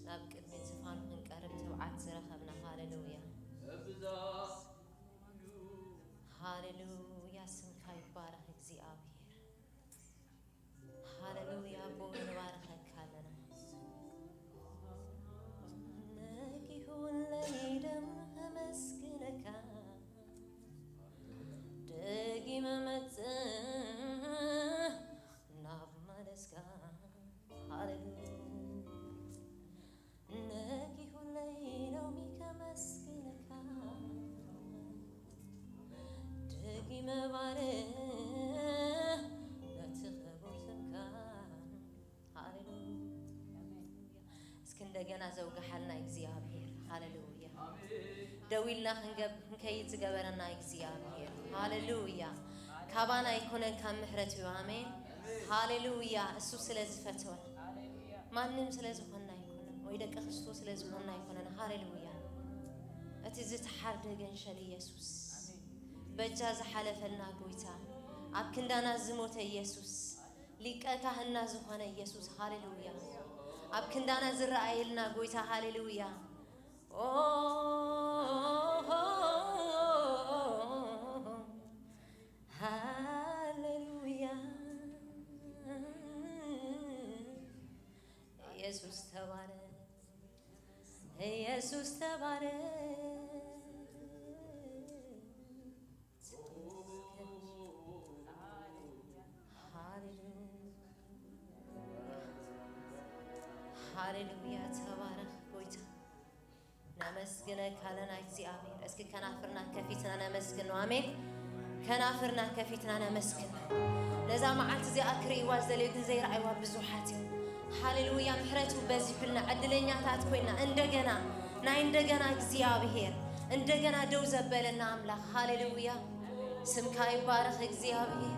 ናብ ቅድሚ ዝፋኑ ክንቀርብ ትብዓት ዝረኸብና። ሃሌሉያ፣ ሃሌሉያ፣ ስምካ ይባረኽ እግዚኣብሔር። ሃሌሉያ፣ ኣቦ ንባረኸካ ኣለና። ነጊሁለይ ደም ከመስግነካ፣ ደጊመ መጽእ ናብ መለስካ። ሃሌሉያ፣ ነጊሁለይ ሎሚ ከመስግነካ፣ ደጊመ ባርኽ ነቲ ክቡር ስምካ። ሃሌሉያ። እስኪ እንደገና ዘውግሓልና እግዚኣብሔር። ሃሌሉያ። ደው ኢልና ክንገብ-፣ ክንከይድ ዝገበረና እግዚኣብሔር። ሃሌሉያ። ካባና ኣይኮነን፣ ካብ ምሕረት እዩ። ኣሜን። ሃሌሉያ። እሱ ስለ ዝፈተወ፣ ማንም ስለ ዝኾንና ኣይኮነን፣ ወይ ደቂ ክርስቶስ ስለ ዝኾንና ኣይኮነን። ሃሌሉያ። እቲ ዝተሓርደ ገንሸል ኢየሱስ፣ በጃ ዝሓለፈልና ጎይታ፣ ኣብ ክንዳና ዝሞተ ኢየሱስ፣ ሊቀ ካህንና ዝኾነ ኢየሱስ። ሃሌሉያ። ኣብ ክንዳና ዝረኣየልና ጎይታ። ሃሌሉያ። ኦ፣ ሃሌሉያ። ኢየሱስ ተባረክ፣ ኢየሱስ ተባረክ። ሃሌሉያ፣ ሃሌሉያ፣ ተባረኽ ጎይታ። ነመስግነካ ኣለና እግዚኣብሔር። እስኪ ከናፍርና ከፊትና ነመስግን ነው። ኣሜን። ከናፍርና ከፊትና ነመስግን። ነዛ መዓልቲ እዚኣ ክርእይዋ ዝደልዩ ግን ዘይረኣይዋ ብዙሓት እዮም። ሃሌሉያ፣ ምሕረቱ በዚሑልና፣ ዕድለኛታት ኮይና፣ እንደገና፣ ናይ እንደገና እግዚኣብሔር፣ እንደገና ደው ዘበለና ኣምላኽ። ሃሌሉያ፣ ስምካ ይባረኽ እግዚኣብሔር።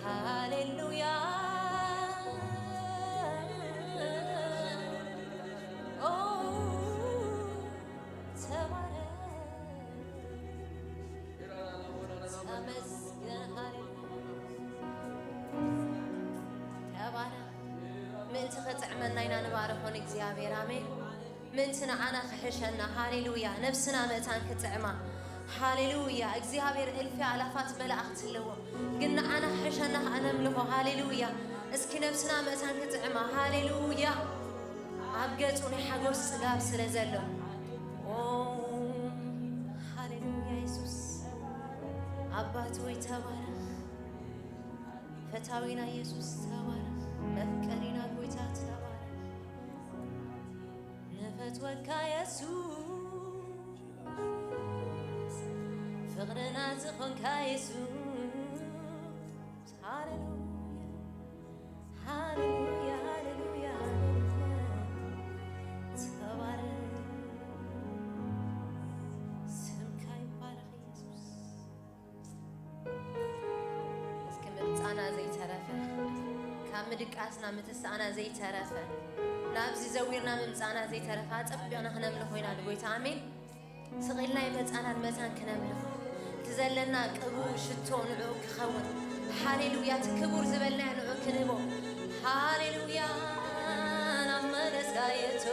ሃሌሉያ፣ ኦ፣ ተባረኽ። ተመስገን፣ ሃሌሉያ። ተባረኽ። ምእንቲ ኽጥዕመና ኢና ንባርኾ ንእግዚኣብሔር። ኣሜን። ምእንቲ ንዓና ክሕሸና። ሃሌሉያ። ነብስና መታን ክጥዕማ። ሃሌሉያ። እግዚኣብሔር እልፊ ኣላፋት መላእኽቲ ኣለዎ፣ ግን ንዓና ክሕሸና ኸኣ ነምልኾ። ሃሌሉያ። እስኪ ነብስና መታን ክጥዕማ። ሃሌሉያ። ኣብ ገጹ ናይ ሓጎስ ጽጋብ ስለ ዘሎ። ኦ፣ ሃሌሉያ የሱስ። ኣባት ሆይ ተባረኽ። ፈታዊና የሱስ ተባረኽ። መፍቀሪና ጎይታ ተባረኽ። ንፈትወካ የሱስ፣ ፍቕርና ዝኾንካ የሱስ። ሃሌሉያ፣ ሃሌሉያ፣ ሃሌሉያ፣ ሃሌሉያ። ተባረኽ። ስምካ ይባረኽ የሱስ። እስኪ ምምጻና ዘይተረፈ፣ ካብ ምድቃስና ምትሳእና ዘይተረፈ፣ ናብዚ ዘዊርና ምምጻና ዘይተረፈ፣ ኣጸቢቕና ክነምልኾ ኢና ንጎይታ። ኣሜን። ስቕ ኢልና ኣይመጻናን፣ መታን ክነምልኾ። እቲ ዘለና ቅቡእ ሽቶ ንዕኡ ክኸውን። ሃሌሉያ። እቲ ክቡር ዝበልናዮ ንዕኡ ክንህቦ። ሃሌሉያ። ናብ መለስካ የእቶ።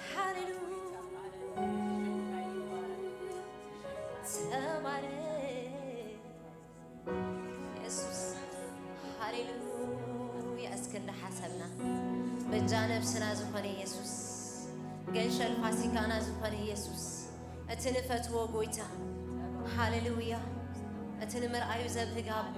ሃሌሉያ፣ ተባረኽ የሱስ። ሃሌሉያ። እስኪ እንዳሓሰብና፣ በጃ ነብስና ዝኾነ የሱስ፣ ገንሸል ፋሲካና ዝኾነ የሱስ፣ እቲ ንፈትዎ ጎይታ። ሃሌሉያ። እቲ ንምርኣዩ ዘብህግ ኣቦ።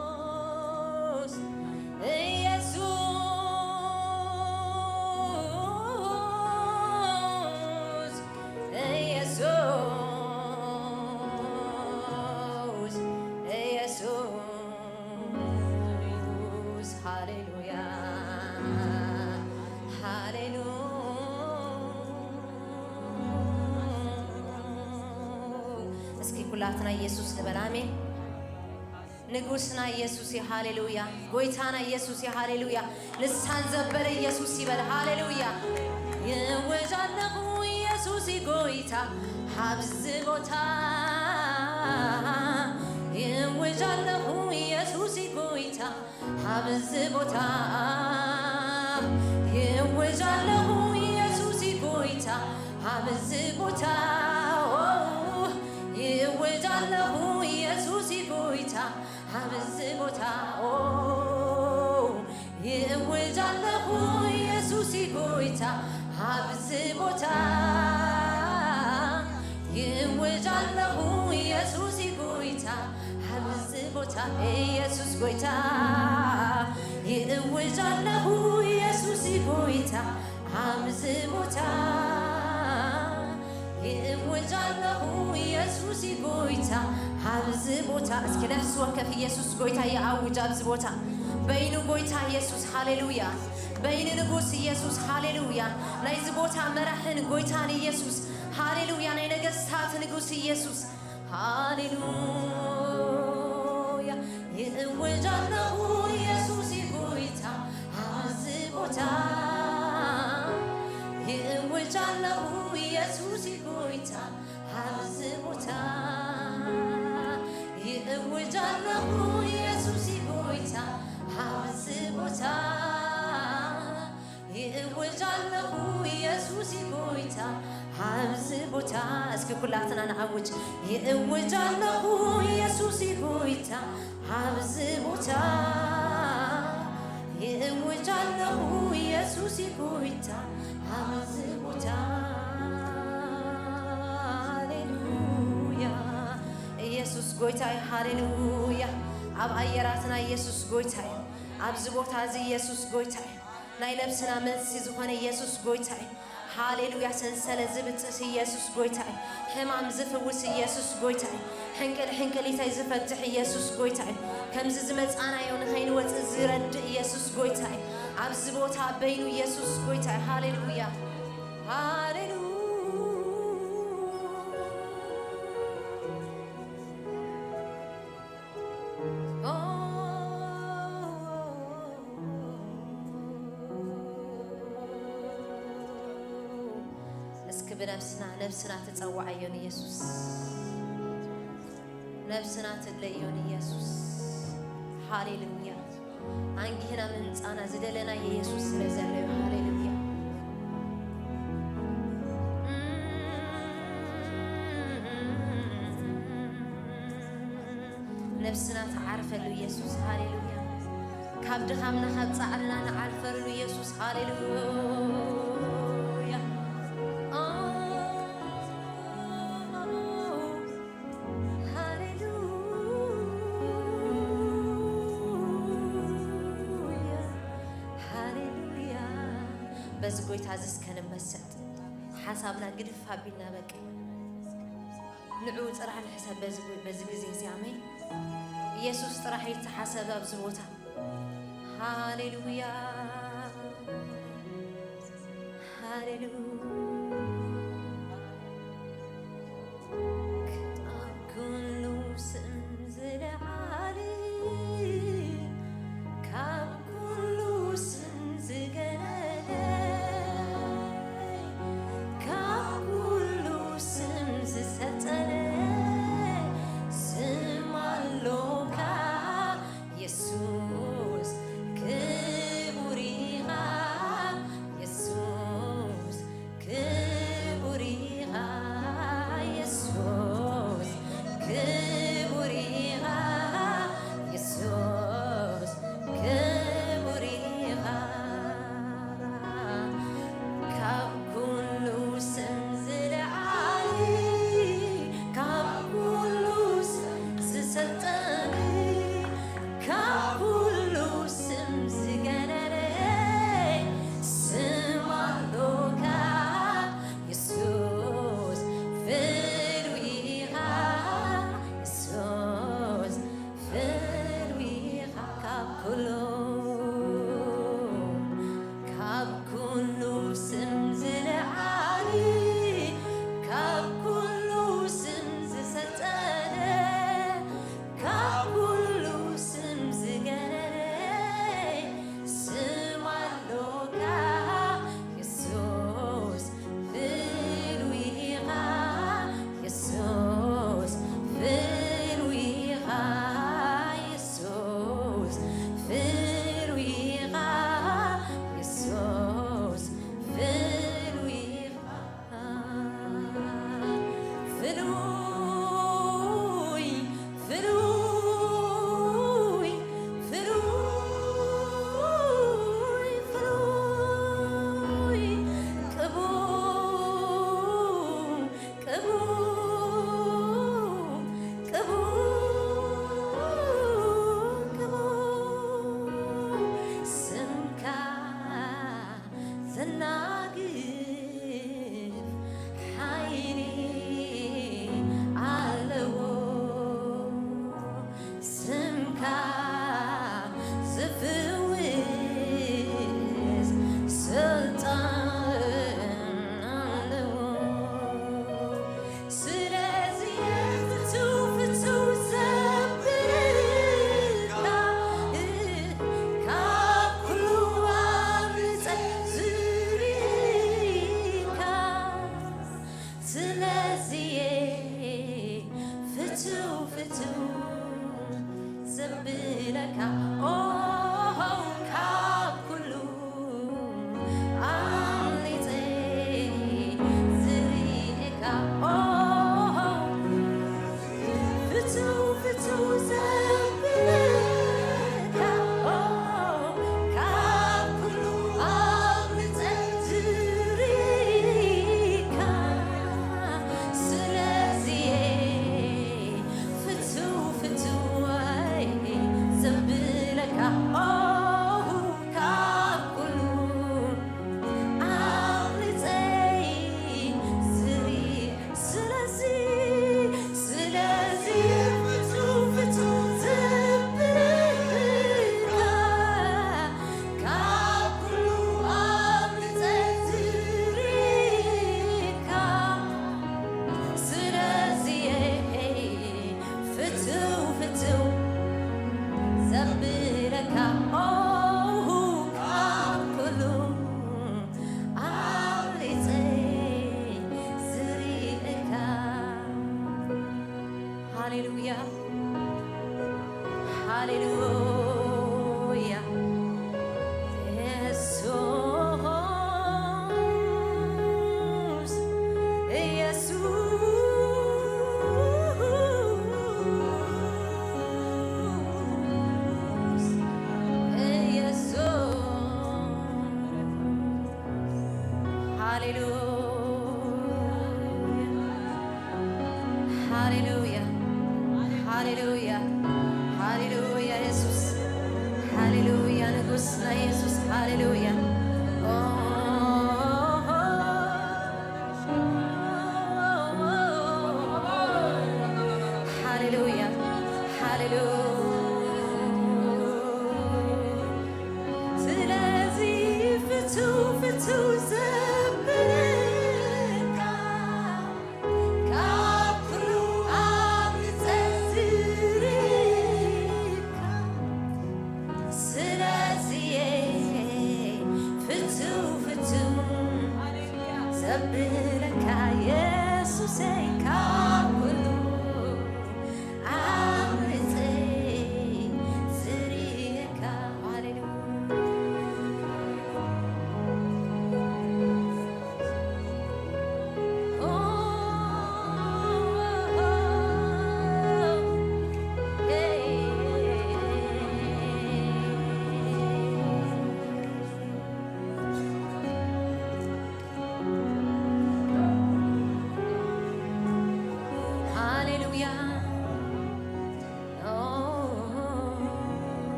ኢየሱስ፣ ኢየሱስ፣ ኢየሱስ፣ ኩላትና ኢየሱስ ንበል። ኣሜን። ንጉስና ኢየሱስ እዩ። ሃሌሉያ። ጎይታና ኢየሱስ እዩ። ሃሌሉያ። ንሳን ዘበለ ኢየሱስ ይበል። ሃሌሉያ። ይእውጅ ኣለኹ ኢየሱስ እዩ ጎይታ ኣብዚ ቦታ። ይእውጅ ኣለኹ ኢየሱስ እዩ ጎይታ ኣብዚ ቦታ። ይእውጅ ኣለኹ ኢየሱስ እዩ ጎይታ ኣብዚ ቦታ። ኦ፣ ይእውጅ ኣለኹ ኢየሱስ እዩ ጎይታ ኣብዚ ቦታ። ኦ፣ ይእውጅ ኣለኹ ኢየሱስ እዩ ጎይታ ኣብዚ ቦታ። ይእውጅ ኣለኹ ኢየሱስ እዩ ጎይታ ኣብዚ ቦታ። ኢየሱስ ጎይታ። ይእውጅ ኣለኹ ኢየሱስ እዩ ጎይታ ኣብዚ ቦታ። ይእውጅ ኣለኹ ኢየሱስ እዩ ጎይታ ኣብዚ ቦታ። እስኪ ነፍሲ ወከፍ ኢየሱስ ጎይታ ይኣውጅ ኣብዚ ቦታ። በይኑ ጎይታ ኢየሱስ፣ ሃሌሉያ። በይኑ ንጉስ ኢየሱስ፣ ሃሌሉያ። ናይዚ ቦታ መራሕን ጎይታን ኢየሱስ፣ ሃሌሉያ። ናይ ነገስታት ንጉስ ኢየሱስ፣ ሃሌሉያ። ይእውጅ ኣለኹ ኢየሱስ እዩ ጎይታ ኣብዚ ቦታ። ይእውጅ ኣለኹ ኢየሱስ እዩ ጎይታ ኣብዚ ቦታ። ይእውጅ ኣለኹ ኢየሱስ እዩ ጎይታ ኣብዚ ቦታ። ይእውጅ ኣለኹ ኢየሱስ እዩ ጎይታ ኣብዚ ቦታ። እስኪ ኩላትና ንኣውጅ። ይእውጅ ኣለኹ ኢየሱስ እዩ ጎይታ ኣብዚ ቦታ። ይእውጅ ኣለኹ ኢየሱስ እዩ ጎይታ ኣብዚ ቦታ። ሃሌሉያ። ኢየሱስ ጎይታ እዩ። ሃሌሉያ። ኣብ ኣየራትና ኢየሱስ ጎይታ እዩ። ኣብዚ ቦታ እዚ ኢየሱስ ጎይታ እዩ። ናይ ነብስና መልሲ ዝኾነ ኢየሱስ ጎይታ እዩ። ሃሌሉያ። ሰንሰለት ዝብጥስ ኢየሱስ ጎይታ እዩ። ሕማም ዝፍውስ ኢየሱስ ጎይታ እዩ። ሕንቅል ሕንቅሊተይ ዝፈትሕ ኢየሱስ ጎይታ እዩ። ከምዚ ዝመጻናዮ ንኸይንወጽእ ዝረድእ ኢየሱስ ጎይታ እዩ። ኣብዚ ቦታ በይኑ ኢየሱስ ጎይታ እዩ። ሃሌሉያ። ሃሌሉያ። እስኪ ብነብስና፣ ነብስና ትጸውዓዮ ንኢየሱስ። ነብስና ትድለዮ ንኢየሱስ። ሃሌሉያ። ኣንጊህና ምምጻና ዝደለናዮ ኢየሱስ ስለ ዘሎ እዩ። ሃሌሉያ። ነብስና ትዓርፈሉ ኢየሱስ። ሃሌሉያ። ካብ ድኻምና ካብ ጻዕርና ንዓርፈሉ ኢየሱስ። ሃሌሉያ። ኦ፣ ሃሌሉያ። ሃሌሉያ። በዚ ጎይታ እዚ እስከ ንመሰጥ። ሓሳብና ግድፍ ኣቢልና በቃ ንዕኡ ጥራሕ ንሕሰብ በዚ፣ በዚ ግዜ እዚ። ኣሜን። ኢየሱስ ጥራሕ ይተሓሰብ ኣብዚ ቦታ። ሃሌሉያ፣ ሃሌሉያ። ካብ ኩሉ ስም ዝለዓለ፣ ካብ ኩሉ ስም ዝገነነ፣ ካብ ኩሉ ስም ዝሰልጠነ ስም ኣሎካ የሱስ፣ ክቡር ኢኻ።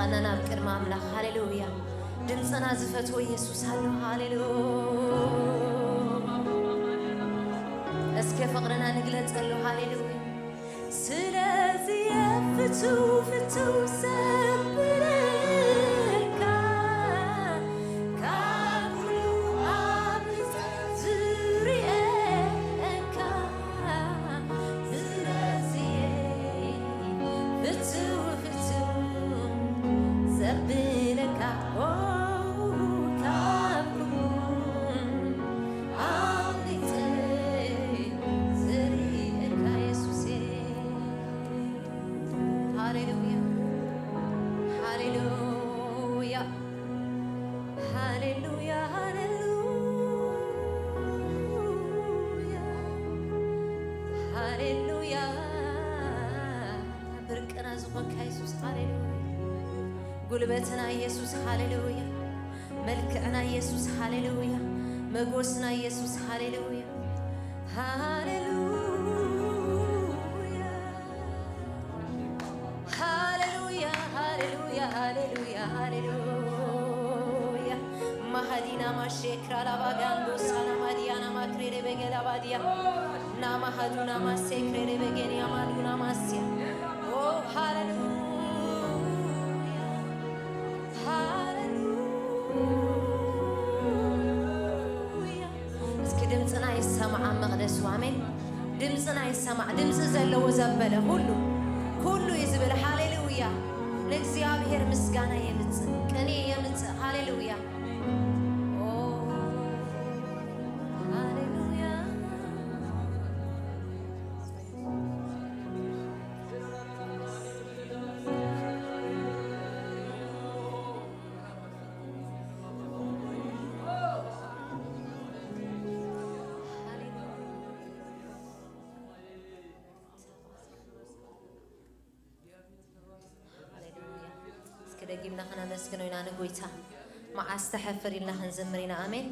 ኣና ናብ ቅድሚ ኣምላኽ። ሃሌሉያ። ድምፅና ዝፈትዎ ኢየሱስ ኣሎ። ሃሌሉ። እስከ ፍቕርና ንግለጸሉ። ሃሌሉያ። ስለዚ ፍቱ ፍቱ ዘብለካ ካብ ኩሉ ኣብ ዝርእየካ ስለዚ ፍቱ ፍቱ ዘብለካ ኦ ካብ ኩሉ ኣብሊጸ ዝርእየካ የሱሴ። ሃሌሉያ ሃሌሉያ ሃሌሉያ ሃሌሉያ ሃሌሉያ። ብርቅና ዝኾንካ የሱስ ሃሌሉያ። ጉልበትና የሱስ ሃሌሉያ። መልክዕና የሱስ ሃሌሉያ። መጎስና የሱስ ሃሌሉያ ሃሌሉያ ሃሌሉያ ሃሌሉያ ሃሌሉያ ሃሌሉያ። ማሃዲና ማሼክራ ላባጋንዶ ሳና ማዲያና ማክሬሬ በገላ ባዲያ ናማሃዱና ማሴክሬሬ በገኒያ ማዱና ማሲያ ኦ ሃሌሉያ ሃሌሉያ። እስኪ ድምፅና ይሰማዕ ኣብ መቕደሱ። ኣሜን። ድምፅና ይሰማዕ። ድምፂ ዘለዎ ዘበለ ሁሉ፣ ኩሉ እዩ ዝብል። ሃሌሉያ። ንእግዚኣብሔር ምስጋና የምፅእ፣ ቅኔ የምፅእ። ሃሌሉያ። ኦ፣ ሃሌሉያ። ሃሌሉያ። እስኪ ደጊምና ከነመስግኖ ኢና ንጎይታ። መዓስ ተሐፍር ኢልና ክንዝምር ኢና። ኣሜን።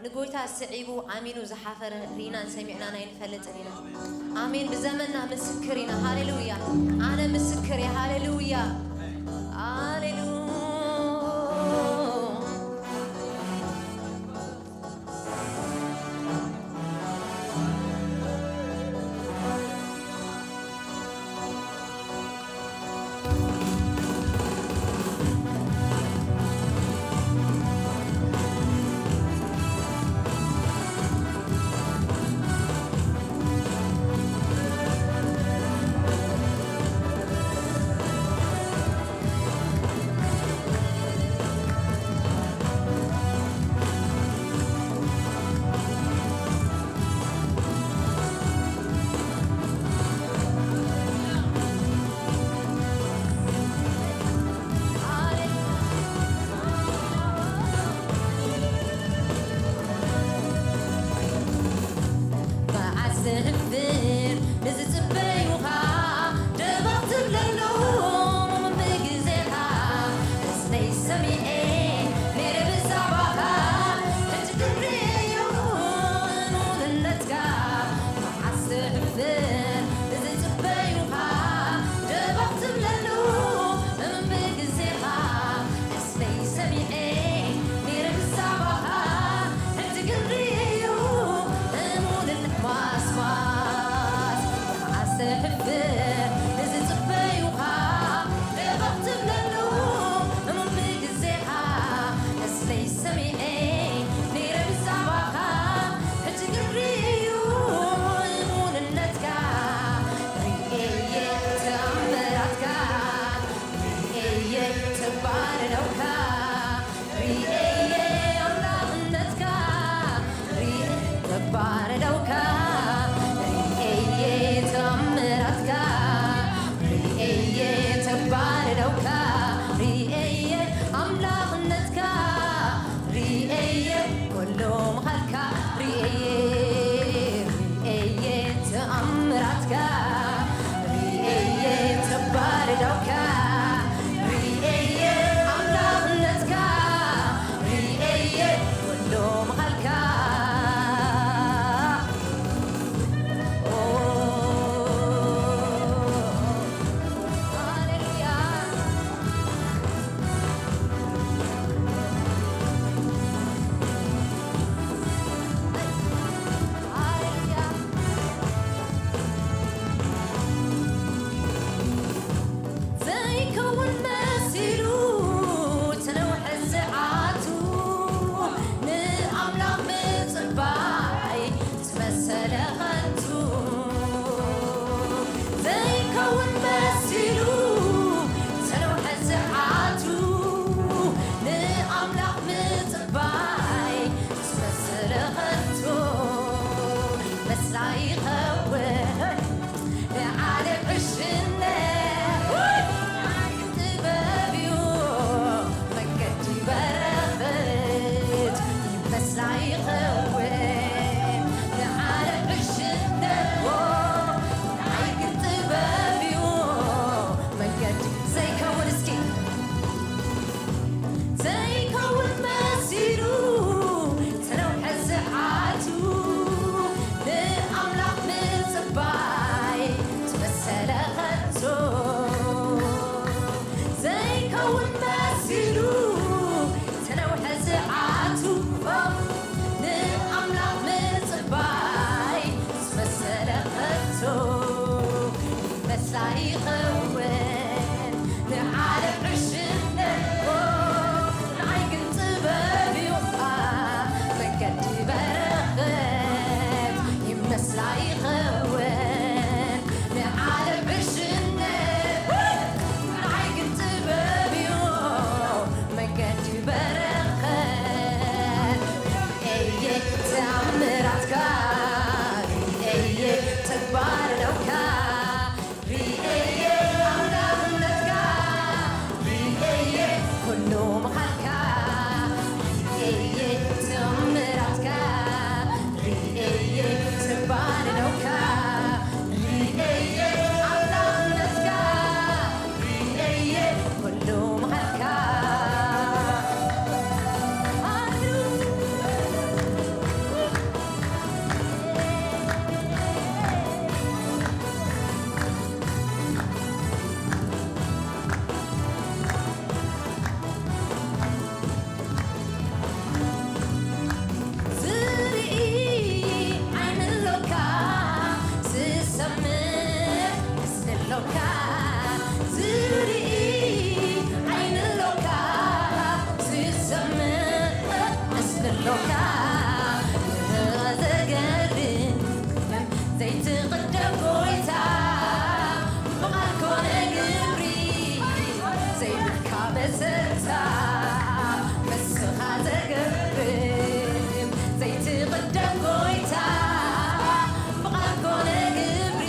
ንጎይታ ስዒቡ ኣሚኑ ዝሓፈረ ርኢናን ሰሚዕናን ኣይንፈልጥን ኢና። ኣሜን። ብዘመንና ምስክር ኢና። ሃሌሉያ። ኣነ ምስክር እየ። ሃሌሉያ። ሃሌሉያ። ይኸውን ንዓለም ዕሽነት ንዓይ ግን ጥበብ እዩ መገዲ በረኸት ይመስላ ይኸውን ንዓለም ዕሽነት ንዓይ ግን ጥበብ እዩ መገዲ በረኸት እየ ተኣምራትካ እየ ተግባር ነውካ ርእየ ኣምላኽነትካ ርእየ ኩሉ ምዃንካ ርእየ ተኣምራትካ ርእየ ተግባር ነውካ ርእየ ኣምላኽነትካ ርእየ ኩሉ ምዃንካ ዝርኢ ዓይኒ ኣሎካ ዝሰምዕ እዝኒ ኣሎካ ዝርኢ ዓይኒ ኣሎካ ዝሰምዕ እዝኒ ኣሎካ ዘገርም ዘይትቕደም ጎይታ ብቓል ኮነ ግብሪ ዘይብልካ መሰልታ መስኻ ዘገርም ዘይትቕደም ጎይታ ብቓል ኮነ ግብሪ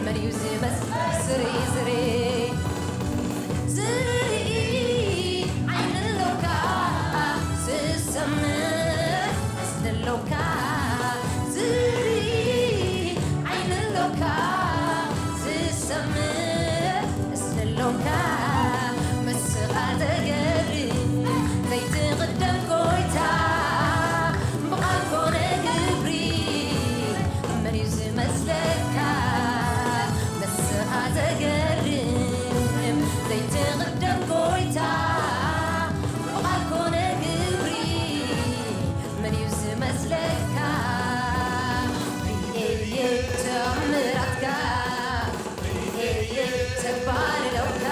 መን እዩ ዝመስል ዝርኢ ዝርኢ ዝርኢ ዓይኒ ኣሎካ ዝሰምዕ እዝኒ ኣሎካ ዝርኢ ዓይኒ ኣሎካ ዝሰምዕ እዝኒ ኣሎካ ምስኻ ዘገርም ዘይትቕደም ጎይታ ብቓል ኮነ ግብሪ መን እዩ ዝመስለካ ንስኻ ዘገርም ዘይትቕደም ጎይታ ብቓል ኮነ ግብሪ መን እዩ ዝመስለካ ርእየ ተኣምራትካ ርእየ ተግባር ነውካ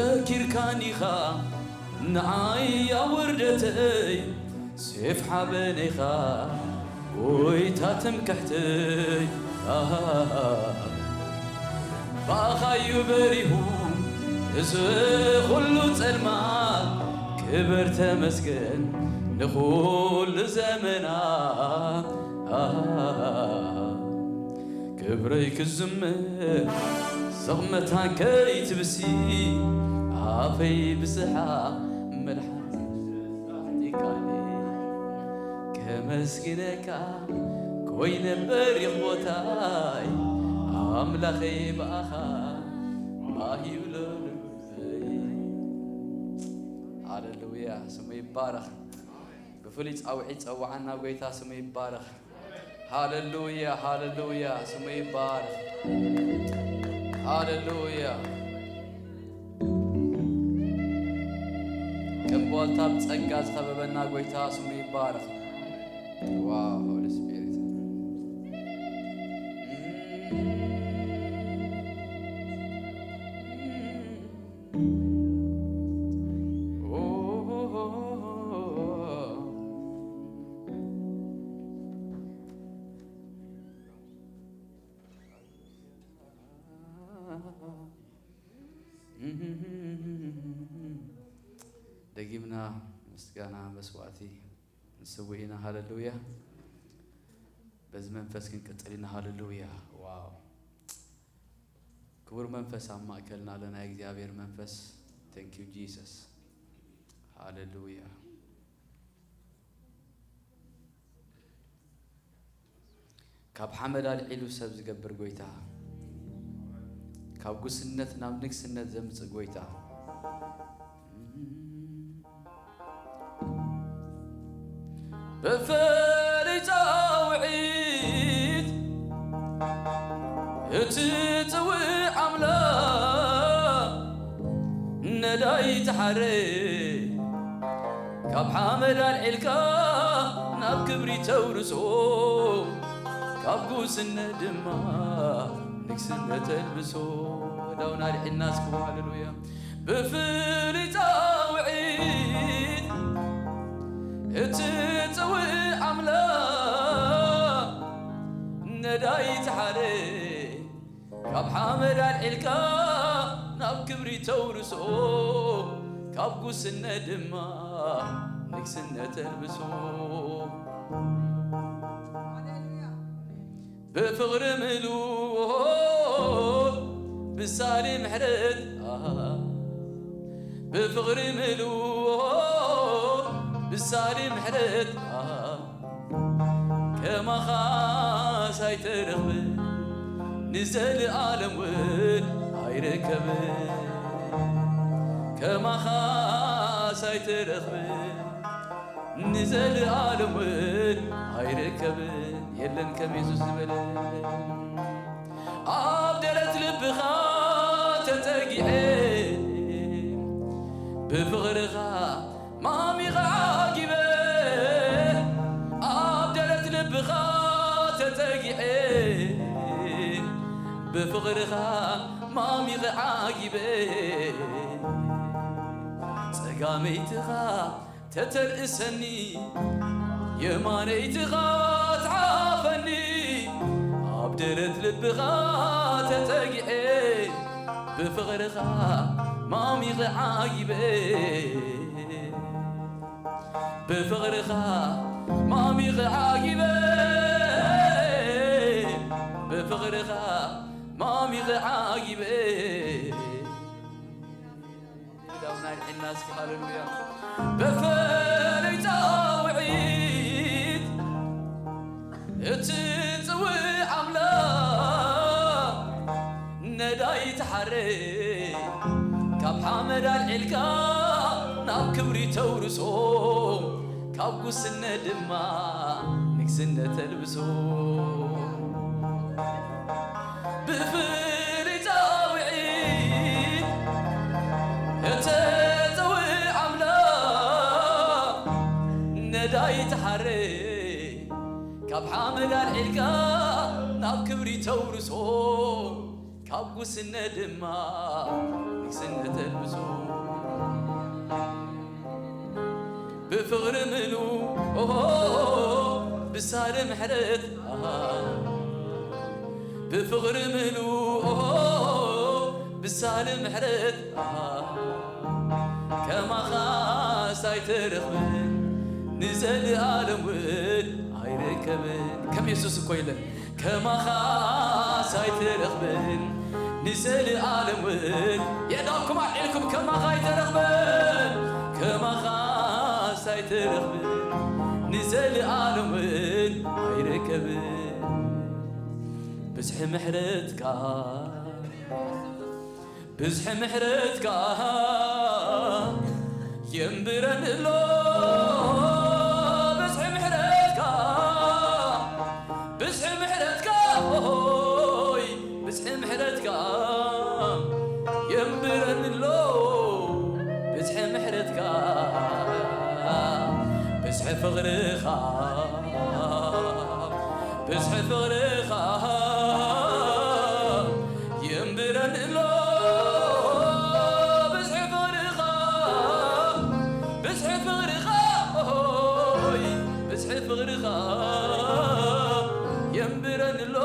ዘኪርካኒኻ ንዓይ ኣብ ውርደተይ፣ ሴፍ ሓበነይኻ ጎይታ ትምክሕተይ። ኣሃ፣ ብኣኻዩ በሪሁ እዚ ኹሉ ጸልማት፣ ክበር ተመስገን ንኹሉ ዘመናት። ኣሃ፣ ክብረይ ክዝምር ስቕ መታን ከይትብሲ፣ ኣፈይ ብስሓቕ መድሓኒ ቃለይ ከመስግነካ ኮይነ በሪኽ ቦታይ፣ ኣምላኸይ ብኣኻ ማሂብሎ ልበይ። ሃሌሉያ፣ ስሙ ይባረኽ። ብፍሉይ ጻውዒት ጸዋዓና ጎይታ ስሙ ይባረኽ። ሃሌሉያ፣ ሃሌሉያ፣ ስሙ ይባረኽ። ሃሌሉያ። ከም ጓልታ ብጸጋ ዝኸበበና ጎይታ ስሙ ይባረኽ። ዋው፣ ሆሊ ስፒሪት። ደጊምና ምስጋና መስዋዕቲ ንስውእ ኢና። ሃሌሉያ። በዚ መንፈስ ክንቅጽል ኢና። ሃሌሉያ። ዋው። ክቡር መንፈስ ኣብ ማእከልና ኣሎ፣ ናይ እግዚኣብሔር መንፈስ። Thank you Jesus። ሃሌሉያ። ካብ ሓመድ ኣልዒሉ ሰብ ዝገብር ጎይታ፣ ካብ ጉስነት ናብ ንግስነት ዘምጽእ ጎይታ፣ ብፍሉይ ጻውዒት እቲ ጽውዕ ኣምላኽ ነዳይ ትሓርድ፣ ካብ ሓመድ ኣልዒልካ ናብ ክብሪ ተውርሶ፣ ካብ ጉስነት ድማ ንግስነት ተልብሶ። ዳውን ኣልዒልና እስኪ ሃሌሉያ። ብፍሉይ ጻውዒት እቲ ጽውዕ ኣምላኽ ነዳይ ትሓርድ፣ ካብ ሓመድ ኣልዒልካ ናብ ክብሪ ተውርሶ፣ ካብ ጉስነት ድማ ንግስነት ተልብሶ። ብፍቕሪ ምሉእ ብሳሊ ምሕረት፣ ኣሃ፣ ብፍቕሪ ምሉእ ብሳሊ ምሕረት፣ ኣሃ፣ ከማኻስ ኣይተረኽበ፣ ንዘለኣለም እውን ኣይርከበ። ከማኻስ ኣይተረኽበ፣ ንዘለኣለም እውን ኣይርከብን። የለን ከም የሱስ ዝበለ። ኣብ ደረት ልብኻ ተጸጊዐ፣ ብፍቕርኻ ማሚኻ ዓጊበ። ኣብ ደረት ልብኻ ተጸጊዐ፣ ብፍቕርኻ ማሚኻ ዓጊበ። ጸጋመይትኻ ተተርእሰኒ፣ የማነይትኻ ትሓፈኒ። ኣብ ደረት ልብኻ ተጸጊዐ፣ ብፍቕርኻ ማሚኸ ዓጊበ። ብፍቕርኻ ማሚኸ ዓጊበ። ብፍቕርኻ ማሚኸ ዓጊበ። ዳውና ይልዕልና እስኪ፣ ሃሌሉያ። ብፍሉይ ጻውዒት እቲ ጽውዕ ኣምላኽ ነዳይ ትሓርድ፣ ካብ ሓመድ ኣልዒልካ ናብ ክብሪ ተውርሶ፣ ካብ ጉስነት ድማ ንግስነት ተልብሶ። ብፍሉይ ጻውዒት እተጸውዕ ኣምላኽ ነዳይ ትሓርድ፣ ካብ ሓመድ ኣልዒልካ ናብ ክብሪ ተውርሶ፣ ካብ ጉስነት ድማ ስነ ተልብሶ ብፍቕሪ ምሉ ኦሆ ብሳል ምሕረት ኣሃ ብፍቕሪ ምሉ ኦሆ ብሳል ምሕረት ኣሃ ከማኻስ ኣይትረኽብን ንዘለኣለም እውን ኣይርከብን ከም የሱስ እኮ የለን ከማኻስ ኣይትረኽብን ንዘለኣለም እውን የዳኩም ኣልዒልኩም ከማኻ ኣይትረኽብን ከማኻስ ኣይትረኽብን ንዘለኣለም እውን ኣይርከብን ብዝሒ ምሕረትካ ብዝሒ ምሕረትካ የንብረኒ ኣሎ ብዝሒ ምሕረትካ ብዝሒ ምሕረትካ ኦሆይ ብዝሒ ምሕረትካ የንብረኒ ኣሎ ብዝሒ ምሕረትካ ብዝሒ ፍቕርኻ ብዝሒ ፍቕርኻ የንብረኒ ኣሎ ብዝሒ ፍቕርኻ ብዝሒ ፍቕርኻ ኦሆይ ብዝሒ ፍቕርኻ የንብረኒ ኣሎ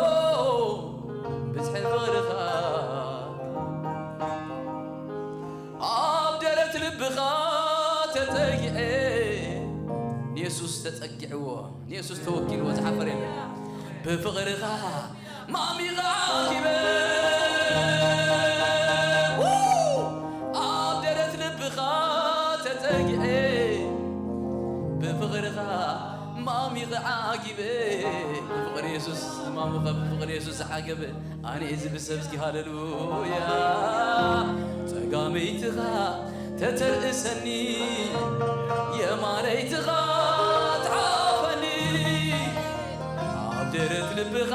ብዝሒ ፍቕርኻ ኣብ ደረት ልብኻ ተጠጊዐ ንየሱስ ተጸጊዕዎ ንየሱስ ተወኪልዎ ዝሓፈር የለን ብፍቕርኻ ማሚኻ ዓጊበ ኣብ ደረት ልብኻ ተጠጊዐ ብፍቕርኻ ማሚኻ ዓጊበ ብፍቕሪ የሱስ ማሙኸ ብፍቕሪ የሱስ ዓገበ ኣነ እዚ ብሰብ እስኪ ሃለሉያ ጸጋመይትኻ ተተርእሰኒ የማነይትኻ ትሓፈኒ ኣብ ደረት ልብኻ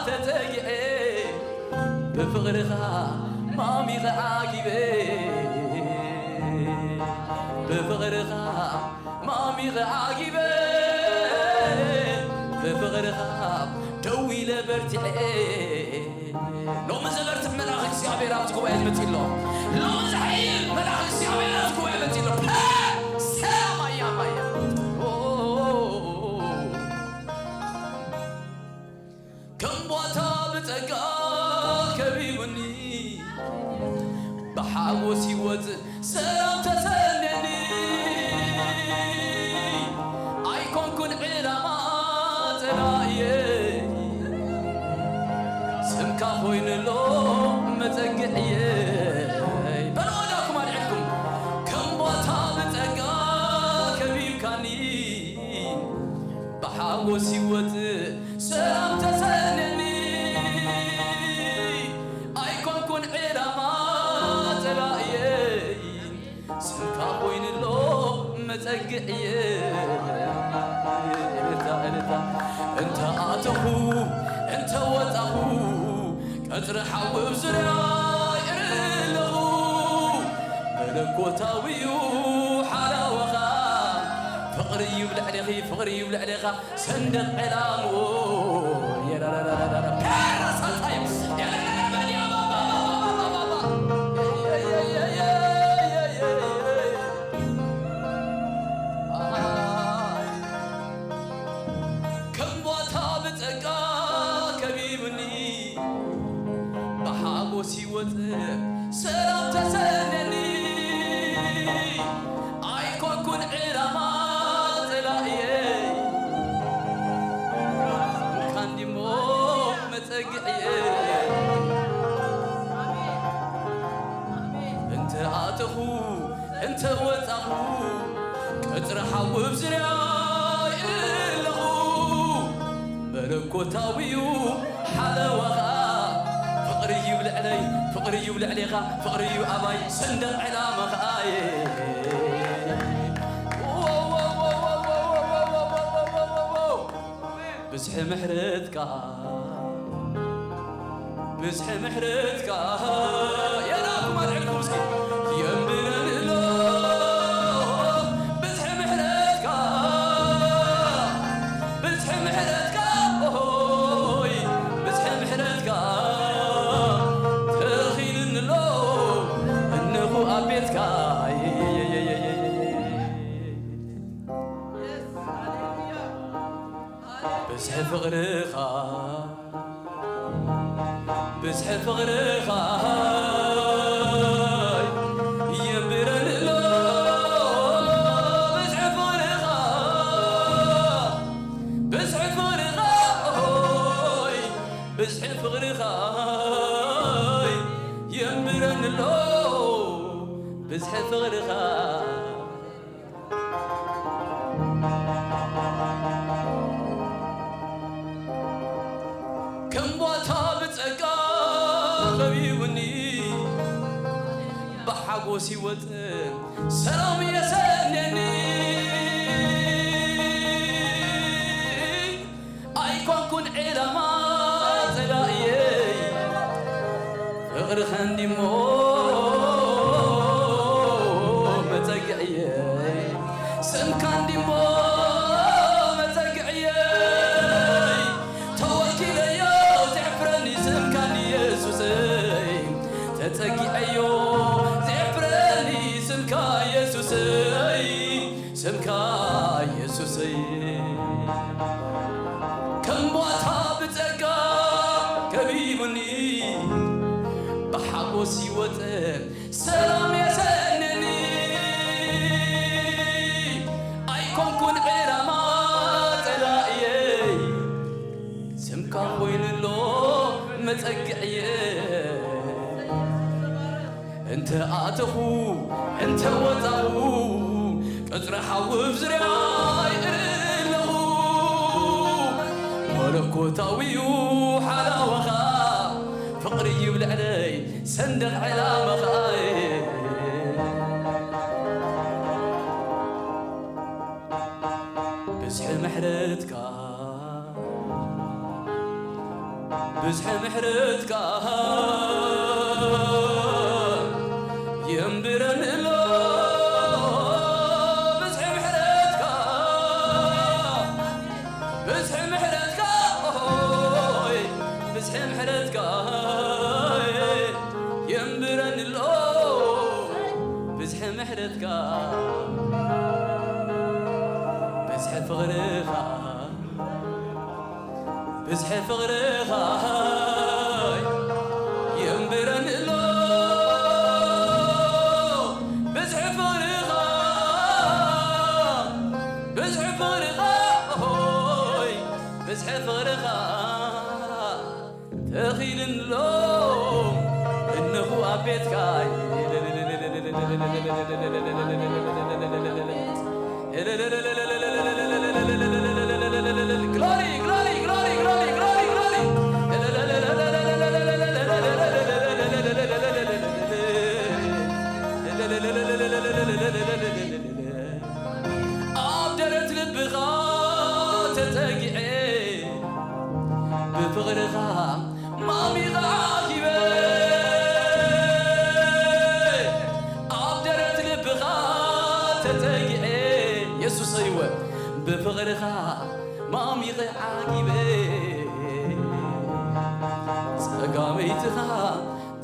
ተጠጊዐ ብፍቕርኻ ማሚኸ ዓጊበ ብፍቕርኻ ማሚኸ ዓጊበ ብፍቕርኻ ደው ኢለ በርቲዐ ሎሚ ዘበርትዕ መልኣኽ እግዚኣብሔር ኣብዚ ጉባኤ መፂ ኣሎ ሎሚ ዝሓይል መልኣኽ እግዚኣብሔር ኣብዚ ጉባኤ መፂ ኣሎ ሰማያ ማያ ከም ቦታ ብጸጋ ከቢቡኒ ብሓጎስ ይወጽእ ሰላም ተሰነኒ ኣይኮንኩን ዕላማ ጸላእየ ስምካ ኮይኑሎ መጸግዕየ በልወዳኩም ኣልዕልኩም ከም ቦታ ብጸጋ ከቢብካኒ ብሓጎስ ይወጽእ ሰላም ተሰነኒ ኣይኮንኩን ዕላማ ጸላእየ ስምካ ኮይኑሎ መጸግዕየ እልልታ እልልታ እንተ ኣተኹ እንተ ወጣኹ ቀጽሪ ሓዊ ኣብ ዙርያ ይርኢ ኣለኹ መለኮታዊ እዩ ሓላወኻ ፍቕሪ እዩ ብልዕሌኺ ፍቕሪ እዩ ብልዕሌኻ ሰንደቕ ዕላምኡ የረረረረረ ፓራሳታይ የረረረበዲያባባባባባባባ ከም ቦታ ብጸጋ ከቢቡኒ ብሓጎስ ይወጽእ ሰላም ተሰነኒ ኣይኮንኩን ዕላማ ጸላእየ ካንዲሞ መጸግዕየ እንተ ኣተኹ እንተ ወጻኹ ቀጽሪ ሓዊ ኣብ ዝርያ ኣለኹ መለኮታዊ እዩ ሓለዋኻ ፍቕሪ እዩ ልዕለይ ፍቕሪ እዩ ልዕሌኻ ፍቕሪ እዩ ኣባይ ሰንደቕ ዕላማኻ እየ ብዝሒ ምሕረትካ ብዝሒ ምሕረትካ የናኩም ኣልዕልኩም እስኪ የንብረልሎ ብዝሒ ምሕረትካ ብዝሒ ምሕረትካ ኦሆይ ብዝሒ ምሕረትካ ተኺልንሎ ፍቕርኻ፣ ብዝሒ ፍቕርኻ የንብረኒ ኣሎ። ብዝሒ ፍቕርኻ፣ ብዝሒ ፍቕርኻ፣ ኦይ፣ ብዝሒ ፍቕርኻ የንብረኒ ኣሎ። ብዝሒ ፍቕርኻ ከም ቧታ ብጸጋ ከቢቡኒ፣ ብሓጎስ ይወጥን ሰላም የሰንየኒ። ኣይኮንኩን ዕላማ ጸላእየይ፣ ፍቕርኻ እንዲሞ መጸግዕየይ፣ ስምካ እንዲሞ መጸግዕየይ። ተወኪለዮ ዘሕፍረኒ ስምካ ንየሱሰይ፣ ተጸጊዐዮ ዘሕፍረኒ ስምካ የሱሰይ፣ ስምካ የሱሰይ። ከም ቧታ ብጸጋ ከቢቡኒ፣ ብሓጎስ ይወጥን ሰላም የሰንየኒ። ኣይኮንኩን ዕላማ ጸላእየይ፣ ስምካ ኮይኑሎ መጸግዕየ። እንተ ኣተኹ እንተ ወጻኹ፣ ቀጽሪ ሓዊ ኣብ ዙርያይ እርኢ ኣለኹ። መለኮታዊ'ዩ ሓላወኻ፣ ፍቕሪ እዩ ኣብ ልዕለይ ሰንደቕ ዕላማኻ። ብዝሒ ምሕረትካ፣ ብዝሒ ምሕረትካ የንብረኒ ኣሎ። ብዝሒ ምሕረትካ፣ ብዝሒ ምሕረትካ፣ ኦሆይ፣ ብዝሒ ምሕረትካ የንብረኒ ኣሎ። ብዝሒ ምሕረትካ፣ ብዝሒ ፍቕርኻ፣ ብዝሒ ፍቕርኻ የንብረኒ ኣሎ። ብዝሒ ፍቕርኻ፣ ብዝሒ ፍቕርኻ፣ ኦሆይ፣ ብዝሒ ፍቕርኻ ተኺልን ኣሎ እነኹ ኣብ ቤትካ። ግሎሪ፣ ግሎሪ፣ ግሎሪ፣ ግሎሪ፣ ግሎሪ፣ ግሎሪ፣ ግሎሪ። ኣብ ደረት ልብኻ ተጸጊዐ፣ ብፍቕርኻ ማሚኻ ዓጊበ። ኣብ ደረት ልብኻ ተጸጊዐ፣ የሱሰይወ፣ ብፍቕርኻ ማሚኸ ዓጊበ። ጸጋመይትኻ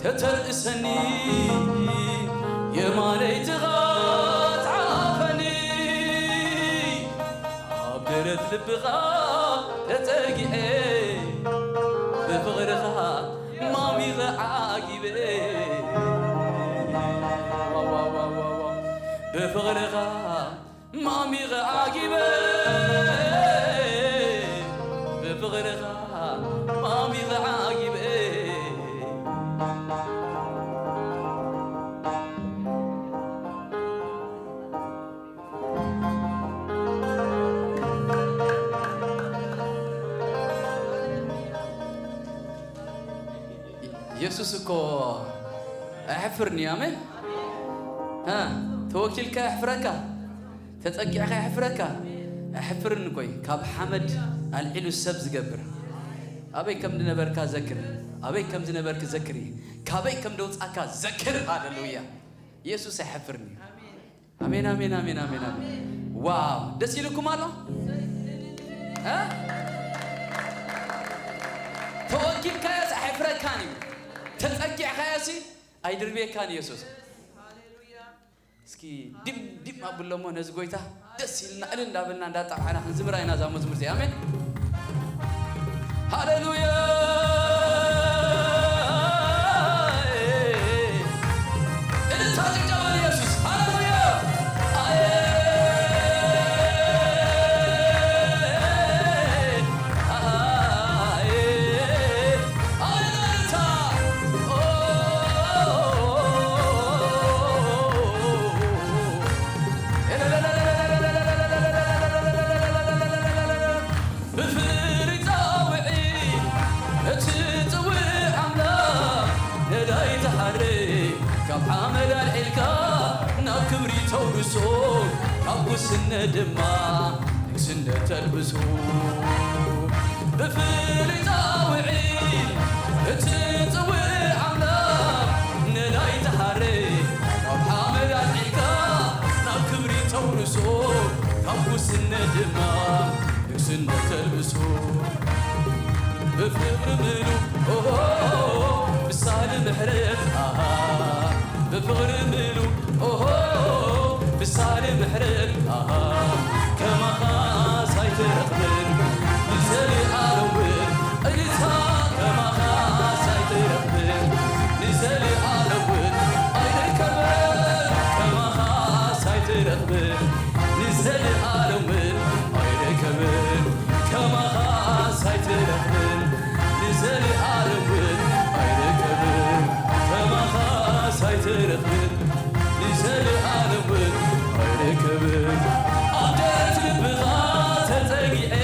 ተተርእሰኒ፣ የማነይትኻ ትዓፈኒ። ኣብ ደረት ልብኻ ተጸጊዐ፣ ብፍቕርኻ ማሚኸ ዓጊበ። ዋዋዋዋዋ፣ ብፍቕርኻ ማሚኸ ዓጊበ፣ ብፍቕርኻ ማሚኸ ዓጊበ። የሱስ እኮ ኣየሕፍርን እዩ። ኣሜን። እ፣ ተወኪልካ የሕፍረካ፣ ተጸጊዕካ የሕፍረካ። ኣየሕፍርን እኮ እዩ። ካብ ሓመድ ኣልዒሉ ሰብ ዝገብር። ኣበይ ከም ዝነበርካ ዘክር፣ ኣበይ ከም ዝነበርክ ዘክር እዩ። ካበይ ከም ደውጻካ ዘክር። ሃሌሉያ። የሱስ ኣየሕፍርን እዩ። ኣሜን፣ ኣሜን፣ ኣሜን፣ ኣሜን፣ ኣሜን። ዋው፣ ደስ ኢልኩም ኣሎ? እ? ተወኪልካዮስ ኣየሕፍረካን እዩ። ተጸጊዕካዮሲ ኣይድርብየካን ኢየሱስ። እስኪ ዲም ዲም ኣብሎ እሞ ነዚ ጎይታ ደስ ኢልና እልል እንዳበልና እንዳጣዕዓና ክንዝምራ ኢና እዛ መዝሙር እዚኣ። ኣሜን። ሃሌሉያ። እልልታ ጭብጨባ ንየሱስ። ሃሌሉያ። ኣየ። ኣየ። ኣየ እልልታ። ኦ። ብፍሉይ ጻውዒት እትጽውዕ ኣምላኽ ነዳይ ትሓርድ፣ ካብ ሓመድ ኣልዒልካ ናብ ክብሪ ተውርሶ፣ ካብ ጉስነት ድማ ንግስነት ተልብሶ። ብፍሉይ ጻውዒት እትጽውዕ ኣምላኽ ነዳይ ትሓርድ፣ ካብ ሓመድ ኣልዒልካ ናብ ክብሪ ተውርሶ፣ ካብ ጉስነት ድማ ንግስነት ተልብሶ። ብፍቕሪ ምሉእ ኦሆ፣ ምሳሌ ምሕረት ኣሃ፣ ብፍቕሪ ምሉእ ኦሆ፣ ምሳሌ ምሕረት ኣሃ፣ ከማኻስ ኣይትረኽብን ንዘለኣለምውን፣ እልልታ፣ ከማኻስ ኣይትረኽብን ንዘለኣለምውን ኣይርከብን፣ ከማኻስ ኣይትረኽብን ንዘለኣለምውን ኣይርከብን፣ ከማኻስ ኣይትረኽብን ንዘለኣለምውን ኣይርከብን፣ ከማኻስ ኣይትረኽብን ንዘለኣለምውን ኣይርከብን። ኣብ ደረት ልብኻ ተጸጊዐ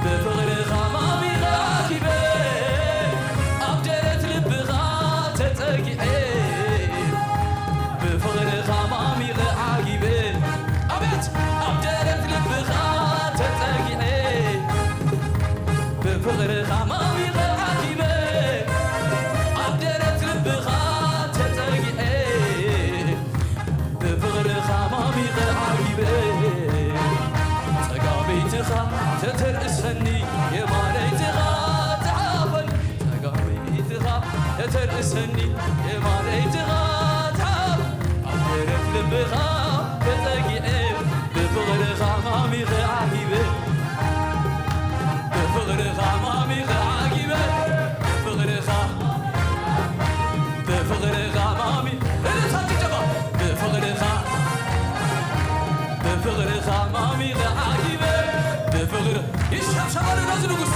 ብፍቕርኻ ማሚቐ ዓጊበ፣ ኣብ ደረት ልብኻ ተጸጊዐ፣ ብፍቕርኻ ማሚቐ ዓጊበ። ኣቤት! ኣብ ደረት ልብኻ ተጸጊዐ፣ ብፍቕርኻ ማሚቐ ዓጊበ፣ ኣብ ደረት ልብኻ ተጸጊዐ፣ ብፍቕርኻ ማሚቐ ዓጊበ። ጸጋመይትኻ ተተርእሰኒ፣ የማነይትኻ ትሓፈኒ። ጸጋመይትኻ ተተርእሰኒ፣ የማነይትኻ ትሓፈኒ። ኣብ ደረት ልብኻ ተጸጊዐ፣ ብፍቕርኻ ማሚቐ ዓጊበ። ብፍቕርኻ ማሚቐ ዓጊበ። ብፍቕርኻ ብፍቕርኻ ማሚ፣ እልልታ ጭብጨባ። ብፍቕርኻ፣ ብፍቕርኻ ማሚቐ ዓጊበ። ብፍቕር፣ ይሸብሸበሉ ነዚ ንጉስ።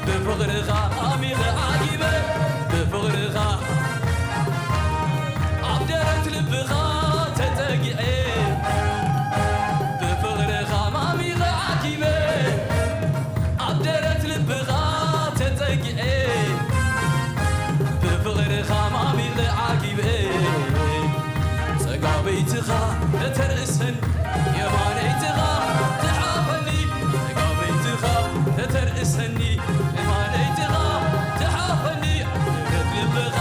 ብፍቕርኻ ማሚቐ ዓጊበ። ብፍቕርኻ ኣብ ደረት ልብኻ ተጸጊዐ። ብፍቕርኻ ማሚቐ ዓጊበ። ኣብ ደረት ልብኻ ተጸጊዐ፣ ብፍቕርኻ ማሚቐ ዓጊበ። ጸጋመይትኻ ተተርእሰኒ፣ የማነይትኻ ትሓፈኒ። ጸጋመይትኻ ተተርእሰኒ፣ የማነይትኻ ትሓፈኒ። ኣብ ደረት ልብኻ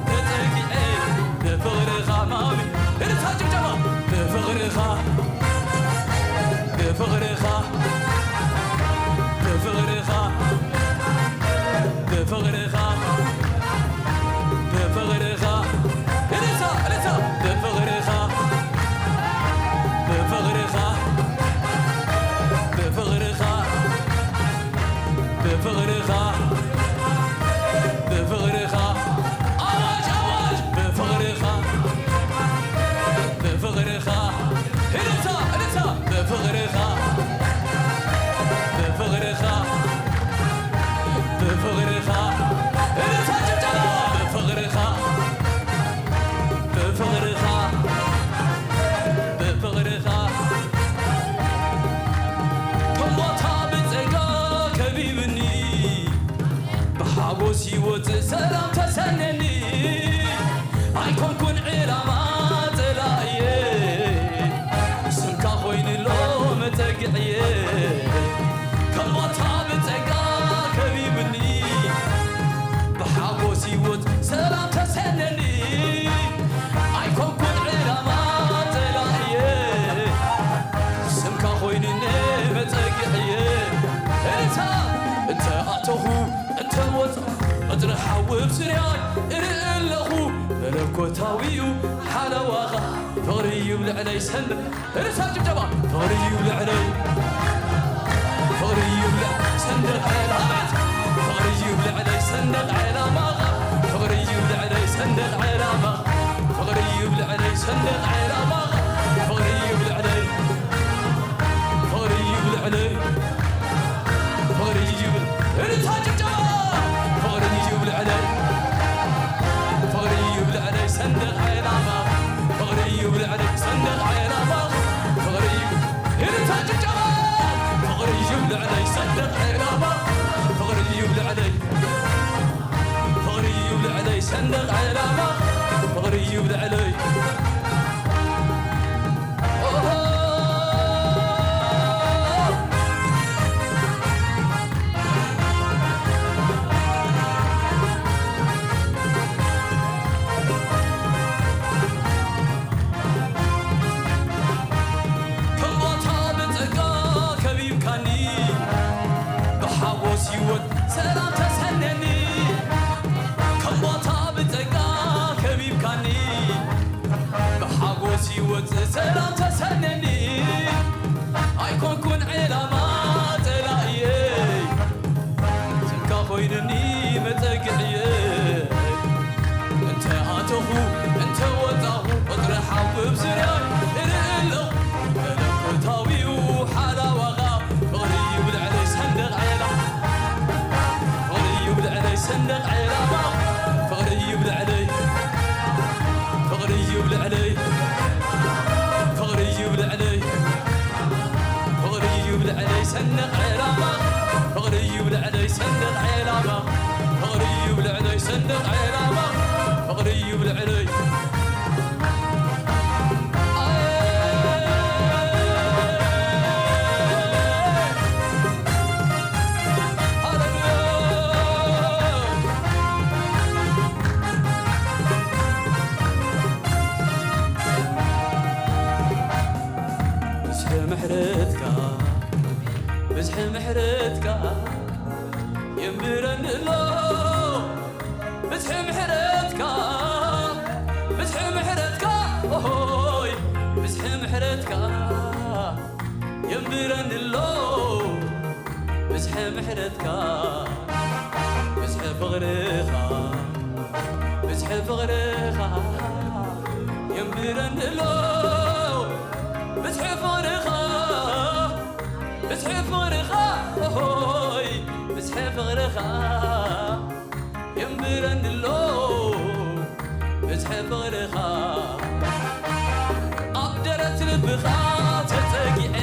ተጸጊዐ፣ ብፍቕርኻ ማሚ-፣ እልልታ ጭብጨባ። ብፍቕርኻ፣ ብፍቕርኻ ብፍቕርኻ፣ ብፍቕርኻ፣ ብፍቕርኻ፣ እልልታ፣ እልልታ፣ ብፍቕርኻ፣ ብፍቕርኻ፣ ብፍቕርኻ፣ ብፍቕርኻ፣ ብፍቕርኻ፣ ኣዋጅ፣ ኣዋጅ፣ ብፍቕርኻ፣ ብፍቕርኻ፣ እልልታ፣ እልልታ፣ ብፍቕርኻ፣ ብፍቕርኻ፣ ብፍቕርኻ፣ እልልታ፣ ጭብጨባ፣ ብፍቕርኻ፣ ብፍቕርኻ፣ ብፍቕርኻ፣ ከም ቦታ ብጸጋ ከቢብኒ፣ ብሓጎስ ይወጽእ ሰላም ተሰነኒ። ኣይኮንኩን ዕላማ ጸላእየ፣ ስምካ ኮይኑሎ መጸግዕየ። ከም ቦታ ብጸጋ ከቢብኒ፣ ብሓጎስ ህይወት ሰላም ተሰነኒ። ኣይኮንኩን ዕላማ ጸላእየ፣ ስምካ ኮይኑኒ መጸግዕየ። እልልታ! እንተ ኣተኹ እንተ ወጻ፣ ቐጽሪ ሓዊ ብስርያይ እርኢ ኣለኹ። መለኮታዊ እዩ ሓለዋኻ፣ ፍቕሪ እዩ ኣብ ልዕለይ ሰንበት። እልልታ ጭብጨባ። ፍቕሪ እዩ ኣብ ልዕለይ፣ ፍቕሪ ፍቕሪ እዩ ብልዕለይ ሰንደቕ ዕላማ፣ ፍቕሪ እዩ ብልዕለይ ሰንደቕ ዕላማ፣ ፍቕሪ እዩ ብልዕለይ ሰንደቕ ዕላማ፣ ፍቕሪ እዩ ብልዕለይ ሰንደቕ ዕላማ፣ ፍቕሪ እዩ ብልዕለይ፣ ፍቕሪ እዩ ብልዕለይ፣ ፍቕሪ እዩ ብል-፣ እልልታ ጭብጨባ፣ ፍቕሪ እዩ ብልዕለይ፣ ፍቕሪ እዩ ብልዕለይ ሰንደቕ ዕላማ፣ ፍቕሪ እዩ ብልዕለይ ሰንደቕ ዕላማ፣ ፍቕሪ እዩ፣ እልልታ ጭብጨባ፣ ፍቕሪ እዩ ብልዕለይ ሰንደቕ ዕላማ፣ ፍቕሪ እዩ ብልዕለይ፣ ፍቕሪ እዩ ብልዕለይ ሰንደቕ ዕላማ፣ ፍቕሪ እዩ ብልዕለይ። ኦሆ! ከም ቦታ ብጸጋ ከቢብካኒ፣ ብሓጎስ ህይወት ሰላም ተሰነኒ። ከም ቦታ ብጸጋ ከቢብካኒ፣ ብሓጎስ ይወጽእ ሰላም ተሰነኒ። ኣይኮንኩን ዕላማ ጸላእየይ፣ ስምካ ኮይኑኒ መጸግዕየ። እንተ ኣተኹ እንተ ወጻኹ፣ ቁጽሪ ሓዊ ኣብ ዙርያይ እርኢ ኣለኹ። መለኮታዊው ሓላዋኻ፣ ፍቕሪ እዩ ብልዕለይ ሰንደቕ ዕላማ፣ ፍቕሪ እዩ ብልዕለይ ሰንደቕ ዕላማ፣ ፍቕሪ እዩ ብልዕለይ፣ ፍቕሪ እዩ ብልዕለይ፣ ፍቕሪ እዩ ብልዕለይ፣ ፍቕሪ እዩ ብልዕለይ ሰንደቕ ዕላማ፣ ፍቕሪ እዩ ብልዕለይ ሰንደቕ ዕላማ፣ ፍቕሪ እዩ ብልዕለይ ሰንደቕ ዕላማ፣ ፍቕሪ እዩ ብልዕለይ። ብዝሒ ምሕረትካ፣ ብዝሒ ምሕረትካ የንብረኒ ኣሎ። ብዝሒ ምሕረትካ፣ ብዝሒ ምሕረትካ፣ ኦሆይ፣ ብዝሒ ምሕረትካ የንብረኒ ኣሎ። ብዝሒ ምሕረትካ፣ ብዝሒ ፍቕርኻ፣ ብዝሒ ፍቕርኻ የንብረኒ ኣሎ። ብዝሒ ፍቕርኻ፣ ብዝሒ ፍቕርኻ፣ ኦሆይ፣ ብዝሒ ፍቕርኻ የንብረኒ ኣሎ ብዝሒ ፍቕርኻ። ኣብ ደረት ልብኻ ተጸጊዐ፣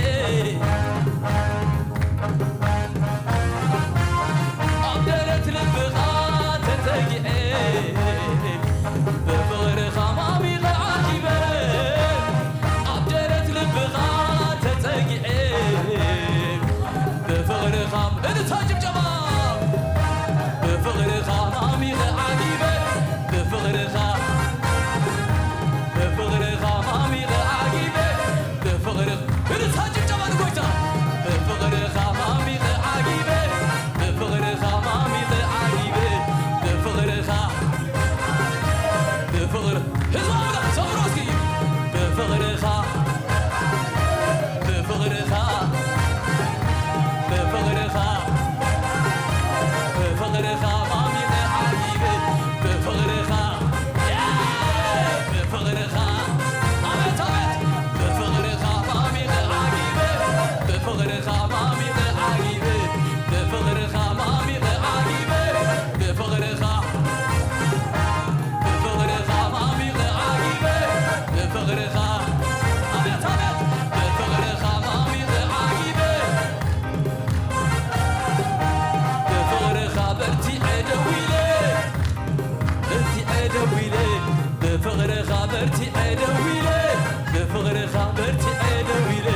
ኣብ ደረት ልብኻ ተጸጊዐ፣ ብፍቕርኻ ማሚቐ ዓጊበ። ኣብ ደረት ልብኻ ተጸጊዐ፣ ብፍቕርኻ፣ እልልታ ጭብጨባ። ብፍቕርኻ ማሚቐ ዓጊበ፣ ብፍቕርኻ፣ ብፍቕርኻ ማሚቐ ዓጊበ፣ ብፍቕርኻ፣ እልልታ ጭብጨባ ንጎይታ። ብፍቕርኻ ማሚቐ ዓጊበ፣ ብፍቕርኻ ማሚቐ ዓጊበ፣ ብፍቕርኻ፣ ብፍቕር-፣ ህዝቢ ኣምላኽ ዘምሮ እስኪ። ብፍቕርኻ፣ ብፍቕርኻ፣ ብፍቕርኻ፣ ብፍቕርኻ ማሚቐ ዓጊበ፣ ብፍቕርኻ፣ ብፍቕርኻ፣ ኣቤት፣ ኣቤት፣ ብፍቕርኻ ማሚቐ ዓጊበ፣ ብፍቕርኻ ማሚቐ ዓጊበ፣ ብፍቕርኻ ማሚቐ ዓጊበ፣ ብፍቕርኻ፣ ብፍቕርኻ ማሚቐ ዓጊበ፣ ብፍቕርኻ፣ ኣቤት፣ ኣቤት፣ ብፍቕርኻ ማሚቐ ዓጊበ፣ ብፍቕርኻ በርቲዐ ደው ኢለ፣ በርቲዐ ደው ኢለ፣ ብፍቕርኻ በርቲዐ ደው ኢለ፣ ብፍቕርኻ በርቲዐ ደው ኢለ።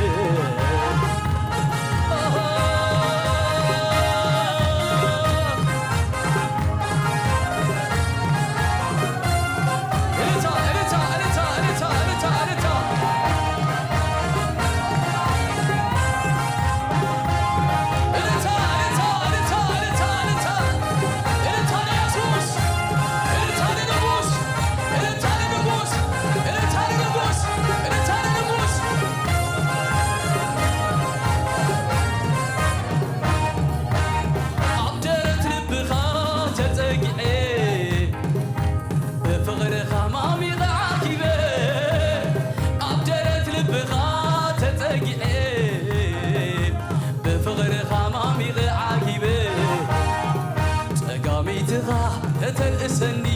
ተርእሰኒ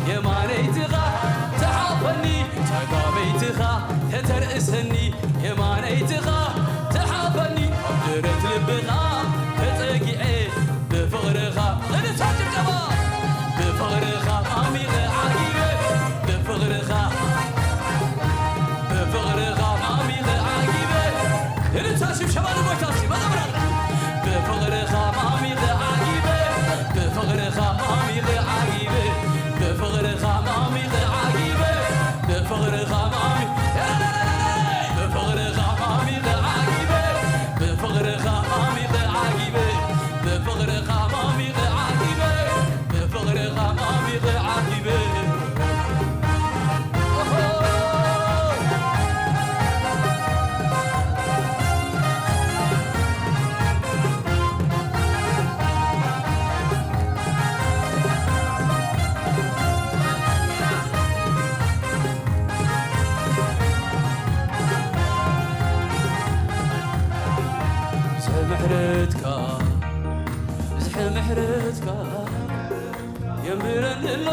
የማነይትኻ ተሓፈኒ ጸጋመይትኻ ተተርእሰኒ የማነይትኻ ተሓፈኒ ኣብ ደረት ልብኻ ተጸጊዐ ብፍቕርኻ እልልታ ጭብጨባ ብፍቕርኻ ዓሚቐ ዓጊበ ብፍቕርኻ ብፍቕርኻ ዓሚቐ ዓጊበ እልልታ ሽብሸባ ንጎይታ እስኪ መዘምራን ብፍቕርኻ ዓሚቐ ዓጊበ ብፍቕርኻ ዓሚቐ ዓጊበ ብፍቕርኻ ዓሚቐ ዓጊበ ብፍቕርኻ ዓሚ ብፍቕርኻ ዓሚቐ ዓጊበ ብፍቕርኻ ዓሚቐ ዓጊበ ብፍቕርኻ ዓሚቐ ዓጊበ ብፍቕርኻ ዓሚቐ ዓጊበ ምሕረትካ ብዝሒ ምሕረትካ የንብረኒ ኣሎ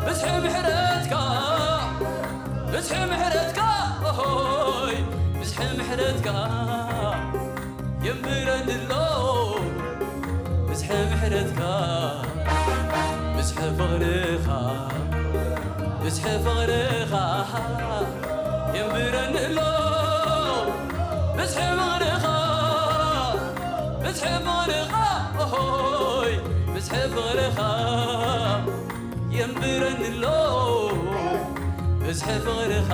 ብዝሒ ምሕረትካ ብዝሒ ምሕረትካ ኦሆይ ብዝሒ ምሕረትካ የንብረኒ ኣሎ ብዝሒ ምሕረትካ ብዝሒ ፍቕርኻ ብዝሒ ፍቕርኻ የንብረኒ ኣሎ ብዝሒ ፍቕርኻ ብዝሒ ፍቕርኻ ኦሆይ ብዝሒ ፍቕርኻ የንብረኒ ኣሎ ብዝሒ ፍቕርኻ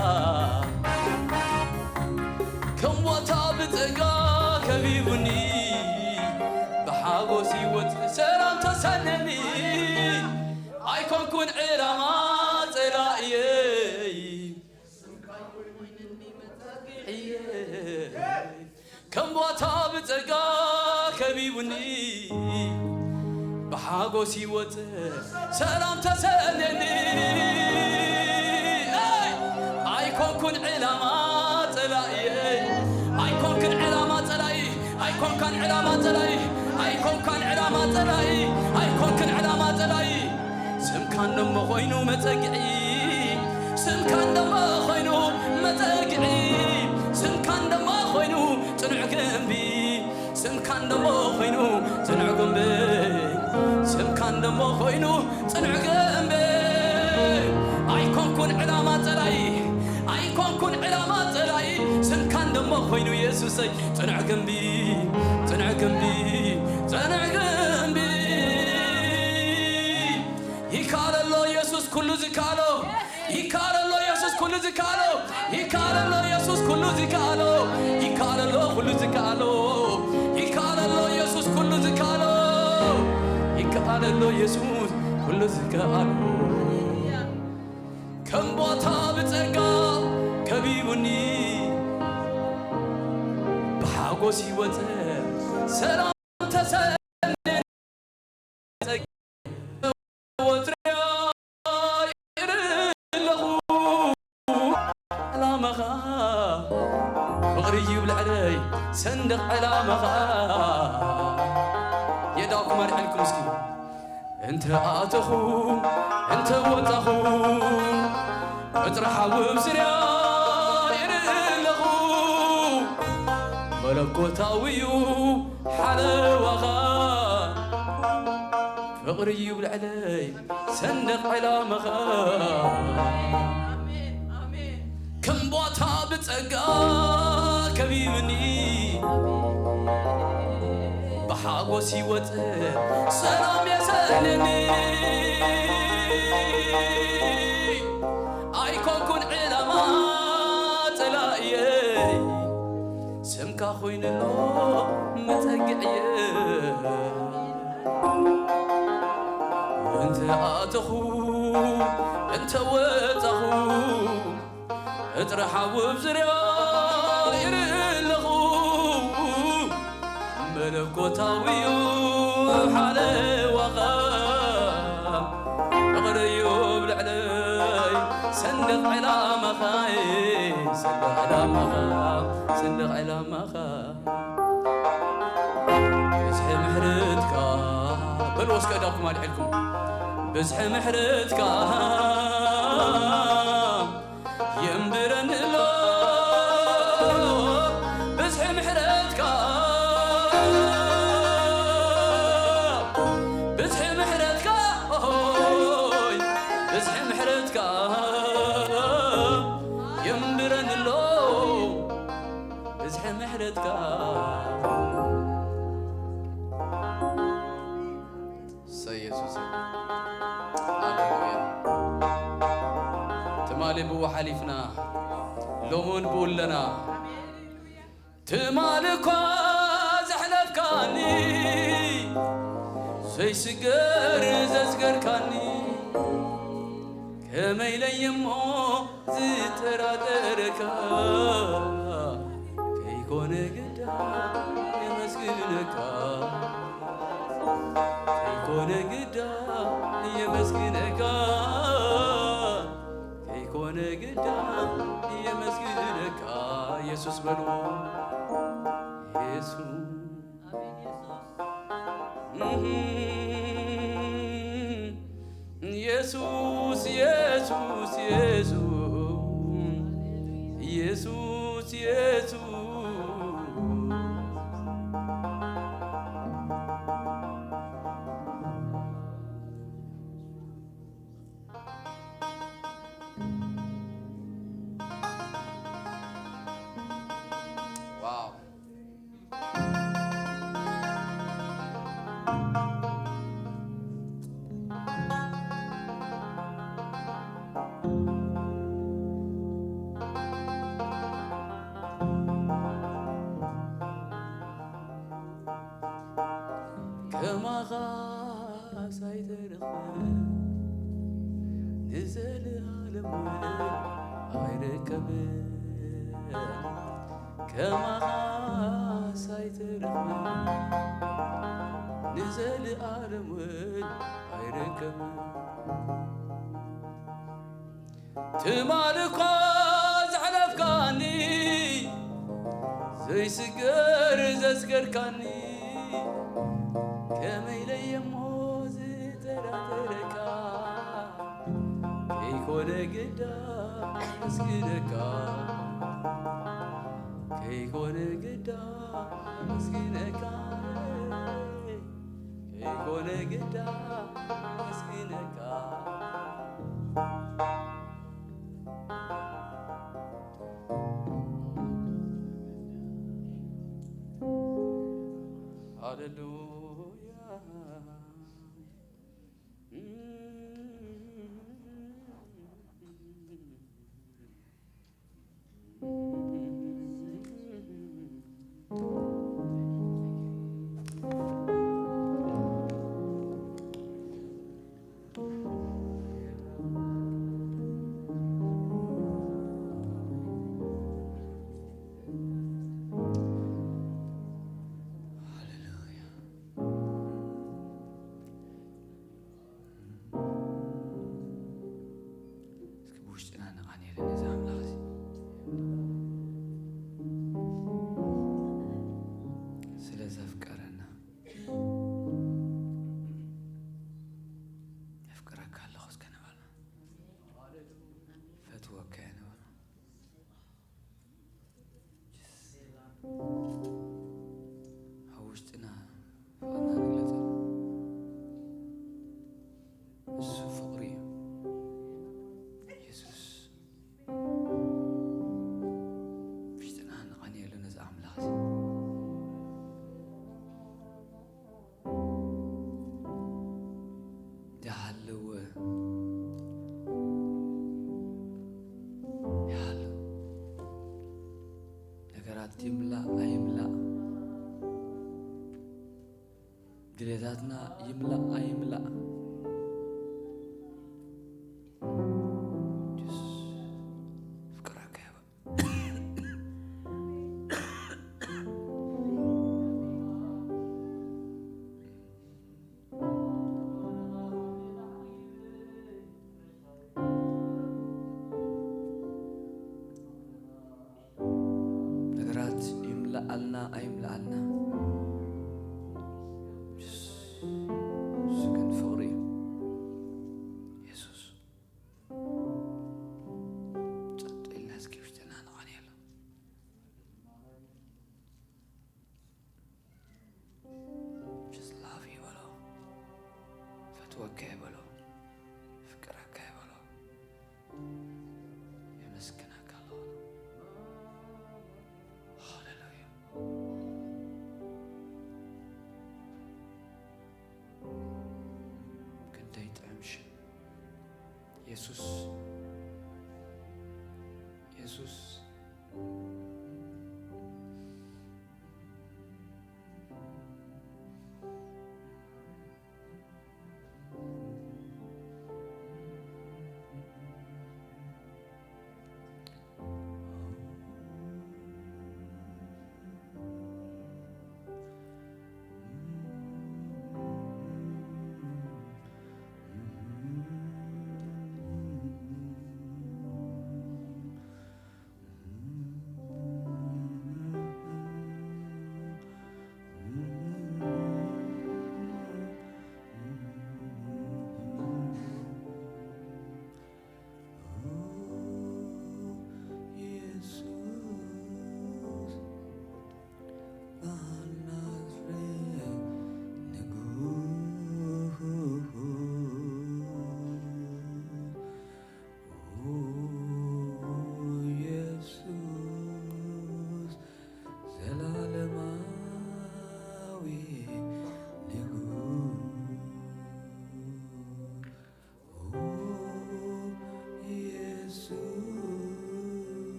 ከም ዋታ ብጸጋ ከቢቡኒ ብሓጎስ ይወጽእ ሰላም ተሰነኒ ኣይኮንኩን ዕላማ ጸላእየይ ከም ዋታ ብጸጋ ከቢቡኒ ብሓጎስ ይወጽእ ሰላም ተሰነኒ ኣይኮንኩን ዕላማ ጸላኢ ኣይኮንክን ዕላማ ጸላኢ ኣይኮንካን ዕላማ ጸላኢ ኣይኮንካን ዕላማ ጸላኢ ኣይኮንክን ዕላማ ጸላኢ ስምካን ደሞ ኮይኑ መጸግዒ ስምካን ደሞ ኮይኑ መጸግዒ ስምካን ደሞ ኮይኑ ጽኑዕ ግንቢ ስምካን ደሞ ኮይኑ ጽኑዕ ግንቢ ስምካን ደሞ ኮይኑ ጽኑዕ ግንቢ ኣይኮንኩን ዕላማ ጸላኢ ኣይኮንኩን ዕላማ ጸላኢ ስምካን ደሞ ኮይኑ የሱሰይ ጽኑዕ ግንቢ ጽኑዕ ግንቢ ጽኑዕ ግንቢ ይካለሎ የሱስ ኩሉ ዝካሎ ይካለሎ የሱስ ኩሉ ዝካሎ ይካለሎ የሱስ ኩሉ ዝካሎ ይካለሎ ኩሉ ዝካሎ ይካለሎ የሱስ ኩሉ ዝካሎ ይካለሎ የሱስ ኩሉ ዝካሎ ከም ቦታ ብጸጋ ከቢቡኒ ብሓጎስ ይወጸ ሰላም ተሰ ወጥርያ ይርኢ ኣለኹ ዕላማኻ ፍቕሪ እዩ ብልዕለይ ሰንደቕ ዕላማኻ የዳውኩም ኣልዕልኩም እስኪ እንተ ኣተኹ እንተ ወጣኹ ቅጥሪ ሓዊ ብስርያ ይርኢ ኣለኹ መለኮታዊ እዩ ሓለዋኻ ፍቕሪ እዩ ብልዕለይ ሰንደቕ ዕላማኻ ከም ቦታ ብጸጋ ከቢብኒ ብሓጎስ ይወጽእ ሰላም የሰንኒ ኣይኮንኩን ዕላማ ጸላእየይ ስምካ ኮይኑሎ መጸግዕየ እንተ ኣተኹ እንተ ወጻኹ እጥሪ ሓዊ ብዝርያ ይርኢ ኣለኹ መለኮታዊ እዩ ሓለዋኻ ፍቕሪ እዩ ብልዕለይ ሰንደቕ ዕላማኻ ሰንደቕ ዕላማኻ ሰንደቕ ዕላማኻ ብዝሒ ምሕረትካ በሉ እስከ እዳኹም ኣልዒልኩም። ብዝሒ ምሕረትካ የንብረኒ ኣሎ፣ ብዝሒ ምሕረትካ፣ ብዝሒ ምሕረትካ፣ ኦሆይ፣ ብዝሒ ምሕረትካ የንብረኒ ኣሎ፣ ብዝሒ ምሕረትካ። እሰይ የሱስ። ሃሌሉያ። ትማሊ ብኡ ሓሊፍና፣ ሎሚ እውን ብኡ ኣለና። ትማሊ እኳ ዘሕለፍካኒ፣ ዘይስገር ዘስገርካኒ፣ ከመይ ኢለ'የ እሞ ዝጠራጠረካ፣ ከይኮነ ግዳ የመስግነካ፣ ከይኮነ ግዳ የመስግነካ፣ ከይኮነ ግዳ የመስግነካ፣ የሱስ በሉ፣ የሱስ። የሱስ፣ የሱስ፣ የሱስ፣ የሱስ፣ የሱስ። ዋው። ከማኻስ ኣይተረኽበን፣ ንዘለኣለም እውን ኣይርከብን። ከማኻስ ኣይተረኽበን፣ ንዘለኣለም እውን ኣይርከብን። ትማሊ እኳ ዘሕለፍካኒ፣ ዘይስገር ዘስገርካኒ፣ ከመይ ኢለ'የ እሞ ዝጠራጠረካ፣ ከይኮነ ግዳ መስግነካ፣ ከይኮነ ግዳ መስግነካ፣ ከይኮነ ግዳ መስግነካ። ሃሌሉያ። እስኪ ብውሽጥና ነቓንየሉ ነዚ ኣምላኽ እዚ። ስለ ዘፍቀረና። የፍቅረካ ኣለኹ እስከ ንበልና። ፈትወካ እየ ንበልና። ኣብ ውሽጥና ፍቕርና ንግለጸሉ። እሱ ፍቕሪ እዩ። የሱስ ውሽጥና ንቐንየሉ ነዚ ኣምላኽ እዚ። ዝሃለወ ይሃሉ። ነገራት ይምላእ ኣይምላእ፣ ድሌታትና ይምላእ ኣይምላእ፣ ጅስ ፍቅረካ ይበል። ነገራት ይምልኣልና ኣይምልኣልና፣ ጅስ ኢየሱስ፣ ኢየሱስ።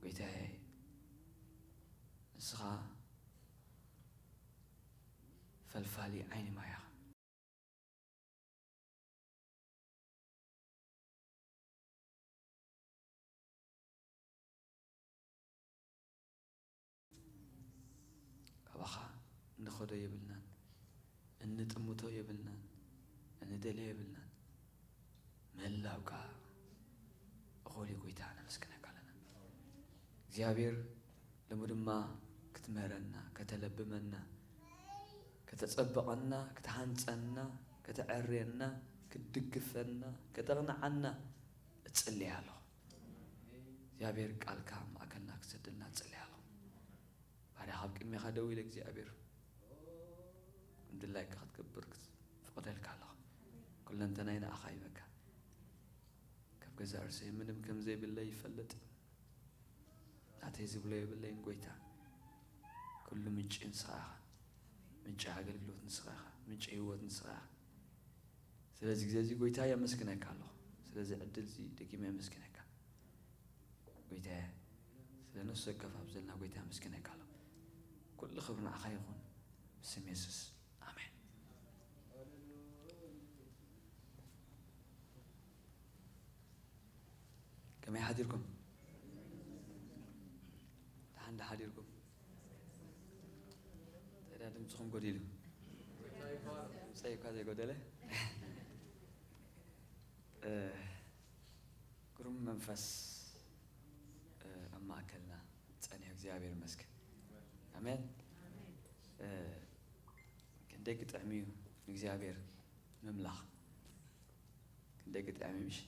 ጎይታየ፣ ንስኻ ፈልፋሊ ዓይኒ ማይ ኢኻ። ካባኻ እንኸዶ የብልናን፣ እንጥምቶ የብልናን፣ እንደልዮ የብልናን። ምህላውካ እኹል እዩ ጎይታ፣ ነመስግነካ ኣለና። እግዚኣብሔር፣ ሎሚ ድማ ክትምህረና፣ ከተለብመና፣ ከተጸብቐና፣ ክትሃንጸና፣ ከተዐርየና፣ ክትድግፈና፣ ከተቕንዓና እጽልይ ኣለኹ። እግዚኣብሔር ቃልካ ኣብ ማእከልና ክሰደልና እጽልይ ኣለኹ። ባርያኻ ኣብ ቅድሜኻ ደው ኢለ እግዚኣብሔር፣ ድላይካ ክትገብር ክፍቕደልካ ኣለኹ። ኩለንተናይ ንኣኻ ይበካ። ካብ ገዛእ ርእሰይ ምንም ከም ዘይብለይ ይፈልጥ። ናተይ ዝብሎ የብለይን ጎይታ። ኩሉ ምንጪ ንስኻ ኢኻ። ምንጪ ኣገልግሎት ንስኻ ኢኻ። ምንጪ ህይወት ንስኻ ኢኻ። ስለዚ ግዜ እዚ ጎይታ የመስግነካ ኣለኹ። ስለዚ ዕድል እዚ ደጊመ የመስግነካ። ጎይታየ፣ ስለ ነፍሲ ወከፍ ኣብ ዘለና ጎይታ የመስግነካ ኣለኹ። ኩሉ ክብሪ ንዓኻ ይኹን። ብስም የሱስ። ኣሜን። ከመይ ሓዲርኩም? ደሓን ዶ ሓዲርኩም? እንታይ ደኣ ድምፅኹም ጎዲሉ? ድምፀይ እኳ ዘይጎደለ። እ፣ ግሩም መንፈስ፣ እ፣ ኣብ ማእከልና ጸኒሑ፣ እግዚኣብሔር ይመስገን። ኣሜን። እ፣ ክንደይ ክጥዕም እዩ ንእግዚኣብሔር ምምላኽ። ክንደይ ክጥዕም እዩ፣ ምሽ?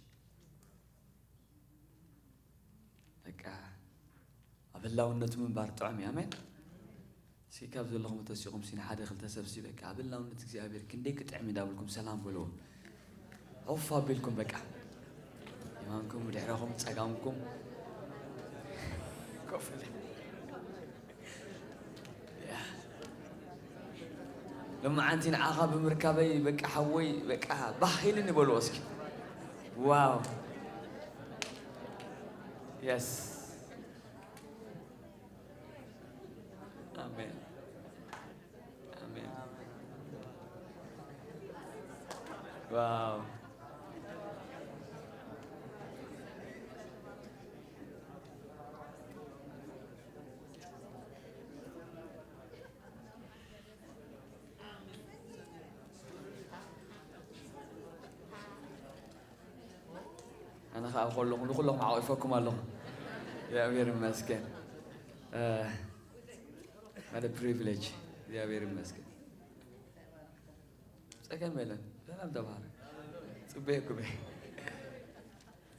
በቃ ኣብ ህላውነቱ ምንባር ጥዑም እዩ። ኣሜን። እስኪ ካብ ዘለኹም ተሲኹም ሲኒ ሓደ ክልተ ሰብ ሲ በቃ ኣብ ህላውነት እግዚኣብሔር ክንደይ ክጥዕም እዩ እንዳበልኩም ሰላም በልዎ። ዖፍ ኣቢልኩም በቃ የማንኩም፣ ድሕረኹም፣ ጸጋምኩም ኮፍ ኢለ። ያ። ሎማዓንቲ ንዓኻ ብምርካበይ በቃ ሓወይ በቃ ባህ ኢልኒ በልዎ እስኪ። ዋው። የስ። ኣሜን። ኣሜን። ዋው። ኣነ ኸዓ ከለኹ ንኹለኹም ዓቒፈኩም ኣለኹ። እግዚኣብሔር ይመስገን። እ፣ what a privilege። እግዚኣብሔር ይመስገን። ጸገም የለን። ሰላም ተባረክ። ጽቡቅ እየ።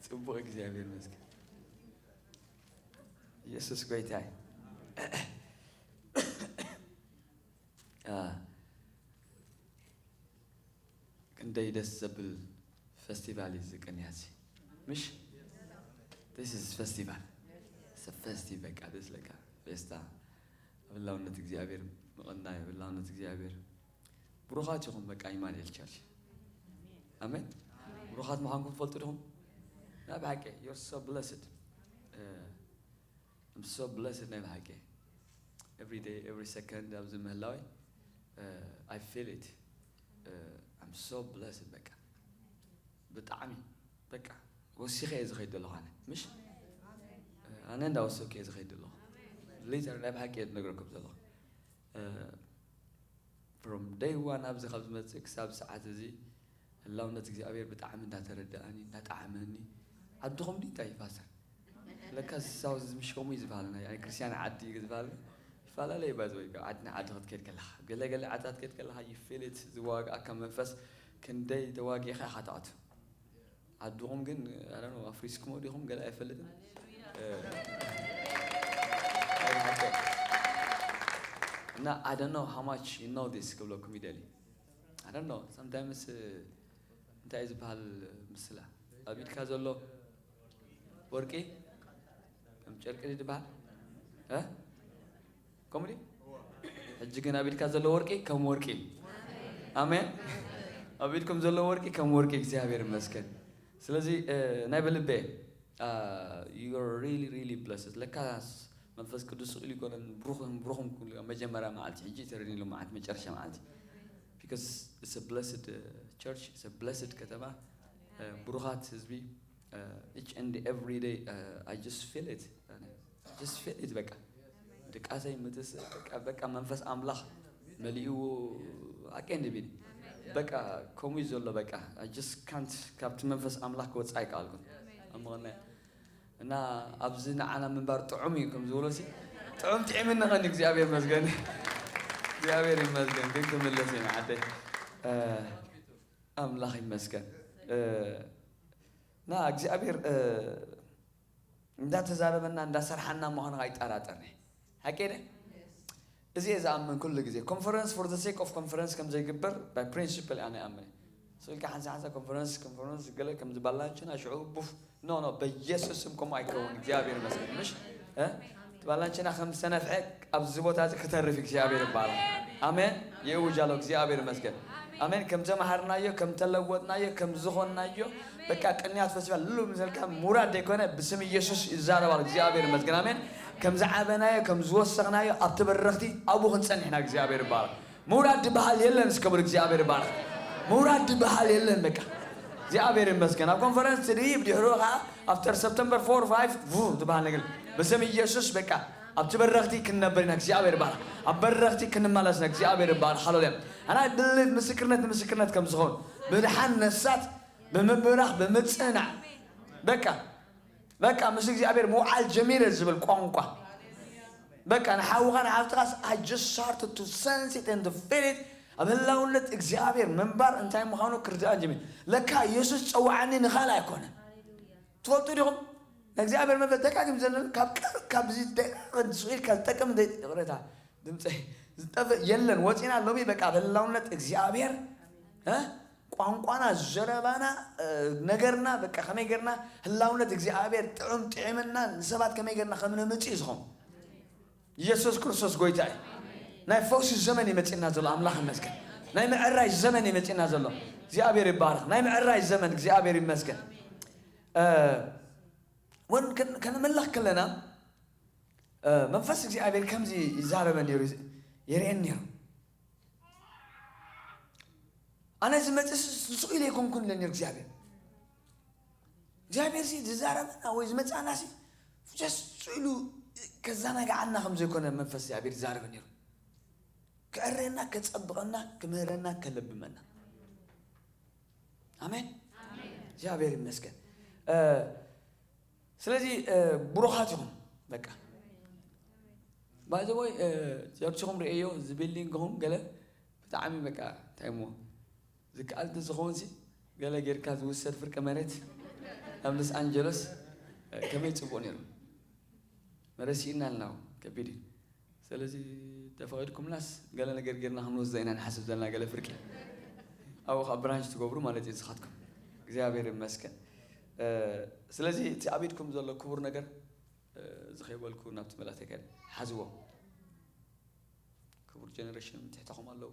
ጽቡቅ፣ እግዚኣብሔር ይመስገን። ኢየሱስ ጎይታ እዩ። አ፣ ክንደይ ደስ ዘብል ፈስቲቫል እዩ እዚ ቅንያት እዚ። ምሽ? This is festival. It's a festi-፣ በቃ ደስ ለካ። ፌስታ። ኣብ ህላውነት እግዚኣብሔር ምቕናይ፣ ኣብ ህላውነት እግዚኣብሔር። ብሩኻት ኢኹም በቃ ኢማኑኤል ቸርች። ኣሜን። ብሩኻት ምዃንኩም ትፈልጡ ዲኹም? ናይ ብሓቂ፣ you're so blessed. እ፣ I'm so blessed ናይ ብሓቂ። Every day, every second ኣብዚ ምህላወይ፣ እ፣ I feel it. እ፣ I'm so blessed በቃ። ብጣዕሚ በቃ ወሲኸ እየ ዝኸይድ ዘለኹ ኣነ። ምሽ? እ፣ ኣነ እንዳወሰኩ እየ ዝኸይድ ዘለኹ። ሊተር ናይ ብሓቂ እየ ዝነግረኩም ዘለኹ። እ፣ from day one ኣብዚ ካብ ዝመጽእ ክሳብ ሰዓት እዚ ህላውነት እግዚኣብሔር ብጣዕሚ እንዳተረዳእኒ፣ እንዳጠዓመኒ። ዓድኹም ድዩ እንታይ ፓስተር? ለካ ሳውዝ ምሽ ከምኡ እዩ ዝበሃል፣ ናይ፣ ናይ ክርስትያን ዓዲ እዩ ዝበሃል። ይፈላለዩ ባይ ዘወይ፣ ካብ ዓድና ዓዲ ክትከይድ ከለኻ፣ ገለ ገለ ዓድታት ክትከይድ ከለኻ፣ you feel it፣ ዝዋግኣካ መንፈስ፣ ክንደይ ተዋጊእኻ ኢኻ ትኣቱ። ዓድኹም ግን፣ I don't know፣ ኣፍሪስኩሞ ዲኹም ገለ ኣይፈልጥን። እ፣ እና I don't know how much you know this ክብለኩም ይደሊ። I don't know፣ sometimes፣ እ፣ እንታይ እዩ ዝበሃል ምስላ? ኣብ ኢድካ ዘሎ ወርቂ ከም ጨርቂ ድዩ ዝበሃል? እ? ከምኡ ድዩ? ሕጂ ግን ኣብ ኢድካ ዘሎ ወርቂ ከም ወርቂ እዩ። ኣሜን። ኣብ ኢድኩም ዘሎ ወርቂ ከም ወርቂ፣ እግዚኣብሔር ይመስገን። ስለዚ፣ እ፣ ናይ ብልቤ፣ እ፣ you are really, really blessed። ለካስ መንፈስ ቅዱስ ስቕ ኢሉ ይኮነን ብሩኽን ብሩኽን ኩሉ መጀመርያ መዓልቲ፣ ሕጂ ተረዲኒ ሎማዓንቲ መጨረሻ መዓልቲ። Because it's a blessed, እ፣ church, it's a blessed ከተማ፣ እ፣ ብሩኻት ህዝቢ፣ እ፣ each and every day፣ እ፣ I just feel it። ኣነ just feel it በቃ። ድቃሰይ ምትስ በቃ፣ በቃ መንፈስ ኣምላኽ መሊእዎ ኣቄ እንድቢል በቃ። ከምኡ እዩ ዘሎ በቃ። I just can't፣ ካብቲ መንፈስ ኣምላኽ ክወጽእ ኣይከኣልኩን። ኣብ ምኽንያት እና ኣብዚ ንዓና ምንባር ጥዑም እዩ ከም ዝበሎ ሲ፣ ጥዑም ጥዒምኒ ኸኒ። እግዚኣብሔር ይመስገን። እግዚኣብሔር ይመስገን። ግን ክምለስ እየ ንዓደይ። እ፣ ኣምላኽ ይመስገን። እ፣ እና እግዚኣብሔር፣ እ፣ እንዳተዛረበና እንዳሰርሓና ምዃኑ ኣይጠራጠርን። ሓቂ ደ? እዚ እየ ዝኣምን ኩሉ ግዜ። ኮንፈረንስ for the sake of ኮንፈረንስ ከም ዘይግበር by principle ኣነ እኣምን። ስልካ ሓንሳ ሓንሳ ኮንፈረንስ፣ ኮንፈረንስ ገለ ከም ዝባላንችና ሽዑ ቡፍ። ኖ፣ ኖ፣ በኢየሱስ ስም ከምኡ ኣይከውን። እግዚኣብሔር ይመስገን። ምሽ? እ? እቲ ባላንችና ከም ዝተነፍሐ ኣብዚ ቦታ እዚ ክተርፍ እግዚኣብሔር ይባላል። ኣሜን። የእውጅ ኣሎ። እግዚኣብሔር ይመስገን። ኣሜን። ከም ተማሃርናዮ፣ ከም ተለወጥናዮ፣ ከም ዝኾንናዮ፣ በቃ ቅንያት ፈስቲቫል ልሉ ምዘልካ ምውራድ ዘይኮነ ብስም ኢየሱስ ይዛረባል። እግዚኣብሔር ይመስገን። ኣሜን። ከም ዝዓበናዮ፣ ከም ዝወሰኽናዮ ኣብቲ በረኽቲ ኣብኡ ክንጸንሕ ኢና። እግዚኣብሔር ይባላል። ምውራድ ዝበሃል የለን። እስከ ብር እግዚኣብሔር ይባላል። ምውራድ ዝበሃል የለን። በቃ እግዚኣብሔር ይመስገን። ኣብ ኮንፈረንስ ትድይብ ድሕሩ ከዓ after September four five ቡ ዝበሃል ነገር ብስም ኢየሱስ በቃ ኣብቲ በረኽቲ ክንነብር ኢና። እግዚኣብሔር ይባረክ። ኣብ በረኽቲ ክንመለስ ኢና። እግዚኣብሔር ይባረክ። ሃሌሉያ። ኣና ድልት ምስክርነት ንምስክርነት ከም ዝኸውን ብድሓን ነፍሳት ብምብራኽ ብምጽናዕ በቃ በቃ ምስ እግዚኣብሔር ምውዓል ጀሚረ ዝብል ቋንቋ በቃ ንሓውኻ ንሓፍትኻስ I just started to sense it and to feel it። ኣብ ህላውነት እግዚኣብሔር ምንባር እንታይ ምዃኑ ክርዳእ ጀሚር። ለካ ኢየሱስ ጸዋዓኒ ንኻል ኣይኮነን። ትፈልጡ ዲኹም? እግዚኣብሔር መንፈስ ደጋጊም ዘለን ካብ ቀር-፣ ካብዚ ደቂቕ ስኢልካ ዝጠቅም እንደ-፣ ይቕሬታ፣ ድምፀይ ዝጠፍእ የለን። ወፂና ሎሚ በቃ ኣብ ህላውነት እግዚኣብሔር፣ እ? ቋንቋና፣ ዘረባና፣ እ፣ ነገርና፣ በቃ ከመይ ገርና ህላውነት እግዚኣብሔር ጥዑም ጥዒምና ንሰባት ከመይ ገርና ከም ንምጽእ እዩ ዝኾን። ኢየሱስ ክርስቶስ ጎይታ እዩ። ናይ ፈውሲ ዘመን ይመጽእና ዘሎ ኣምላኽ ይመስገን። ናይ ምዕራይ ዘመን ይመጽእና ዘሎ እግዚኣብሔር ይባረክ። ናይ ምዕራይ ዘመን እግዚኣብሔር ይመስገን። እ፣ ወን ከን-፣ ከነመልኽ ከለና፣ እ፣ መንፈስ እግዚኣብሔር ከምዚ ይዛረበ ነይሩ፣ የርእየን ነይሩ። ኣነ ዝመፅእ ስቕ ኢለ ኣይኮንኩን ኢለ ነይሩ እግዚኣብሔር። እግዚኣብሔር ሲ ዝዛረበና ወይ ዝመፅኣና ሲ just ስቕ ኢሉ ከዘናግዓና ከም ዘይኮነ መንፈስ እግዚኣብሔር ይዛረበ ነይሩ። ክዕረየና፣ ከጸብቐና፣ ክምህረና፣ ከለብመና። ኣሜን። እግዚኣብሔር ይመስገን። ስለዚ ብሩኻት ኢኹም። በቃ ባይዘወይ ቸርችኹም ርእዮ፣ እዚ ቢልዲንግኹም ገለ ብጣዕሚ በቃ እንታይ እሞ ዝከኣል እንተዝኸውን ሲ ገለ ጌርካ ዝውሰድ ፍርቂ መሬት ኣብ ሎስ ኣንጀሎስ ከመይ ጽቡቕ ነይሩ። መረሲእና ኣልና ከቢድ እዩ። ስለዚ ተፈቒድኩምላስ ገለ ነገር ጌርና ክንወስዶ ኢና ንሓስብ ዘለና ገለ ፍርቂ ኣብኡ ካብ ብራንች ትገብሩ ማለት እዩ ንስኻትኩም። እግዚኣብሔር ይመስገን። ስለዚ እቲ ኣብ ኢድኩም ዘሎ ክቡር ነገር ዝኸይበልኩ ናብቲ መልእኽቲ ከድ ሓዝዎ። ክቡር ጀነሬሽን ትሕተኹም ኣለዉ።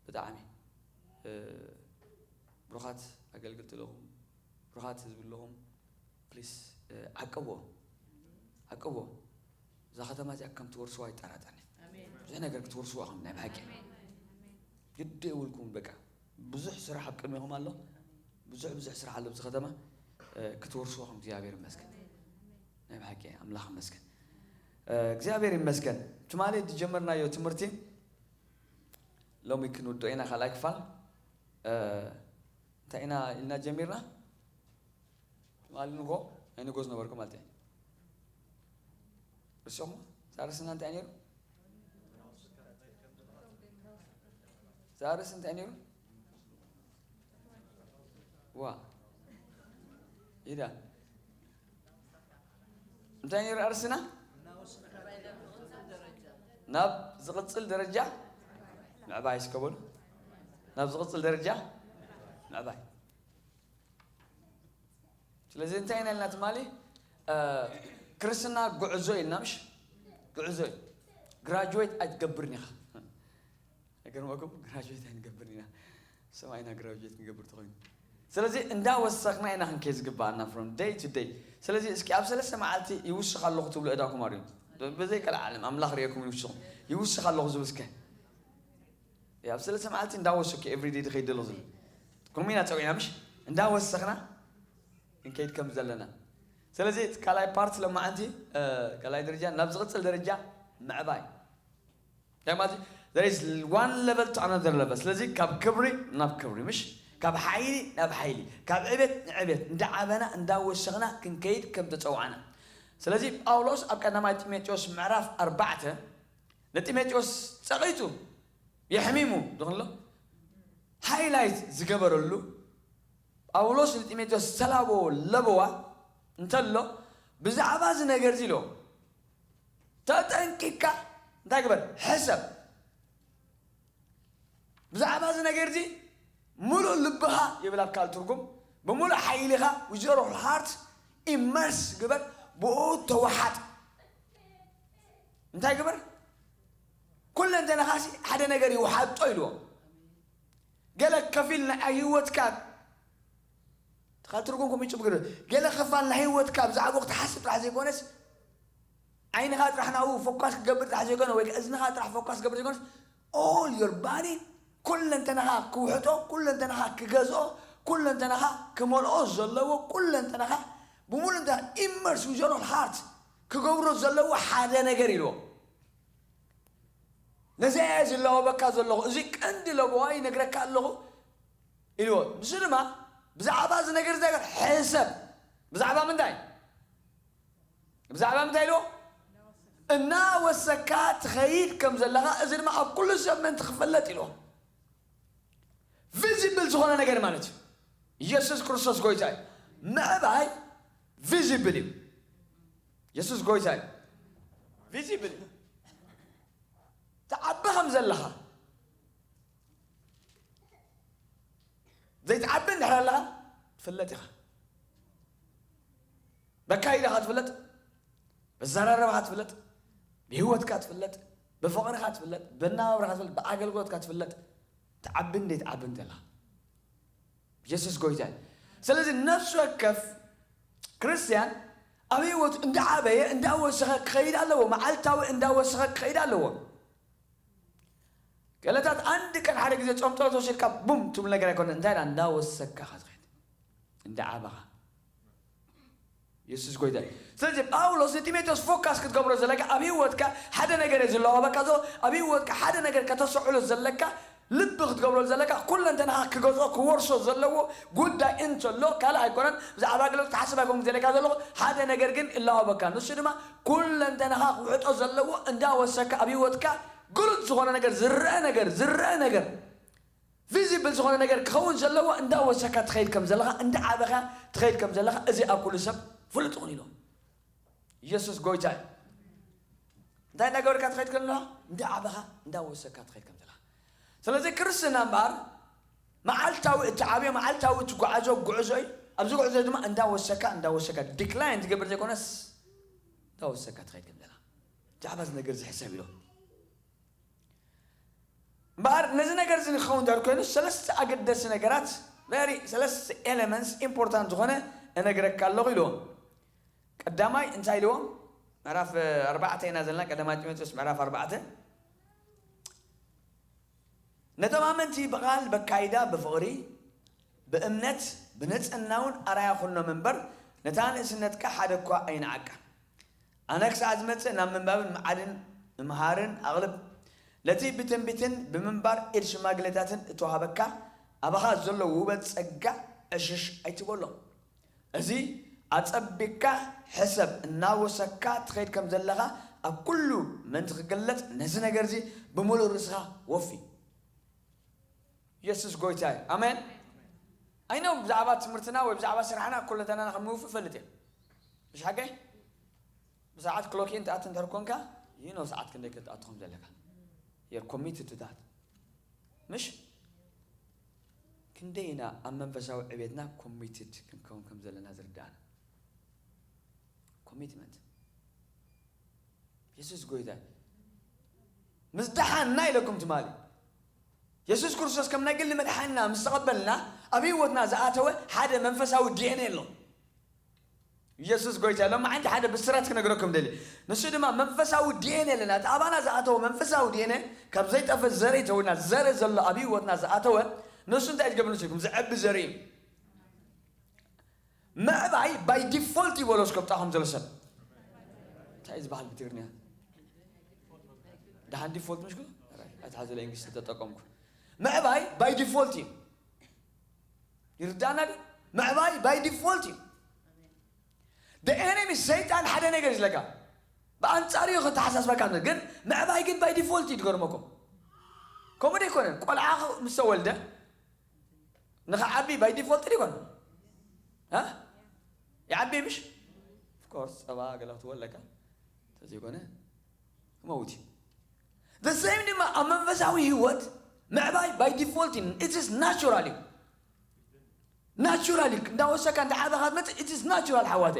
ብጣዕሚ ብሩኻት ኣገልግልቲ ኣለኹም፣ ብሩኻት ህዝቢ ኣለኹም። ፕሊስ ዓቅብዎ፣ ዓቅብዎ። እዛ ከተማ እዚኣ ከም ትወርስዋ ኣይጠራጠርን። ብዙሕ ነገር ክትወርስዋ ከም ናይ ብሓቂ ግዲ የብልኩም። በቃ ብዙሕ ስራሕ ኣብ ቅድሚኹም ኣሎ። ብዙሕ ብዙሕ ስራሕ ኣሎ ኣብዚ ከተማ ክትወርስዋ ከም እግዚኣብሔር ይመስገን። ናይ ብሓቂ ኣምላኽ ይመስገን። እግዚኣብሔር ይመስገን። ትማሊ ዝጀመርናዮ ትምህርቲ ሎሚ ክንውድኦ ኢና። ካልኣይ ክፋል እንታይ ኢና ኢልና ጀሚርና? ትማሊ ንጎ ናይ ንጎ ዝነበርኩ ማለት እየ። ርስኹም ዛርስና እንታይ ነይሩ? ዛርስ እንታይ ነይሩ? ዋ ኢዳ እንታይ ነይሩ ኣርስና? ናብ ዝቕጽል ደረጃ ምዕባይ እስከ በሉ። ናብ ዝቕጽል ደረጃ ምዕባይ። ስለዚ እንታይ ኢና ኢልና ትማሊ? ክርስትና ጉዕዞ ኢልና ምሽ? ጉዕዞ እዩ። ግራጁዌት ኣይትገብርን ኢኻ። ኣይገርመኩም? ግራጁዌት ኣይንገብርን ኢና። ሰማይ ኢና ግራጁዌት ንገብር ተኾይኑ። ስለዚ እንዳወሰኽና ኢና ክንከይ ዝግባኣና from day to day። ስለዚ እስኪ ኣብ ሰለስተ መዓልቲ ይውስኽ ኣለኹ ትብሉ እዳኩም ኣርዩ። ብዘይ ቀልዓለም ኣምላኽ ርእየኩም ይውስኹም። ይውስኽ ኣለኹ ዝብል እስከ። ኣብ ሰለስተ መዓልቲ እንዳወሰኩ every day ዝኸይድ ዘሎ ዝብል። ከምኡ ኢና ጸዊዕና ምሽ? እንዳወሰኽና ክንከይድ ከም ዘለና። ስለዚ እቲ ካልኣይ ፓርት ለማዓንቲ ካልኣይ ደረጃ ናብ ዝቕጽል ደረጃ ምዕባይ። እንታይ ማለት እዩ? There is one level to another level። ስለዚ ካብ ክብሪ ናብ ክብሪ ምሽ? ካብ ሓይሊ ናብ ሓይሊ፣ ካብ ዕቤት ንዕቤት እንዳዓበና እንዳወሰኽና ክንከይድ ከም ተጸውዓና። ስለዚ ጳውሎስ ኣብ ቀዳማይ ጢሞቴዎስ ምዕራፍ ኣርባዕተ ንጢሞቴዎስ ጸቒጡ የሕሚሙ ዝኽንሎ ሃይላይት ዝገበረሉ ጳውሎስ ንጢሞቴዎስ ዝተላበዎ ለበዋ እንተሎ ብዛዕባ እዚ ነገር እዚ ኢሎ ተጠንቂካ እንታይ ግበር ሕሰብ። ብዛዕባ እዚ ነገር እዚ ምሉእ ልብኻ ይብል ኣብ ካልእ ትርጉም ብምሉእ ሓይሊኻ with your whole heart immerse ግበር ብኡ ተወሓጥ። እንታይ ግበር? ኩለንተናኻሲ ሓደ ነገር ይውሓጦ ኢልዎ። ገለ ከፊል ናይ ህይወትካ ትኻል ትርጉም ከምኡ ይጭብግር ገለ ክፋል ናይ ህይወትካ ብዛዕባኡ ክትሓስብ ጥራሕ ዘይኮነስ ዓይንኻ ጥራሕ ናብኡ ፎካስ ክገብር ጥራሕ ዘይኮነ ወይ እዝንኻ ጥራሕ ፎካስ ክገብር ዘይኮነስ all your body ኩለንተናኻ ክውሕጦ ኩለንተናኻ ክገዝኦ ኩለንተናኻ ክመልኦ ዘለዎ ኩለንተናኻ ብምሉእ እንተ immerse with your whole heart ክገብሮ ዘለዎ ሓደ ነገር ኢልዎ። ነዚ እየ ዝላወበካ ዘለኹ፣ እዚ ቀንዲ ለበዋ ይነግረካ ኣለኹ ኢልዎ። ንሱ ድማ ብዛዕባ እዚ ነገር እዚ ነገር ሕሰብ። ብዛዕባ ምንታይ? ብዛዕባ ምንታይ ኢልዎ? እናወሰካ ትኸይድ ከም ዘለኻ፣ እዚ ድማ ኣብ ኩሉ ሰብ ምእንቲ ክፈለጥ ኢልዎ። ቪዚብል ዝኾነ ነገር ማለት እዩ። ኢየሱስ ክርስቶስ ጎይታ እዩ። ምዕባይ ቪዚብል እዩ። ኢየሱስ ጎይታ እዩ። ቪዚብል እዩ። ትዓቢ ከም ዘለኻ ዘይትዓቢ እንድሕር ኣለኻ ትፍለጥ ኢኻ። በካይዳኻ ትፍለጥ፣ በዘራረባኻ ትፍለጥ፣ ብህይወትካ ትፍለጥ፣ ብፍቕርኻ ትፍለጥ፣ ብናብራኻ ትፍለጥ፣ ብኣገልግሎትካ ትፍለጥ። ትዓቢ እንዴ ትዓቢ እንተላ የሱስ ጎይታ እዩ። ስለዚ ነፍሲ ወከፍ ክርስትያን ኣብ ህይወቱ እንዳዓበየ እንዳወሰኸ ክኸይድ ኣለዎ። መዓልታዊ እንዳወሰኸ ክኸይድ ኣለዎ። ገለታት አንድ ቀን ሓደ ግዜ ጾም ጸሎት ወሲድካ ቡም ትብል ነገር ኣይኮነን። እንታይ ዳ እንዳወሰካ ኢኻ ትኸይድ፣ እንዳዓበኻ። የሱስ ጎይታ እዩ። ስለዚ ጳውሎስ ንጢሞቴዎስ ፎካስ ክትገብሮ ዘለካ ኣብ ህይወትካ ሓደ ነገር እዩ ዝለዋወበካ ዘሎ። ኣብ ህይወትካ ሓደ ነገር ከተሰዕሎ ዘለካ፣ ልቢ ክትገብሮ ዘለካ፣ ኩለንተናኻ ክገዝኦ ክወርሶ ዘለዎ ጉዳይ እንተሎ ካልእ ኣይኮነን። ብዛዕባ ኣገልግሎት ክሓስብ ኣይኮንኩ ዘለካ ዘለኹ፣ ሓደ ነገር ግን እለዋወበካ። ንሱ ድማ ኩለንተናኻ ክውሕጦ ዘለዎ እንዳወሰካ ኣብ ህይወትካ ግሉጽ ዝኾነ ነገር፣ ዝረአ ነገር፣ ዝረአ ነገር፣ ቪዚብል ዝኾነ ነገር ክኸውን ዘለዎ እንዳወሰካ ትኸይድ ከም ዘለኻ፣ እንዳዓበኻ ትኸይድ ከም ዘለኻ፣ እዚ ኣብ ኩሉ ሰብ ፍሉጥ ይኹን ኢሎም። ኢየሱስ ጎይታ እዩ። እንታይ እንዳገበርካ ትኸይድ ከም ዘለኻ፣ እንዳዓበኻ እንዳወሰካ ትኸይድ ከም ዘለኻ። ስለዚ ክርስትና እምበኣር መዓልታዊ እትዓብዮ፣ መዓልታዊ እትጓዓዞ ጉዕዞ እዩ። ኣብዚ ጉዕዞ ድማ እንዳወሰካ እንዳወሰካ ዲክላይን ትገብር ዘይኮነስ እንዳወሰካ ትኸይድ ከም ዘለኻ። ብዛዕባ እዚ ነገር ዝሕሰብ ኢሎም። እምበኣር ነዚ ነገር እዚ ንክኸውን እንድሕር ኮይኑ ሰለስተ ኣገደሲ ነገራት፣ ቨሪ ሰለስተ ኤለመንትስ ኢምፖርታንት ዝኾነ እነግረካ ኣለኹ ኢልዎም። ቀዳማይ እንታይ ኢልዎም? ምዕራፍ ኣርባዕተ ኢና ዘለና፣ ቀዳማይ ጢሞቴዎስ ምዕራፍ ኣርባዕተ። ነቶም ኣመንቲ ብቓል በካይዳ ብፍቕሪ ብእምነት ብንጽህና እውን ኣርኣያ ኩኖም እምበር ነታ ንእስነትካ ሓደ እኳ ኣይንዓቃ። ኣነ ክሳዕ ዝመጽእ ናብ ምንባብን ምዓድን ምምሃርን ኣቕልብ። ነቲ ብትንቢትን ብምንባር ኢድ ሽማግሌታትን እተዋህበካ ኣባኻ ዘሎ ውበት ጸጋ ዕሽሽ ኣይትበሎ። እዚ ኣጸቢቅካ ሕሰብ፣ እናወሰካ ትኸይድ ከም ዘለኻ ኣብ ኩሉ ምእንቲ ክግለጽ ነዚ ነገር እዚ ብምሉእ ርእስኻ ወፊ። የሱስ ጎይታ እዩ። ኣሜን። ኣይነው ብዛዕባ ትምህርትና ወይ ብዛዕባ ስራሕና ኩለተናና ከም ንውፍ እፈልጥ እየ። ምሽ ሓቀይ? ብሰዓት ክሎክ ኢን ትኣቲ እንድሕር ኮንካ፣ you know ሰዓት ክንደይ ክትኣቱ ከም ዘለካ። You're committed to that። ምሽ? ክንደይ ኢና ኣብ መንፈሳዊ ዕቤትና ኮሚትድ ክንከውን ከም ዘለና ዝርዳእና። ኮሚትመንት። የሱስ ጎይታ እዩ። ምስ ደሓንና ኢለኩም ትማሊ። የሱስ ክርስቶስ ከም ናይ ግሊ መድሓንና ምስ ተቐበልና፣ ኣብ ህይወትና ዝኣተወ ሓደ መንፈሳዊ ዲ ኤን ኤ ኣሎ። የሱስ ጎይታ እዩ። ሎማዓንቲ ሓደ ብስራት ክነግረኩም ደሊ። ንሱ ድማ መንፈሳዊ ዲ ኤን ኤ ኣለና። እቲ ኣባና ዝኣተወ መንፈሳዊ ዲ ኤን ኤ ካብ ዘይጠፍእ ዘርኢ ተውና፣ ዘርኢ ዘሎ ኣብ ህይወትና ዝኣተወ፣ ንሱ እንታይ ትገብር ንስኩም? ዝዕቢ ዘርኢ እዩ። ምዕባይ ባይ ዲፎልት ይበሎ እስከ ብጣኹም ዘሎ ሰብ። እንታይ እዩ ዝበሃል ብትግርኛ? ደሓን ዲፎልት ምሽ ኩሉ? ኣይትሓዘለ እንግሊዝ ተጠቀምኩ። ምዕባይ ባይ ዲፎልት እዩ። ይርዳና ድዩ? ምዕባይ ባይ ዲፎልት እዩ። The enemy ሰይጣን ሓደ ነገር ይዝለካ። ብኣንጻሩ እዩ ከተሓሳስበካ፣ ግን ምዕባይ ግን ባይ ዲፎልት እዩ። ትገርመኩም። ከምኡ ዶ ኣይኮነን? ቆልዓ ምስ ተወልደ ንኽዓቢ ባይ ዲፎልት ዶ ይኮን? እ? ይዓቢ ምሽ? ኦፍ ኮርስ ጸባ ገለ ክትህቦ ኣለካ። እንተዘይኮነ ክመውት እዩ። The same ድማ ኣብ መንፈሳዊ ህይወት ምዕባይ ባይ ዲፎልት እዩ። It is ናቹራል እዩ። ናቹራል እዩ። እንዳወሰካ እንዳዓበኻ ትመጽእ። It is ናቹራል ሓዋተ።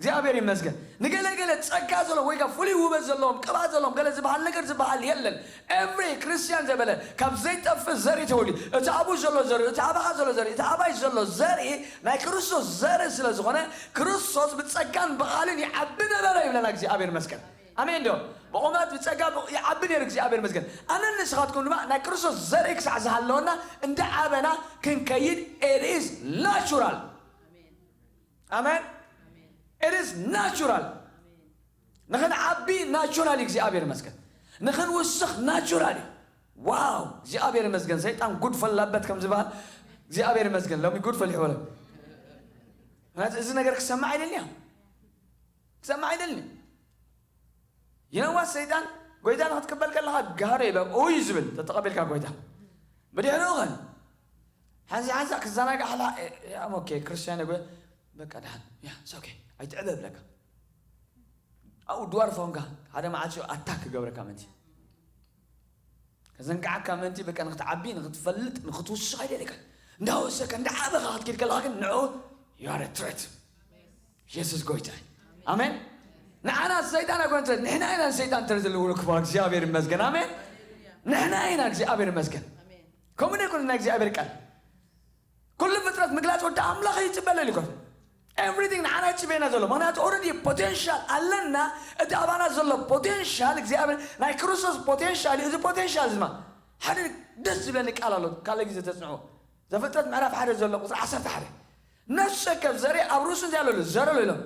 እግዚኣብሔር ይመስገን። ንገለ ገለ ጸጋ ዘለዎም ወይ ከዓ ፍሉይ ውበት ዘለዎም፣ ቅብኣት ዘለዎም፣ ገለ ዝበሃል ነገር ዝበሃል የለን። ኤቭሪ ክርስትያን ዘበለ ካብ ዘይጠፍእ ዘርኢ ተወልዩ። እቲ ኣብኡ ዘሎ ዘርኢ፣ እቲ ኣባኻ ዘሎ ዘርኢ፣ እቲ ኣባይ ዘሎ ዘርኢ ናይ ክርስቶስ ዘርኢ ስለ ዝኾነ፣ ክርስቶስ ብጸጋን ብቓልን ይዓቢ ነበረ ይብለና እግዚኣብሔር ይመስገን። ኣሜን ዶ? ብቑመት ብጸጋ ብ-፣ ይዓቢ ነይሩ እግዚኣብሔር ይመስገን። ኣነን ንስኻትኩም ድማ ናይ ክርስቶስ ዘርኢ ክሳዕ ዝሃለወና እንዳ ዓበና ክንከይድ it is ናቹራል። ኣሜን። It is ናቹራል። ንኽንዓቢ ናቹራል እዩ፣ እግዚኣብሔር ይመስገን። ንኽንውስኽ ናቹራል እዩ። ዋው፣ እግዚኣብሔር ይመስገን። ሰይጣን ጉድ ፈላበት ከም ዝበሃል እግዚኣብሔር ይመስገን። ሎሚ ጉድ ፈሊሑ በለ። ምክንያቱ እዚ ነገር ክሰማዕ ኣይደልንያ። ክሰማዕ ኣይደልን። ይነዋ ሰይጣን ጎይታ ንክትቅበል ከለኻ ጋህዶ እዩ በቃ ኡይ ዝብል ተተቐበልካ ጎይታ። ብድሕሪኡ ኸን ሓንዚ ሓንዛ ክዘናጋዕ ሓላ፣ እ፣ እ፣ I'm okay፣ ክርስቲያን እየ፣ በቃ ደሓን፣ ያ፣ it's okay፣ ኣይትዕበ ብለካ። ኣብኡ ድዋርፍ ኾንካ ሓደ መዓልቲ ኣታክ ክገብረካ ምእንቲ። ከዘንግዓካ ምእንቲ በቃ ንክትዓቢ፣ ንክትፈልጥ፣ ንክትውስኽ ኣይደልየካን። እንዳወሰካ፣ እንዳዓበኻ ክትከይድ ከለኻ ግን ንዕኡ you are a threat። የሱስ ጎይታ እዩ። ኣሜን። ንዓና ሰይጣን ኣይኮነን ትረት፣ ንሕና ኢና ንሰይጣን ትረት ዘለዎ ክባር እግዚኣብሔር ይመስገን። ኣሜን። ንሕና ኢና እግዚኣብሔር ይመስገን። ከምኡ ዶ ኣይኮነን ናይ እግዚኣብሔር ቃል? ኩሉ ፍጥረት ምግላጽ ወዲ ኣምላኽ እዩ ይጽበለል ይኮን። ኤቭሪቲንግ ንዓና ይጽበየና ዘሎ። ምኽንያቱ ኦልሬዲ ፖቴንሻል ኣለና። እቲ ኣባና ዘሎ ፖቴንሻል እግዚኣብሔር ናይ ክርስቶስ ፖቴንሻል እዩ። እዚ ፖቴንሻል እዚ ድማ ሓደ ደስ ዝብለኒ ቃል ኣሎ፣ ካልእ ግዜ ተጽንዑ። ዘፍጥረት ምዕራፍ ሓደ ዘሎ ቁጽሪ ዓሰርተ ሓደ። ነፍሲ ወከፍ ዘርኢ ኣብ ርእሱ እንታይ ኣሎ? ዘር ኣሎ ኢሎም።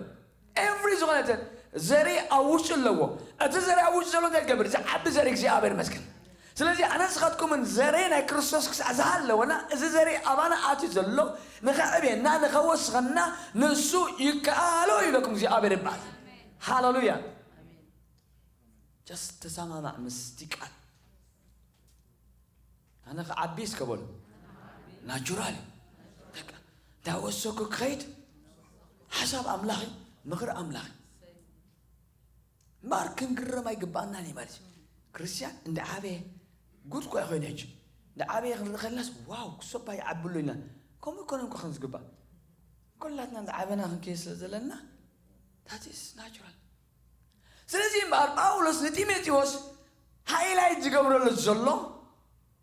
ኤቭሪ ዝኾነ ዘ-፣ ዘርኢ ኣብ ውሽጡ ኣለዎ። እቲ ዘርኢ ኣብ ውሽጡ ዘሎ እንታይ ይገብር? ዝዓቢ ዘርኢ እግዚኣብሔር ይመስገን። ስለዚ ኣነ ንስኻትኩምን ዘርኢ ናይ ክርስቶስ ክሳዕ ዝሃለወና፣ እዚ ዘርኢ ኣባና ኣትዩ ዘሎ ንኸዕብየና፣ ንኸወስኸና ንሱ ይከኣሎ ኢለኩም እግዚኣብሔር ይበሃል። ሃሌሉያ። ጀስት ተሰማማዕ ምስቲ ቃል። ኣነ ክዓቢ እስከ በሉ። ናቹራል እዩ። በቃ እንዳወሰኩ ክኸይድ ሓሳብ ኣምላኽ እዩ፣ ምኽሪ ኣምላኽ እዩ። እምበኣር ክንግረም ኣይግባኣናን እዩ ማለት እዩ። ክርስትያን እንዳዓበየ ጉድ እኳ ኮይኑ ሕጂ እንዳዓበየ ክንርኢ ከለናስ ዋው ክሶባ ይዓብሉ ኢና። ከምኡ ይኮነን እኮ ከም ዝግባእ። ኩላትና እንዳዓበና ክንከይድ ስለ ዘለና that is natural። ስለዚ እምበኣር ጳውሎስ ንጢሞቴዎስ ሃይላይት ዝገብረሉ ዘሎ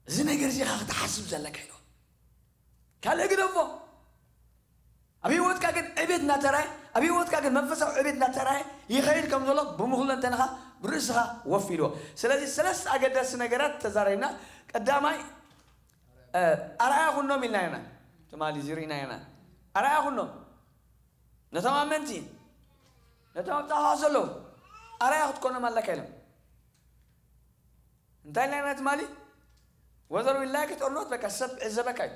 እዚ ነገር እዚ ኢኻ ክትሓስብ ዘለካ ኢልዎ። ካልእ ግደፎ። ኣብ ህይወትካ ግን ዕቤት እናተራየ፣ ኣብ ህይወትካ ግን መንፈሳዊ ዕቤት እናተራየ ይኸይድ ከም ዘሎ ብምኹለንተናኻ ብርእስኻ ወፍ ኢልዎ። ስለዚ ሰለስተ ኣገዳሲ ነገራት ተዛሪብና። ቀዳማይ፣ እ፣ ኣርኣያ ኩኖም ኢልና ኢና። ትማሊ እዚ ርኢና ኢና። ኣርኣያ ኩኖም ነቶም ኣመንቲ፣ ነቶም ኣብ ጣፋ ዘለዉ ኣርኣያ ክትኮኖም ኣለካ ኢሎም። እንታይ ኢልና ኢና ትማሊ? Whether we like it or not፣ በቃ ሰብ ዕዘበካ እዩ።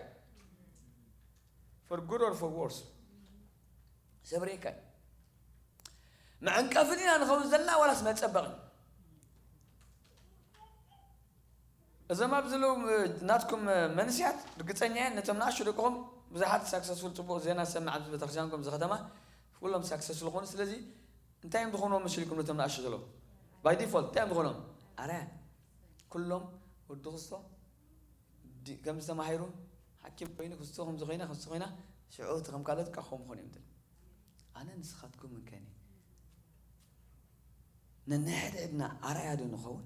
For good or for worse። ሰብ ርእየካ እዩ። መዕንቀፊ ዲና ንኸውን ዘለና ዋላስ መጸበቒ? እዞም ኣብዚ ዘለዉ፣ እ፣ ናትኩም፣ እ፣ መንስያት ርግጸኛ እየ፣ ነቶም ንኣሽቱ ደቅኹም ብዙሓት ሳክሰስፉል ጽቡቕ ዜና ዝሰምዕ ኣብዚ ቤተክርስትያንኩም እዚ ከተማ ኩሎም ሳክሰስፉል ዝኾኑ። ስለዚ እንታይ እዮም ዝኾንዎም መሲልኩም ነቶም ንኣሽቱ ዘለዉ? ባይ ዲፎልት እንታይ እዮም ዝኾንዎም? ኣርኣያ። ኩሎም ወዲ ክስቶ ዲ-፣ ከም ዝተማሂሩ ሓኪም ኮይኑ ክስቶ ከም ዝኾይና፣ ክስቶ ኮይና፣ ሽዑ እቲ ከም ካልኦት ቃ ከም ኾን እዮም ትብል። ኣነ ንስኻትኩም እንከኒ ነንሕድሕድና ኣርኣያ ዶ ንኸውን?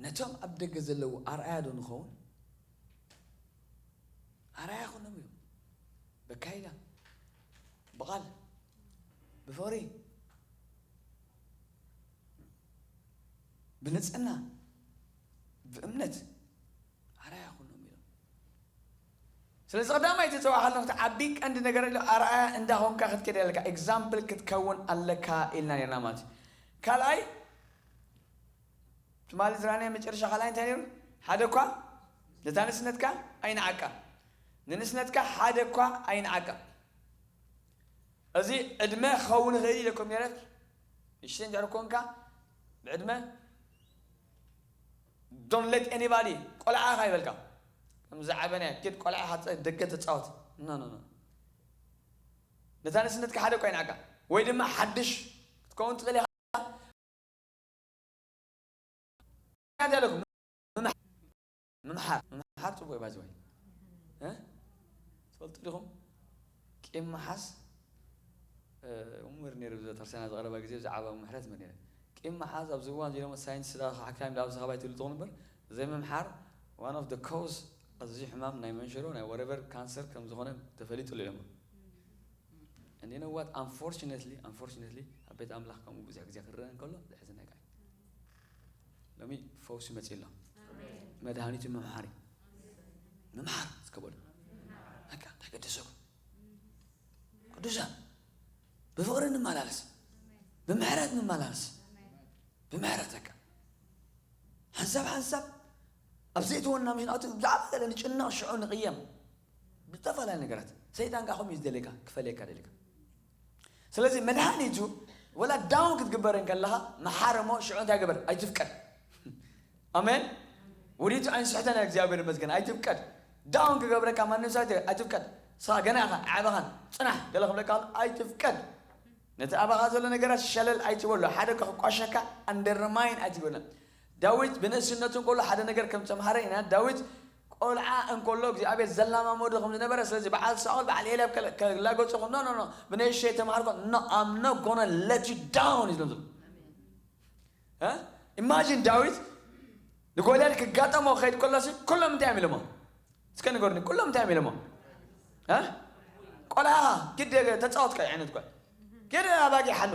ነቶም ኣብ ደገ ዘለዉ ኣርኣያ ዶ ንኸውን? ኣርኣያ ኾኖም እዮም። በካይዳ፣ ብቓል፣ ብፍቕሪ፣ ብንጽህና፣ ብእምነት ኣርኣያ ኾኖም እዮም። ስለዚ ቀዳማይ እቲ ጽዋዕ ከሎ ክትዓቢ ቀንዲ ነገር ኣሎ፣ ኣርኣያ እንዳኾንካ ክትከድ ኣለካ። ኤግዛምፕል ክትከውን ኣለካ ኢልና ነርና ማለት እዩ። ካልኣይ ትማሊ ዝረኣናዮ መጨረሻ ካልኣይ እንታይ ነይሩ? ሓደ እኳ ነታ ንእስነትካ ኣይንዓቃ። ንንእስነትካ ሓደ እኳ ኣይንዓቃ። እዚ ዕድመ ክኸውን ይኽእል ኢለኩም ነይረ። ንእሽተይ እንድሕር ኮንካ ብዕድመ don't let anybody ቆልዓ ኢኻ ይበልካ። ከም ዝዓበና ኪድ ቆልዓ ኢኻ ደገ ተጻወት። ኖ፣ ኖ፣ ኖ። ነታ ንእስነትካ ሓደ እኳ ኣይንዓቃ። ወይ ድማ ሓድሽ ክትከውን ትኽእል ኢኻ። እንታይ ኣለኩም? ምምሓ-፣ ምምሓር፣ ምምሓር ጽቡቕ እዩ ባዚ ወይ። እ? ትፈልጡ ዲኹም? ቂም ምሓዝ፣ እ፣ እሙር ነይሩ፣ ብቤተክርስትያና ዝቐረበ ግዜ ብዛዕባ ምሕረት መሪረ። ቂም ምሓዝ ኣብዚ እዋን እዚ ደሞ ሳይንስ ስለ ሓካይም ዳብዚ ከባቢ ትብሉ ትኾኑ እምበር፣ ዘይምምሓር one of the cause ኣዝዩ ሕማም ናይ መንሽሮ፣ ናይ whatever ካንሰር ከም ዝኾነ ተፈሊጡ ኣሎ ኢሎም። And you know what? Unfortunately, unfortunately፣ ኣብ ቤት ኣምላኽ ከምኡ ብዙሕ ግዜ ክረአ እንከሎ ዘሕዝነካ እዩ። ሎሚ ፈውሲ መጺኡ ኣሎ። ኣሜን። መድሃኒቱ ምምሓር እዩ። ምምሓር እስከ በሉ። በቃ፣ እንታይ ገደሰኩም? ቅዱሳን፣ ብፍቕሪ ንመላለስ። ብምሕረት ንመላለስ። ብምሕረት በቃ። ሓንሳብ ሓንሳብ ኣብ ዘይትወና ምሽ ንኣቱ ብዛዕባ ገለ ንጭነቕ ሽዑ ንቕየም። ብዝተፈላለየ ነገራት። ሰይጣን ከኣ ከምኡ እዩ ዝደልየካ፣ ክፈልየካ ደልየካ። ስለዚ መድሃኒቱ ወላ ዳውን ክትግበር እንከለኻ መሓር እሞ ሽዑ እንታይ ግበር? ኣይትፍቀድ። ኣሜን። ወዲቱ ኣይንስሕተና እግዚኣብሔር ይመስገን። ኣይትፍቀድ። ዳውን ክገብረካ ማንም ሰብ ኣይት-፣ ኣይትፍቀድ። ንስኻ ገና ኢኻ፣ ኣይዓበኻን። ጽናሕ ገለ ክብለካ ከሎ ኣይትፍቀድ። ነቲ ኣባኻ ዘሎ ነገራት ሸለል ኣይትበሎ። ሓደ እኳ ክቋሸካ ኣንደርማይን ኣይትበሎ። ዳዊት ብንእስነቱ እንከሎ ሓደ ነገር ከም ዝተምሃረ ኢና። ዳዊት ቆልዓ እንከሎ እግዚኣብሔር ዘላማመዶ ከም ዝነበረ፣ ስለዚ በዓል ሳኦል፣ በዓል ኤልያብ ከ-፣ ከላገጾ ከሎ፣ "ኖ፣ ኖ፣ ኖ፣ ብንእሽተይ ተምሃርኮ፣ no, I'm not gonna let you down" እዩ ዝብሎም ዘሎ። እ? ኢማጂን ዳዊት ንጎልያድ ክጋጠሞ ክኸይድ ከሎሲ ኩሎም እንታይ እዮም ኢሎሞ? እስከ ንገሩኒ፣ ኩሎም እንታይ እዮም ኢሎሞ? እ? ቆልዓ ግድ ተጻወት ከ ዓይነት እኳ። ግድ ኣባጊዕ ሓሉ።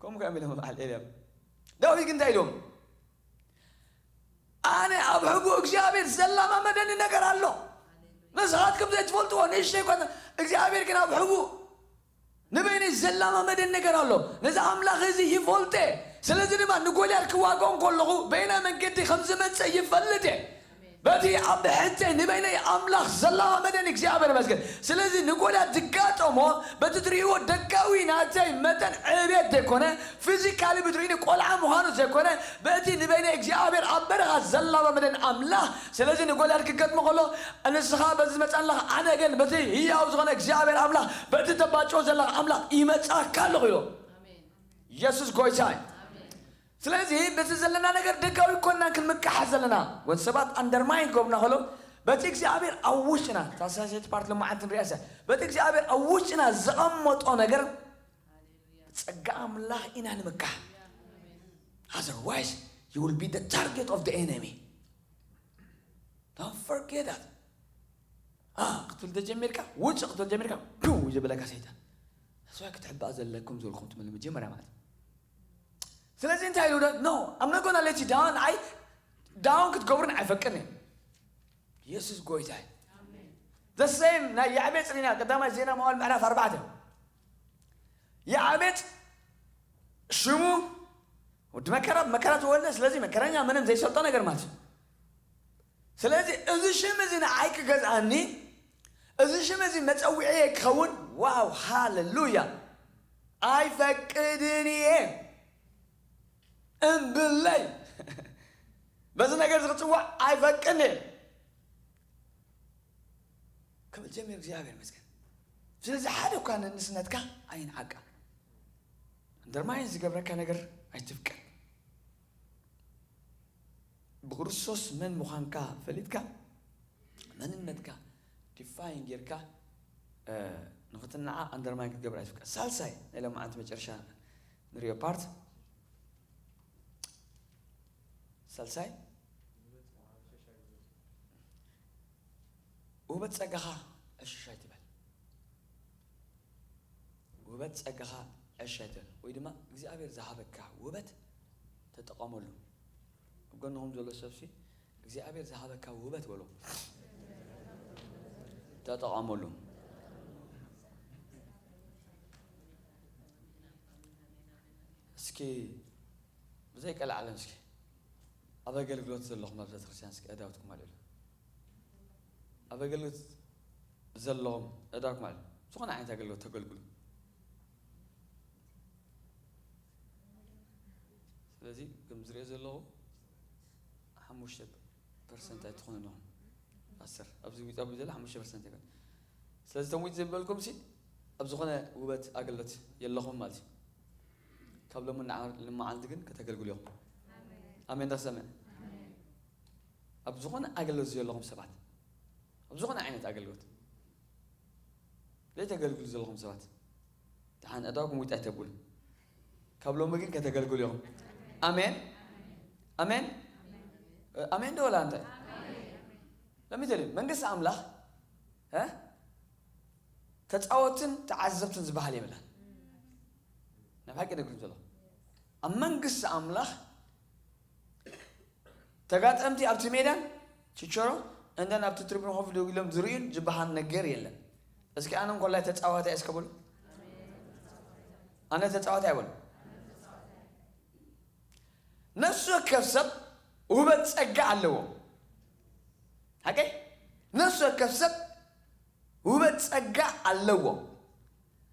ከምኡ ከ እዮም ኢሎሞ በዓል ኤልያብ። ዳዊት ግን እንታይ ኢሎም? ኣነ ኣብ ሕቡእ እግዚኣብሔር ዘላማመደኒ ነገር ኣሎ። ንስኻትኩም ዘይትፈልጥዎ ንእሽተይ ኮነ፣ እግዚኣብሔር ግን ኣብ ሕቡእ ንበይነይ ዘላማመደኒ ነገር ኣሎ። ነዚ ኣምላኽ እዚ ይፈልጦ እየ። ስለዚ ድማ ንጎልያድ ክዋግኦ እንከለኹ በየናይ መንገዲ ከም ዝመጽእ ይፈልጥ እየ። በቲ ኣብ ብሕተይ ንበይነይ ኣምላኽ ዘላማመደኒ እግዚኣብሔር ይመስገን። ስለዚ ንጎልያድ ዝጋጠሞ በቲ ትርእይዎ ደጋዊ ናተይ መጠን ዕብየት ዘይኮነ፣ ፊዚካሊ ብትርእይኒ ቆልዓ ምዃኑ ዘይኮነ፣ በቲ ንበይነይ እግዚኣብሔር ኣብ በረኻ ዘላማመደኒ ኣምላኽ። ስለዚ ንጎልያድ ክገጥሞ ከሎ፣ ንስኻ በዚ ዝመጽእ ኣለኻ፣ ኣነ ግን በቲ ህያው ዝኾነ እግዚኣብሔር ኣምላኽ፣ በቲ ተባጭዎ ዘለኻ ኣምላኽ ይመጽኣካ ኣለኹ ኢሎ። ኣሜን። የሱስ ጎይታ እዩ። ኣሜን። ስለዚ በቲ ዘለና ነገር ደጋዊ ኮንና ክንምክሓስ ዘለና። ወን ሰባት ኣንደርማይን ክገብሩና ከሎ፣ በቲ እግዚኣብሔር ኣብ ውሽጥና፣ እታ ሳልሰይቲ ፓርት ሎማዓንቲ ንሪኣ እያ። በቲ እግዚኣብሔር ኣብ ውሽጥና ዘቐመጦ ነገር ሃሌሉያ። ጸጋ ኣምላኽ ኢና ንምካሕ። ኣሜን። Otherwise, you will be the target of the enemy. Don't forget that. ኣ፣ ክትብል ተጀሚርካ፣ ውጭ ክትብል ጀሚርካ፣ ዱው ይብለካ ሰይጣን። እሱ ክትሕባእ ዘለኩም ዝበልኩም ትመል መጀመርያ ማለት እዩ። ስለዚ እንታይ ኢሉ ዶ? No, I'm not gonna let you down. ኣይ፣ ዳውን ክትገብሩን ኣይፈቅድን እየ። የሱስ ጎይታ እዩ። ኣሜን። The same ናይ ያዕቤጽ ሪና፣ ቀዳማይ ዜና መዋዕል ምዕራፍ ኣርባዕተ። ያዕቤጽ ሽሙ ወዲ መከራ፣ መከራ ተወልደ። ስለዚ መከረኛ ምንም ዘይሰልጦ ነገር ማለት እዩ። ስለዚ እዚ ሽም እዚ ንዓይ ክገዝኣኒ፣ እዚ ሽም እዚ መጸውዒየ ክኸውን፣ ዋው፣ ሃሌሉያ፣ ኣይፈቅድን እየ። እምብለይ፣ በዚ ነገር እዚ ክጽዋዕ ኣይፈቅድን እየ ክብል ጀሚሩ። እግዚኣብሔር ይመስገን። ስለዚ ሓደ እኳ ንንስነትካ ኣይንዓቃ። ኣንደርማይን ዝገብረካ ነገር ኣይትፍቀድ። ብክርስቶስ መን ምዃንካ ፈሊጥካ፣ መንነትካ ዲፋይን ጌርካ፣ እ፣ ንኽትነዓቕ ኣንደርማይን ክትገብር ኣይትፍቀድ። ሳልሳይ ናይ ሎማዓንቲ መጨረሻ ንሪኦ ፓርት፣ ሳልሳይ፣ ውህበት ጸጋኻ ዕሽሽ ኣይትበል። ውህበት ጸጋኻ ዕሽሽ ኣይትበል። ወይ ድማ እግዚኣብሔር ዝሃበካ ውህበት ተጠቐመሉ። ኣብ ጎንኹም ዘሎ ሰብሲ እግዚኣብሔር ዝሃበካ ውህበት በሎ። ተጠቐመሉ። እስኪ ብዘይ ቀልዓለም እስኪ ኣብ ኣገልግሎት ዘለኹም ኣብ ቤተክርስትያን እስኪ ኣእዳውትኩም ኣልዕሉ። ኣብ ኣገልግሎት ዘለኹም ኣእዳውትኩም ኣልዕሉ። ዝኾነ ዓይነት ኣገልግሎት ተገልግሉ። ስለዚ ከም ዝሪኦ ዘለኹ ሓሙሽተ ፐርሰንት ኣይትኾኑን ኢኹም። ፓስተር፣ ኣብዚ ዊጥ ኣቢሉ ዘሎ ሓሙሽተ ፐርሰንት ኣይኮነን። ስለዚ እቶም ዊጥ ዘይበልኩም ሲ ኣብ ዝኾነ ውበት ኣገልግሎት የለኹም ማለት እዩ። ካብ ሎሚ ንዓ-፣ ንመዓልቲ ግን ከተገልግሉ ኢኹም። ኣሜን። ኣሜን ዶ ክሰምዕ? ኣሜን። ኣብ ዝኾነ ኣገልግሎት ዘለኹም ሰባት፣ ኣብ ዝኾነ ዓይነት ኣገልግሎት ዘይተገልግሉ ዘለኹም ሰባት፣ ደሓን ኣእዳውኩም ዊጥ ኣይተብሉ። ካብ ሎሚ ግን ከተገልግሉ ኢኹም። ኣሜን። ኣሜን። ኣሜን ዶ ወላ እንታይ? ለሚተል መንግስቲ ኣምላኽ፣ እ? ተጻወትን ተዓዘብትን ዝበሃል የብላን። ናብ ሓቂ ነግርኩም ዘለኹ። ኣብ መንግስቲ ኣምላኽ ተጋጠምቲ ኣብቲ ሜዳን ችቸሮ እንደን ኣብቲ ትሪቡን ኮፍ ደው ኢሎም ዝርእዩን ዝበሃል ነገር የለን። እስኪ ኣነ እንኮላይ ተጻዋታይ እስከ በሉ። ኣነ ተጻዋታይ ኣይበሉ። ነፍሲ ወከፍ ሰብ ውህበት ጸጋ ኣለዎ። ሓቀይ? ነፍሲ ወከፍ ሰብ ውህበት ጸጋ ኣለዎ።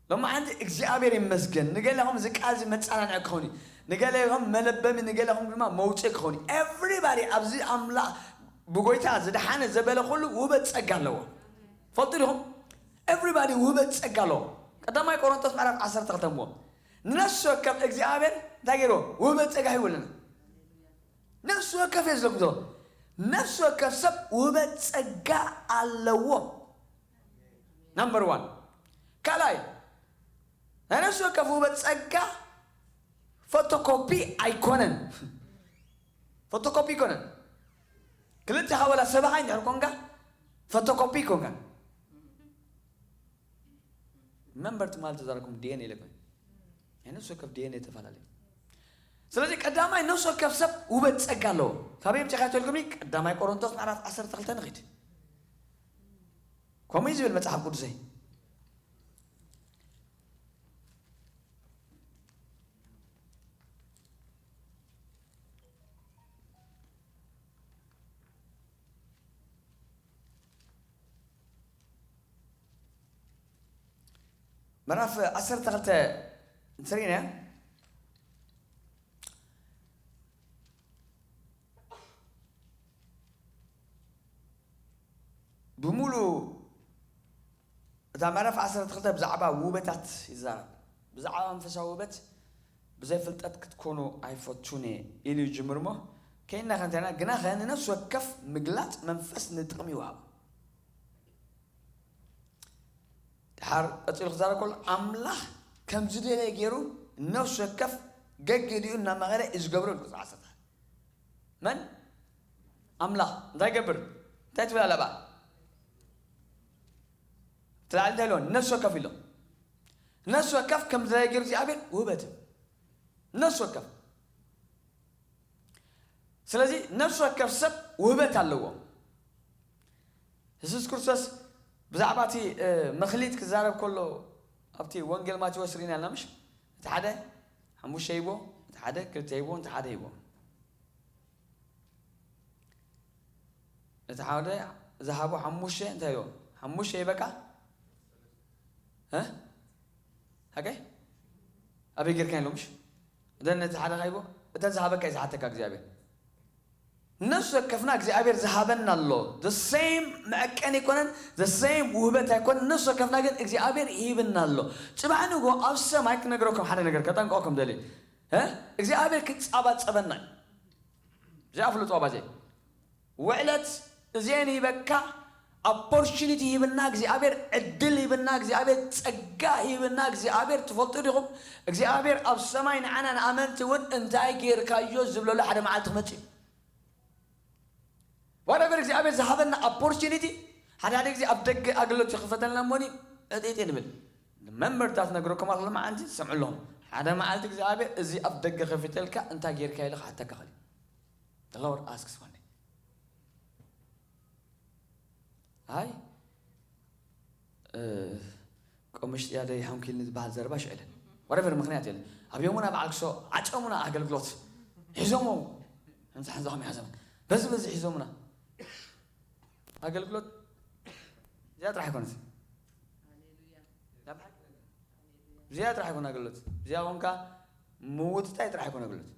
ሎማዓንቲ እግዚኣብሔር ይመስገን። ንገለኹም እዚ ቃል እዚ መጸናንዒ ክኸውን እዩ። ንገለኹም መለበሚ፣ ንገለኹም ድማ መውጽኢ ክኸውን እዩ። ኤቭሪባዲ ኣብዚ ኣምላኽ ብጎይታ ዝደሓነ ዘበለ ኩሉ ውህበት ጸጋ ኣለዎ። ፈልጡ ዲኹም? ኤቭሪባዲ ውህበት ጸጋ ኣለዎ። ቀዳማይ ቆሮንቶስ ምዕራፍ ዓሰርተ ክልተ እሞ፣ ንነፍሲ ወከፍ እግዚኣብሔር እንታይ ገይርዎ? ውህበት ጸጋ ሂቡልና። ነፍሲ ወከፍ እየ ዝብለኩም ዘሎ። ነፍሲ ወከፍ ሰብ ውህበት ጸጋ ኣለዎ። ናምበር ዋን። ካልኣይ፣ ናይ ነፍሲ ወከፍ ውህበት ጸጋ ፎቶኮፒ ኣይኮነን። ፎቶኮፒ ኣይኮነን። ክልተ ወላ ሰብኣይ እንድሕር ኮንካ፣ ፎቶኮፒ ኣይኮንካን። መንበር ትማል ተዛረኩም ዲ ኤን ኤ ኢለኩም። ናይ ነፍሲ ወከፍ ዲ ኤን ኤ ተፈላለዩ። ስለዚ ቀዳማይ ነፍሲ ወከፍ ሰብ ውበት ጸጋ ኣለዎ። ካበይ ኣምጺእካ ተልኩምኒ? ቀዳማይ ቆሮንቶስ ምዕራፍ ዓሰርተ ክልተ ንኺድ። ከምኡ እዩ ዝብል መጽሓፍ ቅዱሰይ። ምዕራፍ ዓሰርተ ክልተ እንተሪእና፣ ብምሉእ እታ ምዕራፍ ዓሰርተ ክልተ ብዛዕባ ውበታት ይዛረብ። ብዛዕባ መንፈሳዊ ውበት ብዘይ ፍልጠት ክትኮኑ ኣይፈቱን እየ ኢሉ ይጅምር እሞ፣ ከይና ከንተና ግናኸ ንነፍሲ ወከፍ ምግላጽ መንፈስ ንጥቕሚ ይወሃቦ። ድሓር ቀጺሉ ክዛረብ ከሎ፣ ኣምላኽ ከም ዝደለየ ገይሩ ነፍሲ ወከፍ ገገዲኡ እናመቐለ እዩ ዝገብሮ ኢሉ ቁጽሪ ዓሰርተ። መን? ኣምላኽ። እንታይ ይገብር? እንታይ ትብል ኣላ ብኣ? ትላዕሊ እንታይ ኢሎ? ነፍሲ ወከፍ ኢሎ። ነፍሲ ወከፍ ከም ዝደለየ ገይሩ እግዚኣብሔር ውህበት እዩ። ነፍሲ ወከፍ። ስለዚ ነፍሲ ወከፍ ሰብ ውህበት ኣለዎ። የሱስ ክርስቶስ ብዛዕባ እቲ፣ እ፣ መኽሊት ክዛረብ ከሎ ኣብቲ ወንጌል ማቴዎስ ርኢና ኣለና፣ ምሽ? እቲ ሓደ ሓሙሽተ ሂቦ፣ እቲ ሓደ ክልተ ሂቦ፣ እቲ ሓደ ሂቦ። እቲ ሓደ ዝሃቦ ሓሙሽተ እንታይ ኢልዎ? ሓሙሽተ ሂበካ? እ? ሓቀይ? ኣበይ ጌርካ ኢሎ፣ ምሽ? እተን ነቲ ሓደ ሂቦ፣ እተን ዝሃበካ እዩ ዝሓተካ እግዚኣብሔር። ነፍሲ ወከፍና እግዚኣብሔር ዝሃበና ኣሎ። The same መዐቀኒ ኣይኮነን፣ the same ውህበት ኣይኮነን። ነፍሲ ወከፍና ግን እግዚኣብሔር ይህብና ኣሎ። ጽባሕ ንግሆ ኣብ ሰማይ ክነግረኩም ሓደ ነገር፣ ከጠንቀቐኩም ደልየ። እ? እግዚኣብሔር ክጻባጸበና እዩ። እዚኣ ፍልጦ ባዜ። ውዕለት እዚአን ይህበካ፣ ኦፖርቹኒቲ ይህብና እግዚኣብሔር፣ ዕድል ይህብና እግዚኣብሔር፣ ጸጋ ይህብና እግዚኣብሔር። ትፈልጡ ዲኹም? እግዚኣብሔር ኣብ ሰማይ ንዓና ንኣመንቲ እውን እንታይ ጌርካዮ ዝብለሉ ሓደ መዓልቲ ክመጽእ እዩ። ዋትኤቨር እግዚኣብሔር ዝሃበና ኦፖርቹኒቲ፣ ሓደ ሓደ ግዜ ኣብ ደገ ኣገልግሎት ይኽፈተልና እሞኒ፣ እጢጢ ንብል። መምህርታት ነግረኩም ኣለኹ፣ መዓልቲ ትሰምዑ ኣለኹም። ሓደ መዓልቲ እግዚኣብሔር እዚ ኣብ ደገ ከፊተልካ እንታይ ጌርካ ኢሉ ክሓተካ ኽእል እዩ። The Lord asks one day. ኣይ፣ እ፣ ቆምሽ ጥያ ደይ ሓንኪልኒ ዝበሃል ዘረባ ሽዕለ። Whatever ምኽንያት የለ። ኣብ ዮሙና በዓል ክሶ ዓጨሙና ኣገልግሎት። ሒዞሞ። ሓንሳ ሓንሳ ኸም ይሓዘም። በዚ በዚ ሒዞሙና። ኣገልግሎት እዚኣ ጥራሕ ኣይኮነት። እዚኣ ጥራሕ ኣይኮነ ኣገልግሎት። እዚኣ ኾንካ ምውጥጣይ ጥራሕ ኣይኮነ ኣገልግሎት።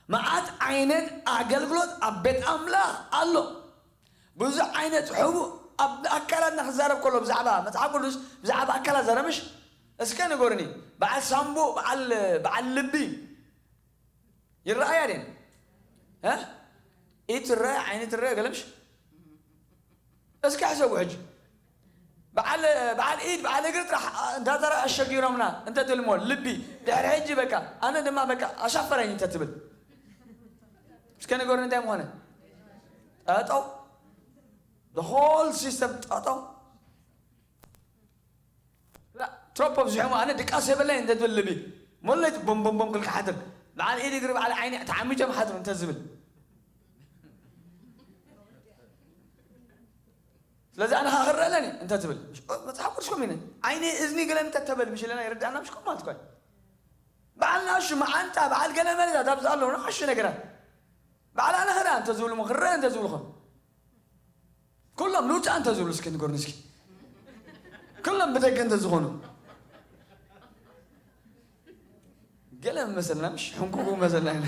መዓት ዓይነት ኣገልግሎት ኣብ ቤት ኣምላኽ ኣሎ። ብዙሕ ዓይነት ሕቡእ ኣብ ኣካላትና ክዛረብ ከሎ ብዛዕባ መጽሓፍ ቅዱስ ብዛዕባ ኣካላት ዘረምሽ እስከ ንገሩኒ። በዓል ሳምቡእ፣ በዓል፣ በዓል ልቢ ይረኣያ ደን? እ? ኢድ ትረአ፣ ዓይኒ ትረአ፣ ገለምሽ? እስኪ ሕሰቡ ሕጂ። በዓል፣ በዓል ኢድ፣ በዓል እግሪ ጥራሕ እንዳ ዘራ ኣሸጊሮምና እንተ ትልሞ ልቢ ድሕሪ ሕጂ በቃ፣ ኣነ ድማ በቃ ኣሻፈረኝ እንተ ትብል። እስከ ንገሩኒ እንታይ ምኾነ? ጠጠው። The whole system ጠጠው። ላ፣ ትሮፕ ኣብዚሖም ኣነ ድቃስ የበለይ እንተ ትብል ልቢ። ሞለይት ቦም ቦም ቦም ክልካ ሓድር። በዓል ኢድ እግሪ በዓል ዓይኒ ተዓሚቶም ሓድሩ እንተ ዝብል። ስለዚ ኣነ ኸዓ ክረአ ኣለኒ እንተ ትብል። መጽሓፍ ቅዱስ ከምኡ ኢሉ። ዓይኒ እዝኒ ገለ እንተ ተበል ምሽ ኢለና ይርድኣና ምሽ ከምኡ ማለት እኮ እዩ። በዓል ናሹ መዓንጣ፣ በዓል ገለ መለታት ኣብዚ ኣለዉ ናሹ ነገራት። በዓል ኣነ ክረኣ እንተ ዝብሉ እሞ ክረአ እንተ ዝብሉ ኸ? ኩሎም ሉጫ እንተ ዝብሉ እስኪ ንገሩኒ እስኪ። ኩሎም ብደገ እንተ ዝኾኑ። ገለ መሰልና ምሽ ሕንኩኩ መሰልና ኢና።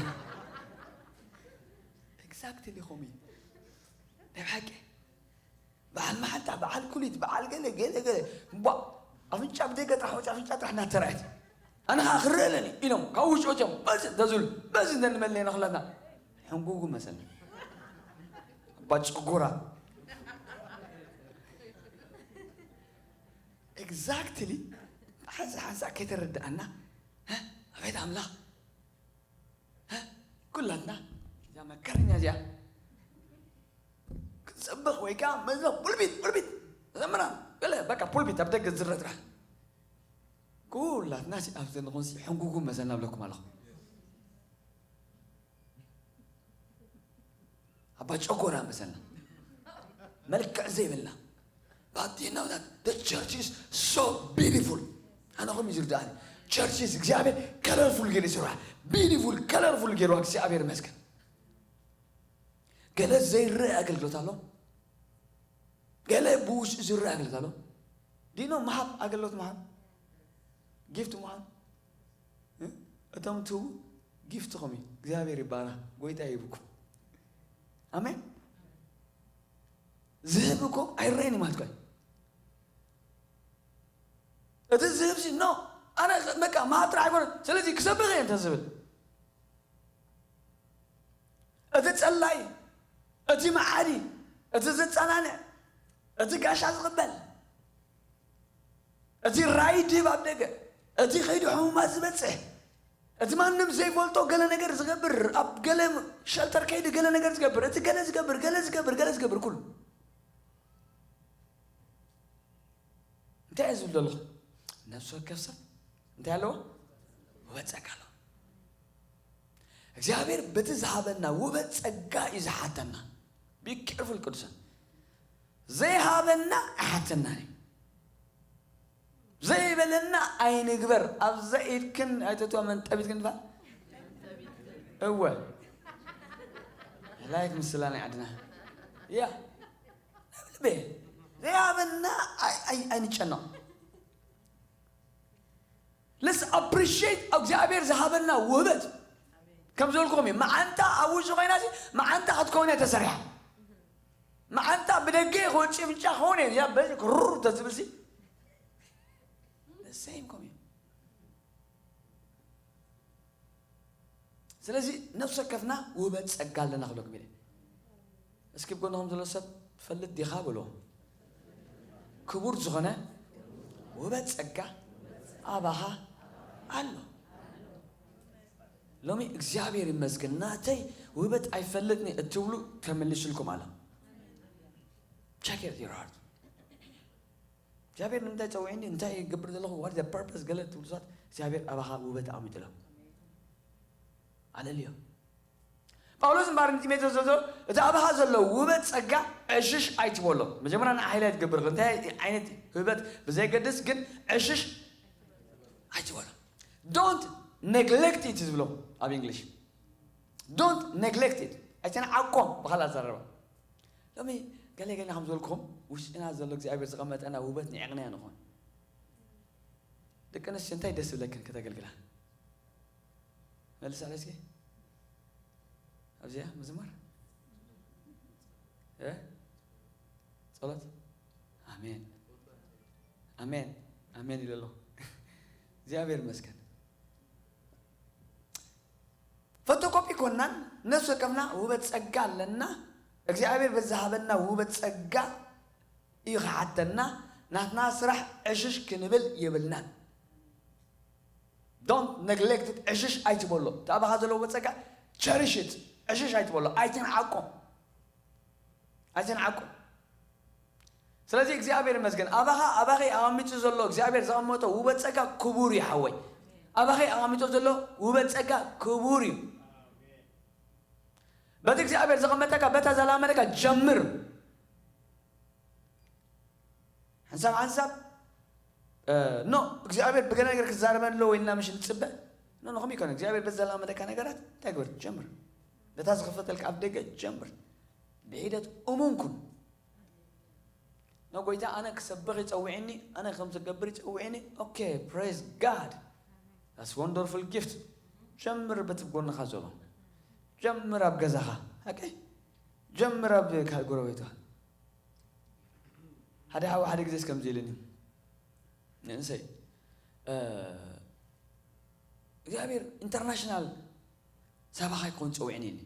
ኤግዛክትሊ ኸምኡ እዩ። ናይ ብሓቂ። በዓል መሓንጣ፣ በዓል ኩሊት፣ በዓል ገለ፣ ገለ፣ ገለ። እምቧ፣ ኣፍንጫ ብደገ ጥራሕ ወፂኣ፣ ኣፍንጫ ጥራሕ እናተራእየት። ኣነ ኸዓ ክረአ ኣለኒ ኢሎም፣ ካብ ውሽጢ ወፂኦም፣ በዚ እንተ ዝብሉ፣ በዚ እንተ ንመለየና ኹላትና። ሕንጉጉ መሰልና። ኣባ ጭጉራ። ኤግዛክትሊ፣ ሓንሳ ሓንሳ ከይተረድኣና፣ ሀ? ኣቤት ኣምላኽ። ሀ? ኩላትና፣ እዛ መከረኛ እዚኣ፣ ክንሰብኽ ወይ ከዓ መዝሙር ፑልፒት፣ ፑልፒት፣ ዘምራ፣ ገለ፣ በቃ ፑልፒት ኣብ ደገ ዝዝረ ጥራሕ። ኩላትና ሲ ኣብዚ ንኹን ሲ ሕንጉጉ መሰልና እብለኩም ኣለኹ። ኣባ ጨጎራ መሰልና፣ መልክዕ ዘይብልና። But you know that the church is so beautiful. ኣነ ከም ዝርዳእኒ፣ ቸርችስ እግዚኣብሔር ከለርፉል ገይሩ ይስራሕ። ቢዩቲፉል ከለርፉል ገይሩ፣ እግዚኣብሔር ይመስገን። ገለ ዘይረአ ኣገልግሎት ኣሎ። ገለ ብውሽጢ ዝረአ ኣገልግሎት ኣሎ። ዲኖ ምሃብ፣ ኣገልግሎት ምሃብ፣ ጊፍት ምሃብ፣ እ? እቶም ትህቡ ጊፍትኹም እዩ። እግዚኣብሔር ይባረኽ። ጎይታ ይህብኩም። ኣሜን። ዝህብ እኮ ኣይረአን እዩ ማለት እኮ እዩ። እቲ ዝህብ ሲ፣ ኖ፣ ኣነ በቃ ምሃብ ጥራሕ ኣይኮነን። ስለዚ ክሰብኽ እየ እንተ ዝብል፣ እቲ ጸላይ፣ እቲ መዓዲ፣ እቲ ዘጸናንዕ፣ እቲ ጋሻ ዝቕበል፣ እቲ ራይድ ዝህብ ኣብ ደገ፣ እቲ ከይዱ ሕሙማት ዝበጽሕ፣ እቲ ማንም ዘይፈልጦ ገለ ነገር ዝገብር፣ ኣብ ገለ ሸልተር ከይዱ ገለ ነገር ዝገብር፣ እቲ ገለ ዝገብር፣ ገለ ዝገብር፣ ገለ ዝገብር፣ ኩሉ። እንታይ እየ ዝብል ዘለኹ? ነፍሲ ወከፍ ሰብ እንታይ ኣለዎ? ውበት ጸጋ ኣለዎ። እግዚኣብሔር በቲ ዝሃበና ውበት ጸጋ እዩ ዝሓተና። Be careful ቅዱሳን። ዘይሃበና ኣይሓተናን እዩ። ዘይበለና ኣይንግበር። ኣብዛ ኢድክን ኣይተትዋ መንጠቢትክን ትበሃል? እወ። ላይክ ምስላ ናይ ዓድና። ያ። ልቤ ዘይሃበና ኣይ-፣ ኣይ-፣ ኣይንጨነቕ። Let's appreciate እግዚኣብሔር ዝሃበና ውህበት። ከም ዝበልኩኹም እዩ፣ መዓንጣ ኣብ ውሽጢ ኮይና ሲ፣ መዓንጣ ክትከውን እያ ተሰሪሓ። መዓንጣ ብደገ ክወፅእ ብቻ ክኸውን እየ፣ ያ በዚ ክሩር ተዝብል ሲ፣ the same ኮም እዩ። ስለዚ ነፍሲ ወከፍና ውህበት ጸጋ ኣለና ክብለኩም ኢለ። እስኪ ብጎንኹም ዘሎ ሰብ ትፈልጥ ዲኻ በሎ። ክቡር ዝኾነ ውህበት ጸጋ ኣባኻ ኣሎ። ሎሚ እግዚኣብሔር ይመስገን ናተይ ውህበት ኣይፈልጥን እትብሉ ተመሊስልኩም ኣሎ። Check it your heart። እግዚኣብሔር ንምንታይ ጸውዕኒ፣ እንታይ ይገብር ዘለኹ፣ what the purpose ገለ ትብሉ ሰባት እግዚኣብሔር ኣባኻ ውህበት ኣቐሚጡ ኣሎ። ኣለልዮ። ጳውሎስ እምበኣር ንጢሞቴዎስ ዘሎ እቲ ኣባኻ ዘሎ ውህበት ጸጋ ዕሽሽ ኣይትበሎ። መጀመርያ ንዓ ሃይላይት ትገብር እንታይ ዓይነት ውህበት ብዘይገድስ ግን ዕሽሽ ኣይትበሎ። Don't neglect it ዝብሎ ኣብ እንግሊሽ። Don't neglect it። ኣይተንዓቆ ብኻልእ ኣዘራርባ። ሎሚ ገለ ገለ ከም ዝበልኩኹም ውሽጥና ዘሎ እግዚኣብሔር ዘቐመጠና ውህበት ንዒቕናዮ ንኾን። ደቂ ኣንስትዮ እንታይ ደስ ዝብለክን ከተገልግላ? መልሳለ እስኪ። ኣብዚኣ ምዝማር? እ? ጸሎት? ኣሜን። ኣሜን። ኣሜን ኢለ ኣለኹ። እግዚኣብሔር ይመስገን። ፎቶኮፒ ኮናን ነፍሲ ወከፍና ውህበት ጸጋ ኣለና። እግዚኣብሔር በዚ ዝሃበና ውህበት ጸጋ እዩ ክሓተና። ናትና ስራሕ ዕሽሽ ክንብል የብልናን። Don't neglect it። ዕሽሽ ኣይትበሎ። እቲ ኣባኻ ዘለዎ ጸጋ cherish it። ዕሽሽ ኣይትበሎ። ኣይትንዓቆ። ኣይትንዓቆ። ስለዚ እግዚኣብሔር ይመስገን። ኣባኻ፣ ኣባኺ ኣቐሚጡ ዘሎ እግዚኣብሔር ዘቐመጦ ውበት ጸጋ ክቡር እዩ ሓወይ። ኣባኺ ኣቐሚጦ ዘሎ ውበት ጸጋ ክቡር እዩ። በቲ እግዚኣብሔር ዘቐመጠካ፣ በታ ዘላመደካ ጀምር። ሓንሳብ ሓንሳብ፣ እ፣ ኖ፣ እግዚኣብሔር ብገለ ነገር ክዛረበኒ ኣለዎ ኢልና ምሽ ንጽበ? ኖ፣ ኖ፣ ከምኡ ይኮነ። እግዚኣብሔር በዚ ዘላመደካ ነገራት እንታይ ግበር? ጀምር። በታ ዝኸፈተልካ ኣፍ ደገ ጀምር። ብሒደት እሙን ኩን። ኖ፣ ጎይታ ኣነ ክሰብኽ ይጸውዕኒ፣ ኣነ ከም ዝገብር ይጸውዕኒ። ኦኬ፣ praise God። That's wonderful gift። ጀምር በቲ ጎንኻ ዘሎ። ጀምር ኣብ ገዛኻ። ኦኬ? ጀምር ኣብ ካ-፣ ጎረቤትኻ። ሓደ ሓው ሓደ ግዜ ከምዚ ኢሉኒ። ንእንሰይ፣ እ፣ እግዚኣብሔር ኢንተርናሽናል ሰባኻይ ክኾን ጸዊዕኒ ኢሉኒ።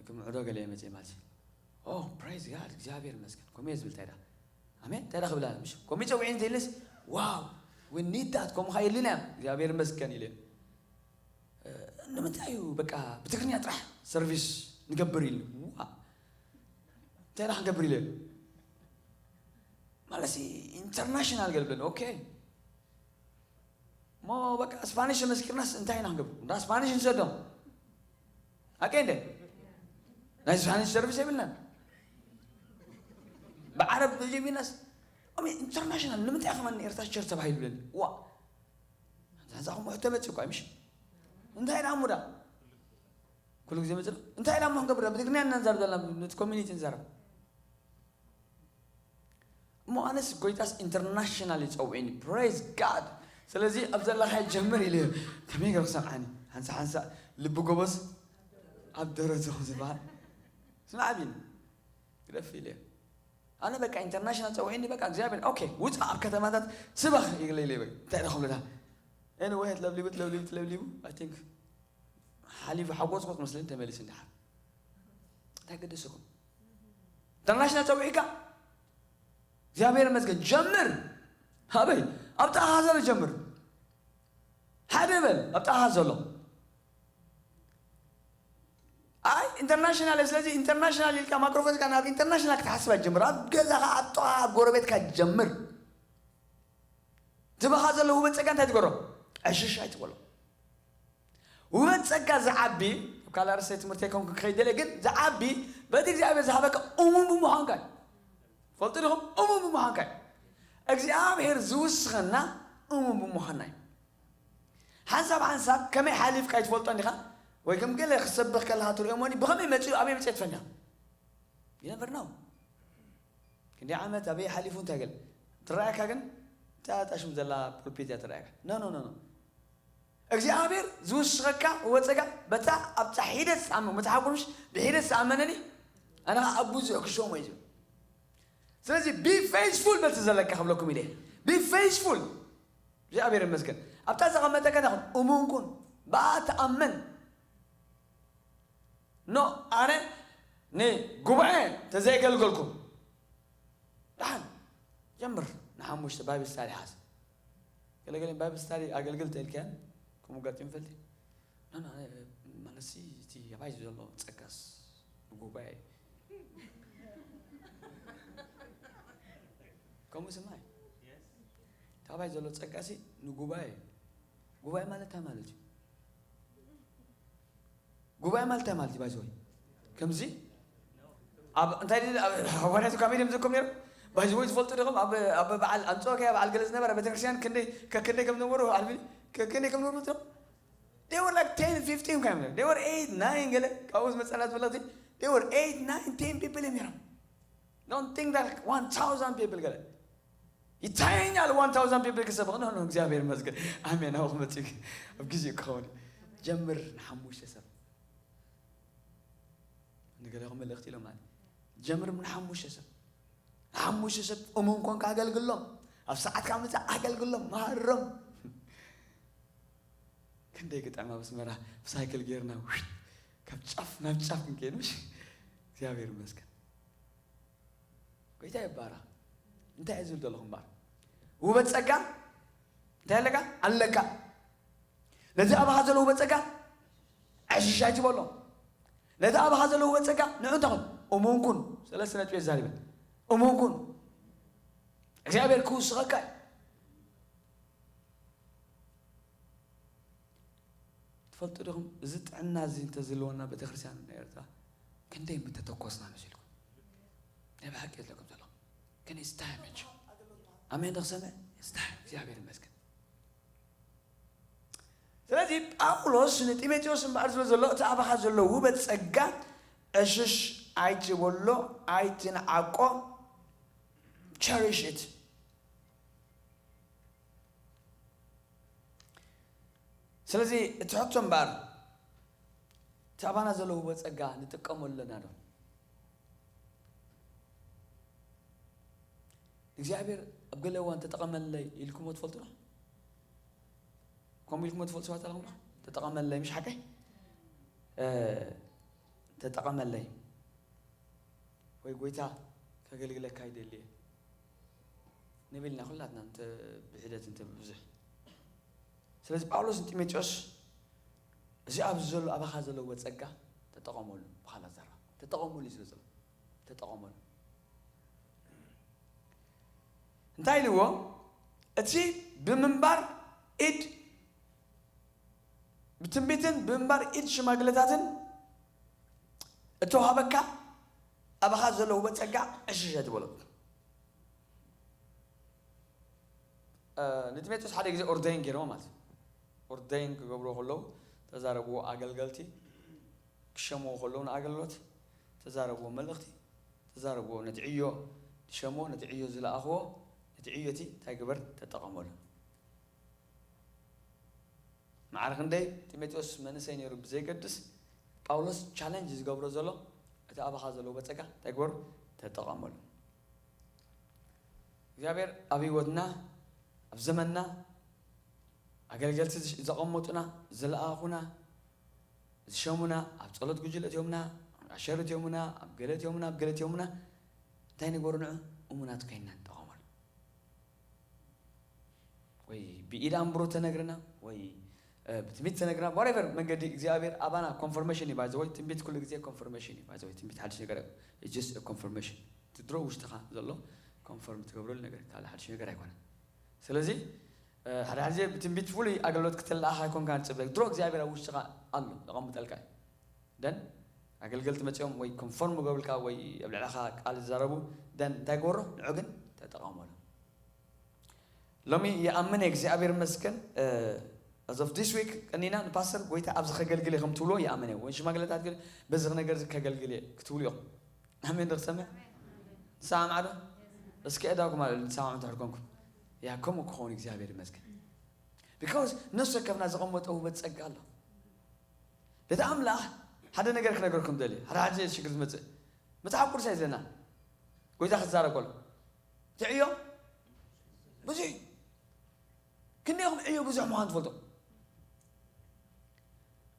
ክምዕዶ ገለ መጽእ ማለት እዩ። ኦ፣ ፕሬዝ ጋድ፣ እግዚኣብሔር ይመስገን። ከምኡ እየ ዝብል፣ እንታይ ደኣ? ኣሜን። እንታይ ደኣ ክብል ኣለ? ምሽ፣ ከምኡ ጸዊዕኒ እንተ ኢልንስ፣ ዋው፣ we need that፣ ከምኡ ኸዓ የድልዩና እዮም። እግዚኣብሔር ይመስገን ኢለ። እ፣ ንምንታይ እዩ በቃ ብትግርኛ ጥራሕ ሰርቪስ ንገብር ኢሉ? ዋ፣ እንታይ ደኣ ክንገብር ኢለ? ማለት ሲ ኢንተርናሽናል ገልብለኒ። ኦኬ። እሞ በቃ ስፓኒሽ መስኪርናስ እንታይ ኢና ክንገብር? እንዳ ስፓኒሽ ንሰዶም። ኣቀ እንደ ናይ ስፓኒሽ ሰርቪስ የብልናን። ብዓረብ ጀሚርናስ ኢንተርናሽናል ንምንታይ ከማን ኤርትራ ቸርች ተባሂሉ ይብለኒ። ዋ፣ ዛዛ ከም ሕቶ መጽእ እኳ ምሽ እንታይ ዳ ሙዳ ኩሉ ግዜ መጽእ እንታይ ዳ ሞ ክንገብር ብትግርኛ እናንዛር ዘለና ነቲ ኮሚኒቲ እንዛረብ። እሞ ኣነስ ጎይታስ ኢንተርናሽናል ይጸውዒኒ። ፕሬዝ ጋድ። ስለዚ ኣብ ዘለኻ ጀምር ኢለ። ከመይ ገርኩ ሰምዓኒ? ሓንሳ ሓንሳ ልቢ ጎበዝ ኣብ ደረቱ ዝበሃል። ስማዕ ቢኒ፣ ግደፍ ኢለ። ኣነ በቃ ኢንተርናሽናል ጸውዒኒ፣ በቃ እግዚኣብሔር፣ ኦኬ፣ ውጻእ ኣብ ከተማታት ስበኽ ይግለ ኢለ። በቃ እንታይ ደኸብለዳ? ኤኒወይ፣ ለብሊቡ፣ ለብሊቡ፣ ለብሊቡ፣ I think ሓሊፉ ሓጎስጎስ መስለኒ ተመሊሱ እንድሓር። እንታይ ገደሰኩም? ኢንተርናሽናል ጸዊዕካ፣ እግዚኣብሔር ይመስገን፣ ጀምር። ኣበይ? ኣብ ጥቓኻ ዘሎ ጀምር። ሓደ በል፣ ኣብ ጥቓኻ ዘሎ። ኣይ፣ ኢንተርናሽናል፣ ስለዚ ኢንተርናሽናል ኢልካ ማይክሮፎን ሒዝካ ናብ ኢንተርናሽናል ክትሓስብ ኣይትጀምር። ኣብ ገዛኻ፣ ኣብ ጥቓኻ፣ ኣብ ጎረቤትካ ጀምር። ዝባኻ ዘሎ ውበት ጸጋ እንታይ ትገብሮ? ዕሽሽ ኣይትበሎ። ውበት ጸጋ ዝዓቢ፣ ኣብ ካልእ ኣርእስቲ ትምህርተይ ኮንኩ ክኸይድ ደልየ፣ ግን ዝዓቢ በቲ እግዚኣብሔር ዝሃበካ እሙን ብምዃንካ እዩ። ፈልጡ ዲኹም? እሙን ብምዃንካ እዩ። እግዚኣብሔር ዝውስኸና እሙን ብምዃንና እዩ። ሓንሳብ ሓንሳብ ከመይ ሓሊፍካ ኣይትፈልጦን ዲኻ? ወይ ከም ገለ ክሰብኽ ከለኻ ትርእዮ እሞኒ፣ ብኸመይ መጺኡ፣ ኣበይ መጺኡ ትፈልጥ ኢኻ? You never know። ክንደይ ዓመት ኣበይ ሓሊፉ እንታይ ገለ ትረኣየካ፣ ግን እታ ጣሽም ዘላ ፑልፒት እያ ትረኣየካ። ኖ፣ ኖ፣ ኖ፣ ኖ። እግዚኣብሔር ዝውስኸካ ወጸጋ በታ ኣብታ ሒደት ዝኣምን መጽሓፍ ቅዱስ ብሒደት ዝኣመነኒ ኣነ ኸዓ ኣብ ብዙሕ ክሾሞ እዩ ዝብል። ስለዚ be faithful በቲ ዘለካ ክብለኩም ኢለ። Be faithful። እግዚኣብሔር ይመስገን። ኣብታ ዘቐመጠካ ናኹን እሙን ኩን። ብኣ ተኣመን። ኖ፣ ኣነ ንጉባኤ ተዘይገልገልኩ። ደሓን ጀምር። ንሓሙሽተ ባይብል ስታዲ ሓዝ። ገለገለ ባይብል ስታዲ ኣገልግል ተልካያን ከምኡ ጋጢም ፈልቲ። ኖ፣ ኖ፣ ኣነ ማለትሲ እቲ ኣባይ ዘሎ ጸጋስ ንጉባኤ። ከምኡ ስማይ። እቲ ኣባይ ዘሎ ጸጋሲ ንጉባኤ። ጉባኤ ማለት እንታይ ማለት እዩ? ጉባኤ ማለት እንታይ ማለት እዩ? ባይዘወይ ከምዚ ኣብ እንታይ ድል ኣብ ሃዋርያት ካብ ኢሎም ዝኮም ነይሩ። ባይዘወይ ትፈልጡ ዲኹም? ኣብ ኣብ በዓል ኣንጾኪያ በዓል ገለ ዝነበረ ቤተክርስትያን ክንደይ ከክንደይ ከም ነበሩ ኣልቢ ከክንደይ ከም ነበሩ ትም they were like ten fifteen kind of they were eight nine ገለ ካብኡ ዝመጸና ዝበለቲ they were eight nine ten people እዮም ነይሮም። Don't think that one thousand people ገለ ይታየኛል። One thousand people ክሰብኽ ነው ነው። እግዚኣብሔር ይመስገን። ኣሜን። ኣብኡ ክመጽእ እዩ። ኣብ ግዜኡ ክኸውን እዩ። ጀምር ንሓሙሽተ ሰብ። ንገለኹም መልእኽቲ ኢሎም ማለት ጀምር ንሓሙሽተ ሰብ። ንሓሙሽተ ሰብ እሙን ኮንካ ኣገልግሎም። ኣብ ሰዓትካ ምጻእ ኣገልግሎም። መሃሮም። ክንደይ ግጣም ኣብ ኣስመራ ብሳይክል ጌርና ውሽጥ ካብ ጫፍ ናብ ጫፍ ክንከይድ ምሽ እግዚኣብሔር ይመስገን። ጎይታ ይባረኽ። እንታይ እዩ ዝብል ዘለኹ እምበኣር? ውበት ጸጋ እንታይ ኣለካ? ኣለካ። ነቲ ኣባኻ ዘሎ ውበት ጸጋ ዕሽሽ ኣይትበሎ። ነቲ ኣባኻ ዘሎ ውበት ጸጋ ንዑ እንታይ ኩን? እሙን ኩን። ሰለስተ ነጥቢ እየ ዛሪበ። እሙን ኩን። እግዚኣብሔር ክውስኸካ እዩ። ትፈልጡ ዲኹም? እዚ ጥዕና እዚ እንተዝህልወና ቤተክርስትያን ናይ ኤርትራ ክንደይ ምተተኮስና መሲልኩም። ናይ ብሓቂ እየ ዝብለኩም ዘለኹ። ግን it's time ሕጂ። ኣሜን ዶ ክሰምዕ? It's time። እግዚኣብሔር ይመስገን። ስለዚ ጳውሎስ ንጢሞቴዎስ እምበኣር ዝብል ዘሎ እቲ ኣባኻ ዘሎ ውበት ጸጋ ዕሽሽ ኣይትበሎ፣ ኣይትንዓቆ፣ cherish it። ስለዚ እቲ ሕቶ እምበኣር እቲ ኣባና ዘሎ ውበት ጸጋ ንጥቀመሉ ኣለና ዶ? እግዚኣብሔር ኣብ ገለ እዋን ተጠቐመለይ ኢልኩሞ ትፈልጡ ዶ? ከምኡ ኢልኩሞ ትፈልጡ ሰባት ኣለኹም ዶ? ተጠቐመለይ፣ ምሽ ሓቀይ? እ፣ ተጠቐመለይ ወይ ጎይታ ከገልግለካ ይደሊ እየ ንብል ኢና ኩላትና፣ እንተ ብሒደት እንተ ብብዙሕ። ስለዚ ጳውሎስ ንጢሞቴዎስ እዚ ኣብዚ ዘሎ ኣባኻ ዘለዎ ጸጋ ተጠቐመሉ፣ ብኻልእ ኣዘራርባ ተጠቐመሉ እዩ ዝብል ዘሎ። ተጠቐመሉ። እንታይ ኢልዎ? እቲ ብምንባር ኢድ፣ ብትንቢትን ብምንባር ኢድ ሽማግለታትን እተዋህበካ ኣባኻ ዘሎ ውበት ጸጋ ዕሽሽ ኣይትበሎ። እ፣ ንጢሞቴዎስ ሓደ ግዜ ኦርደይን ገይርዎ ማለት እዩ። ኦርደይን ክገብርዎ ከለዉ ተዛረብዎ ኣገልገልቲ ክሸምዎ ከለዉ ንኣገልግሎት ተዛረብዎ መልእኽቲ ተዛረብዎ ነቲ ዕዮ ዝሸምዎ ነቲ ዕዮ ዝለኣኽዎ ነቲ ዕዮ እቲ እንታይ ግበር ተጠቐመሉ። ማዕረ ክንደይ ጢሞቴዎስ መንእሰይ ነይሩ ብዘይገድስ ጳውሎስ ቻለንጅ ዝገብሮ ዘሎ እቲ ኣባኻ ዘለዎ በጸጋ እንታይ ግበሩ ተጠቐመሉ። እግዚኣብሔር ኣብ ህይወትና ኣብ ዘመንና ኣገልገልቲ ዘቐመጡና ዝለኣኹና ዝሸሙና ኣብ ጸሎት ጉጅለ እትዮምና ኣብ ሸር እትዮምና ኣብ ገለ እትዮምና ኣብ ገለ እትዮምና እንታይ ንግበሩ ንዑ እሙናት ኮይንና ንጠቐመሉ። ወይ ብኢድ ኣምብሮ ተነግርና ወይ ብትንቢት ተነግርና whatever መንገዲ እግዚኣብሔር ኣባና ኮንፈርሜሽን እዩ ባይዘወይ ትንቢት ኩሉ ግዜ ኮንፈርሜሽን እዩ ባይዘወይ ትንቢት ሓድሽ ነገር just ኮንፈርሜሽን ትድሮ ውሽጥኻ ዘሎ ኮንፈርም ትገብረሉ ነገር ካልእ ሓድሽ ነገር ኣይኮነን። ስለዚ ሓደ ሓደ ግዜ ብትንቢት ፍሉይ ኣገልግሎት ክተለኣኻ ኣይኮንካ ንፅበ ድሮ እግዚኣብሔር ኣብ ውሽጥኻ ኣሎ ዘቐምጠልካ እዩ። ደን ኣገልገልቲ መፅኦም ወይ ኮንፎርም ገብልካ ወይ ኣብ ልዕለኻ ቃል ዝዛረቡ ደን እንታይ ግበሮ ንዑ ግን ተጠቐመሉ። ሎሚ ይኣምን እግዚኣብሔር መስገን as of this week ቀኒና ንፓስተር ጎይታ ኣብዚ ከገልግል ከም ትብሎ ይኣምን ወይ ሽማግለታት ግን በዚ ነገር ከገልግል ክትብሉ ኢኹም። ኣሜን ዶ ክሰምዕ ንሰማዕ ዶ እስኪ እዳኩም ኣለ ንሰማዕ እንተ ሕድኮንኩም ያ ከምኡ ክኸውን እግዚኣብሔር ይመስገን። ቢካውስ ነፍሲ ወከፍና ዘቐመጦ ውበት ጸጋ ኣሎ። ነቲ ኣምላኽ ሓደ ነገር ክነገርኩም ደሊ ሓደ ሓደ ሽግር ዝመጽእ መጽሓፍ ቅዱስ ኣይዘና ጎይታ ክዛረብ ከሎ እቲ ዕዮ ብዙሕ እዩ። ክንደይኹም ዕዮ ብዙሕ ምዃን ትፈልጡ?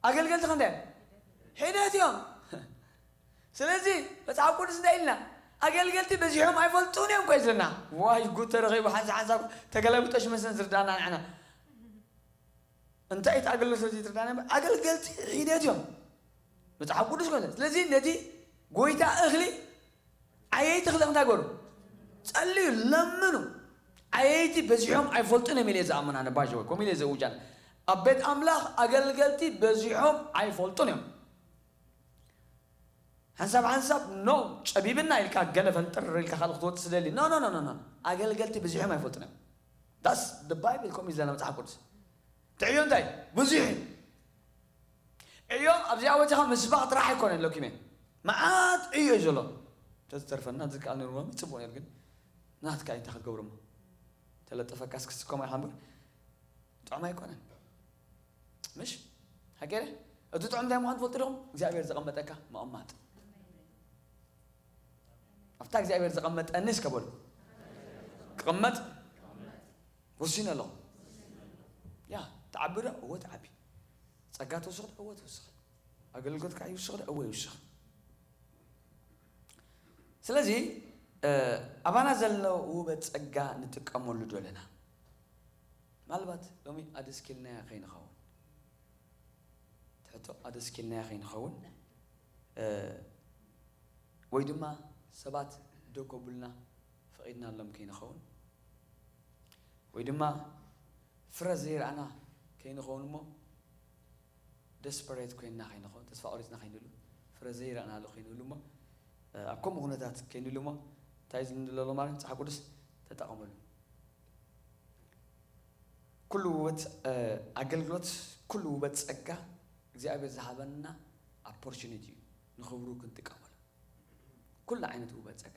ኣገልገልቲ ክንደይ እዮም? ሒደት እዮም። ስለዚ መጽሓፍ ቅዱስ እንታይ ኢልና? ኣገልገልቲ በዚሖም ኣይፈልጡን እዮም እኮ እዩ ዝብለና። ዋይ ጉድ ተረኺቡ ሓንሳብ ሓንሳብ ተገላቢጦሽ መስለን ዝርዳእና ንዓና። እንታይ እቲ ኣገልግሎት ስለዚ ትርዳእና እምበር ኣገልገልቲ ሒደት እዮም። መጽሓፍ ቅዱስ ኮነ። ስለዚ ነቲ ጎይታ እኽሊ ዓየይቲ ክልእ እንታይ ገሩ ጸልዩ ለምኑ። ዓየይቲ በዚሖም ኣይፈልጡን እዮም ኢለ ዝኣምን ኣነ ባሸወ ከምኡ ኢለ ዘውጃን ኣብ ቤት ኣምላኽ ኣገልገልቲ በዚሖም ኣይፈልጡን እዮም። ሓንሳብ ሓንሳብ ኖ ጨቢብና ኢልካ ገለ ፈንጥር ኢልካ ካልእ ክትወፅእ ስደሊ ኖ ኖ ኖ ኖ ኣገልገልቲ በዚሖም ኣይፈልጡን እዮም። ዳስ ባይብል ከምኡ እዩ ዘለና መፅሓፍ ቅዱስ ትዕዮ እንታይ ብዙሕ እዩ። ዕዮ ኣብዚኣ ወፂኻ ምስባኽ ጥራሕ ኣይኮነን ለኪመ መዓት ዕዮ እዩ ዘሎ። ተዝተርፈና ዝከኣል ነርዎ ጽቡቕ ነር ግን ናትካ እንታይ ክትገብርሞ ተለጠፈካስ ክስከማ ኢኻ እምበር ጥዑም ኣይኮነን። ምሽ ሓቂ እቲ ጥዑም እንታይ ምዃን ትፈልጡ ዲኹም እግዚኣብሔር ዘቐመጠካ ምቕማጥ ኣብታ እግዚኣብሔር ዘቐመጠኒ እስከ በሉ ክቕመጥ ወሲነ ኣለኹ። ያ ትዓቢ ዶ እወ ትዓቢ ጸጋ ትውስኽ ዶ እወ ትውስኽ ኣገልግሎትካ ይውስኽ ዶ እወ ይውስኽ። ስለዚ ኣባና ዘሎ ውበት ጸጋ ንጥቀመሉ ዶ ኣለና? ምናልባት ሎሚ ኣደስኪልናያ ከይንኸውን ትሕቶ ኣደስኪልናያ ከይንኸውን ወይ ድማ ሰባት ደው ከብሉና ፈቒድናሎም ከይንኸውን ወይ ድማ ፍረ ዘይረኣና ከይንኸውን እሞ ደስፐሬት ኮይንና ከይንኸውን ተስፋ ቆሪፅና ከይንህሉ ፍረ ዘይረኣናሉ ከይንህሉ እሞ ኣብ ከምኡ ኩነታት ከይንህሉ እሞ እንታይ ዝንድለሎ ማለት መፅሓፍ ቅዱስ ተጠቐመሉ። ኩሉ ውበት ኣገልግሎት ኩሉ ውበት ጸጋ እግዚኣብሔር ዝሃበና ኣፖርቹኒቲ እዩ ንኽብሩ ክንጥቀመሉ ኩሉ ዓይነት ውበት ጸጋ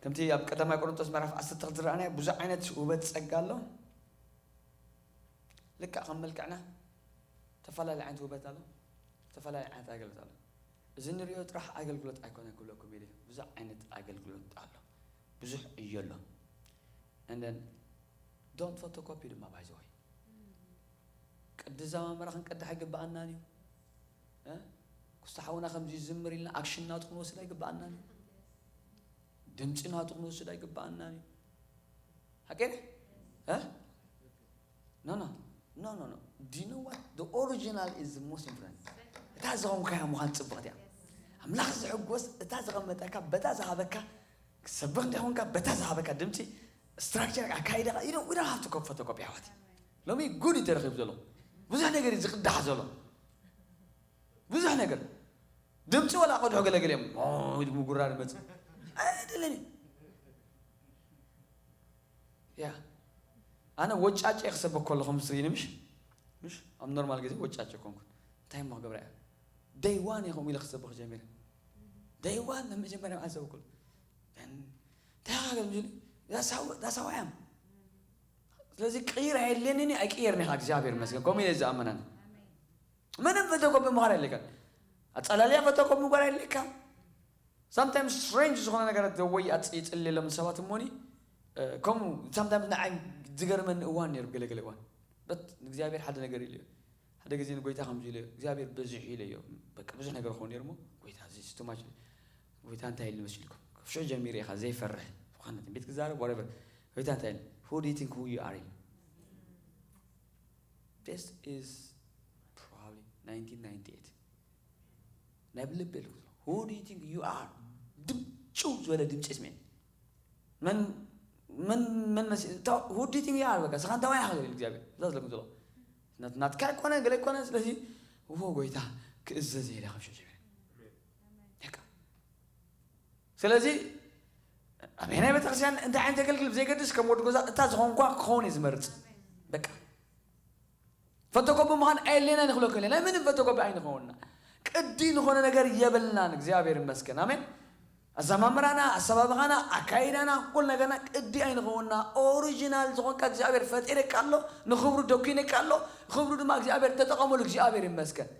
ከምቲ ኣብ ቀዳማይ ቆሮንቶስ ምዕራፍ ዓሰርተ ክልተ ዝረኣናዮ ብዙሕ ዓይነት ውበት ጸጋ ኣሎ። ልክዕ ከም መልክዕና ተፈላለየ ዓይነት ውበት ኣሎ፣ ተፈላለየ ዓይነት ኣገልግሎት ኣሎ። እዚ ንሪኦ ጥራሕ ኣገልግሎት ኣይኮነ ክብለኩም ኢለ ብዙሕ ዓይነት ኣገልግሎት ኣሎ፣ ብዙሕ እዩ ኣሎ። And then don't photocopy ድማ ባይዘወይ ቅዲ ዘማመራ ክንቀድሕ ኣይግበኣናን እዩ። ክስተ ሓውና ከምዚ ዝምር ኢልና ኣክሽን ናቱ ክንወስድ ኣይግበኣናን እዩ። ድምፂ ናቱ ክንወስድ ኣይግበኣናን እዩ። ሓቂ no no no no no do you know what the original is the most important። እታ ዝኸንካያ ምዃን ፅብቕቲ እያ። ኣምላኽ ዝሕጎስ እታ ዘቐመጠካ በታ ዝሃበካ ክሰብኽ እንዲኾንካ በታ ዝሃበካ ድምፂ ስትራክቸር ኣካይዳ ኢዶ ኢዶ ሃፍቲ ኮፍ ፎቶኮፒ ኣሕዋት ሎሚ ጉድ እዩ ተረኺቡ ዘሎ ብዙሕ ነገር እዩ ዝቕዳሕ ዘሎ። ብዙሕ ነገር ድምፂ ወላ ቀድሖ ገለገለ እዮም ኦ ኢሉ ምጉራር ይመፅእ ኣይደለኒ። ያ ኣነ ወጫጭ ክሰበክ ከለኹም ስሪኒ ምሽ ምሽ ኣብ ኖርማል ግዜ ወጫጭ ኮንኩን እንታይ እሞ ክገብራ እያ ደይዋን እየ ከምኡ ኢለ ክሰበክ ጀሚረ። ደይዋን መጀመርያ ኣሰበኩሉ እንታይ ገለ ምጅሉ ዳሳዋያም ስለዚ ቅይር ኣየድልየኒ ኣይቅየርኒ ኢኻ እግዚኣብሔር መስገን ከምኡ ኢለ ዝኣመናን ምንም ፈተኮ ብምዃር የለካ ኣጸላልያ ፈተኮ ምግባር የለካ። ሳምታይምስ ስትሬንጅ ዝኾነ ነገራት ወይ ይጽልየሎም ሰባት እሞኒ ከምኡ ሳምታይምስ ንዓይ ዝገርመኒ እዋን ነይሩ ገለገለ እዋን በት እግዚኣብሔር ሓደ ነገር ኢለዮ ሓደ ግዜ ንጎይታ ከምዚ ኢለዮ እግዚኣብሔር በዚሑ ኢለዮ በቃ ብዙሕ ነገር ኾን ነይሩ ሞ ጎይታ እዚ ስትማች ጎይታ እንታይ ኢሉ መስልኩም ሽዑ ጀሚረ ኢኻ ዘይፈርሕ ዝኾነ ቤት ክዛረብ ወረቨር ጎይታ እንታይ ኢሉ who do you think who you are This is probably nineteen ninety-eight ናይ ብልቢ ኢልኩ who do you think you are ድምጭው ዝበለ ድምፂ ስሜ መን መን መን መስ who do you think you are በቃ ስኻ እንታይ ዋያ ክብል እግዚኣብሔር እዛ ዝለኩም ዘሎ ናትካ ኣይኮነ ገለ ኣይኮነ ስለዚ ዎ ጎይታ ክእዘዝ ኢለ ካብ ሸሸ ስለዚ ኣበየናይ ቤተክርስትያን እንታይ ዓይነት የገልግል ብዘይገድስ ከም ወዲ ገዛ እታ ዝኾንኳ ክኸውን እዩ ዝመርፅ በቃ ፈተኮቢ ምዃን ኣየሌና ንክብለኩ ናይ ምንም ፈተኮቢ ኣይንኸውንና ቅዲ ዝኾነ ነገር የብልናን እግዚኣብሔር ይመስገን ኣሜን ኣዘማምራና ኣሰባብኻና ኣካይዳና ኩል ነገርና ቅዲ ኣይንኸውንና ኦሪጂናል ዝኾንካ እግዚኣብሔር ፈጢረካ ኣሎ ንክብሩ ደኪነካ ኣሎ ክብሩ ድማ እግዚኣብሔር ተጠቐመሉ እግዚኣብሔር ይመስገን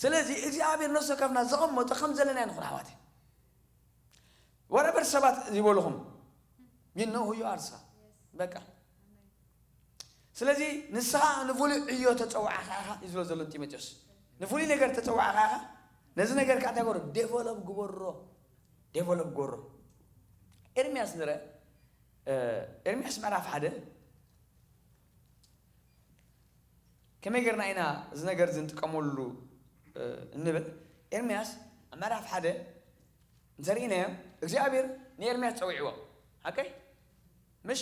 ስለዚ እግዚኣብሔር ነፍሲ ወከፍና ዘቐመጦ ከም ዘለና ንኹን ኣሕዋት whatever ሰባት ይበልኹም you know who you are ስኻ በቃ ስለዚ ንስኻ ንፍሉይ ዕዮ ተፀዋዕካ ኢኻ እዩ ዝብሎ ዘሎ ጢሞቴዎስ ንፍሉይ ነገር ተፀዋዕካ ኢኻ ነዚ ነገር ከዓ እንታይ ገበሮ ዴቨሎፕ ግበሮ ዴቨሎፕ ግበሮ ኤርሚያስ ንረ ኤርሚያስ ምዕራፍ ሓደ ከመይ ጌርና ኢና እዚ ነገር እዚ ንጥቀመሉ እንብል ኤርምያስ ኣብ ምዕራፍ ሓደ እንተርኢናዮ እግዚኣብሔር ንኤርምያስ ፀዊዕዎ ሓቀይ ምሽ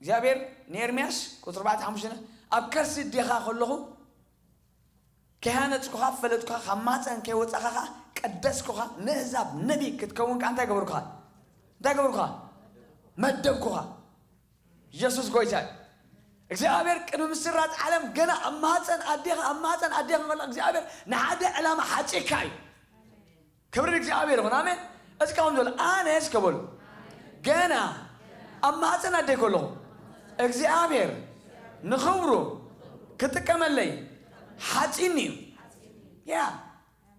እግዚኣብሔር ንኤርምያስ ቁፅሪ ኣርባዕተ ሓሙሽተ ኣብ ከርሲ ዴኻ ከለኹ ከይሃነፅኩኻ ፈለጥኩኻ ካብ ማፀን ከይወፃኻ ከዓ ቀደስኩኻ ንእህዛብ ነቢ ክትከውን ከዓ እንታይ ገበርኩኻ እንታይ ገበርኩኻ መደብኩኻ ኢየሱስ ጎይታ እዩ እግዚኣብሔር ቅድሚ ምስራት ዓለም ገና ኣብ ማፀን ኣዴኻ ኣብ ማፀን ኣዴኻ ከሎ እግዚኣብሔር ንሓደ ዕላማ ሓፂካ እዩ ክብሪ እግዚኣብሔር ይኹን ኣሜን እስካሁን ዘሎ ኣነስ ከበሉ ገና ኣብ ማፀን ኣደይ ከለኹ እግዚኣብሔር ንኽብሩ ክጥቀመለይ ሓፂኒ እዩ ያ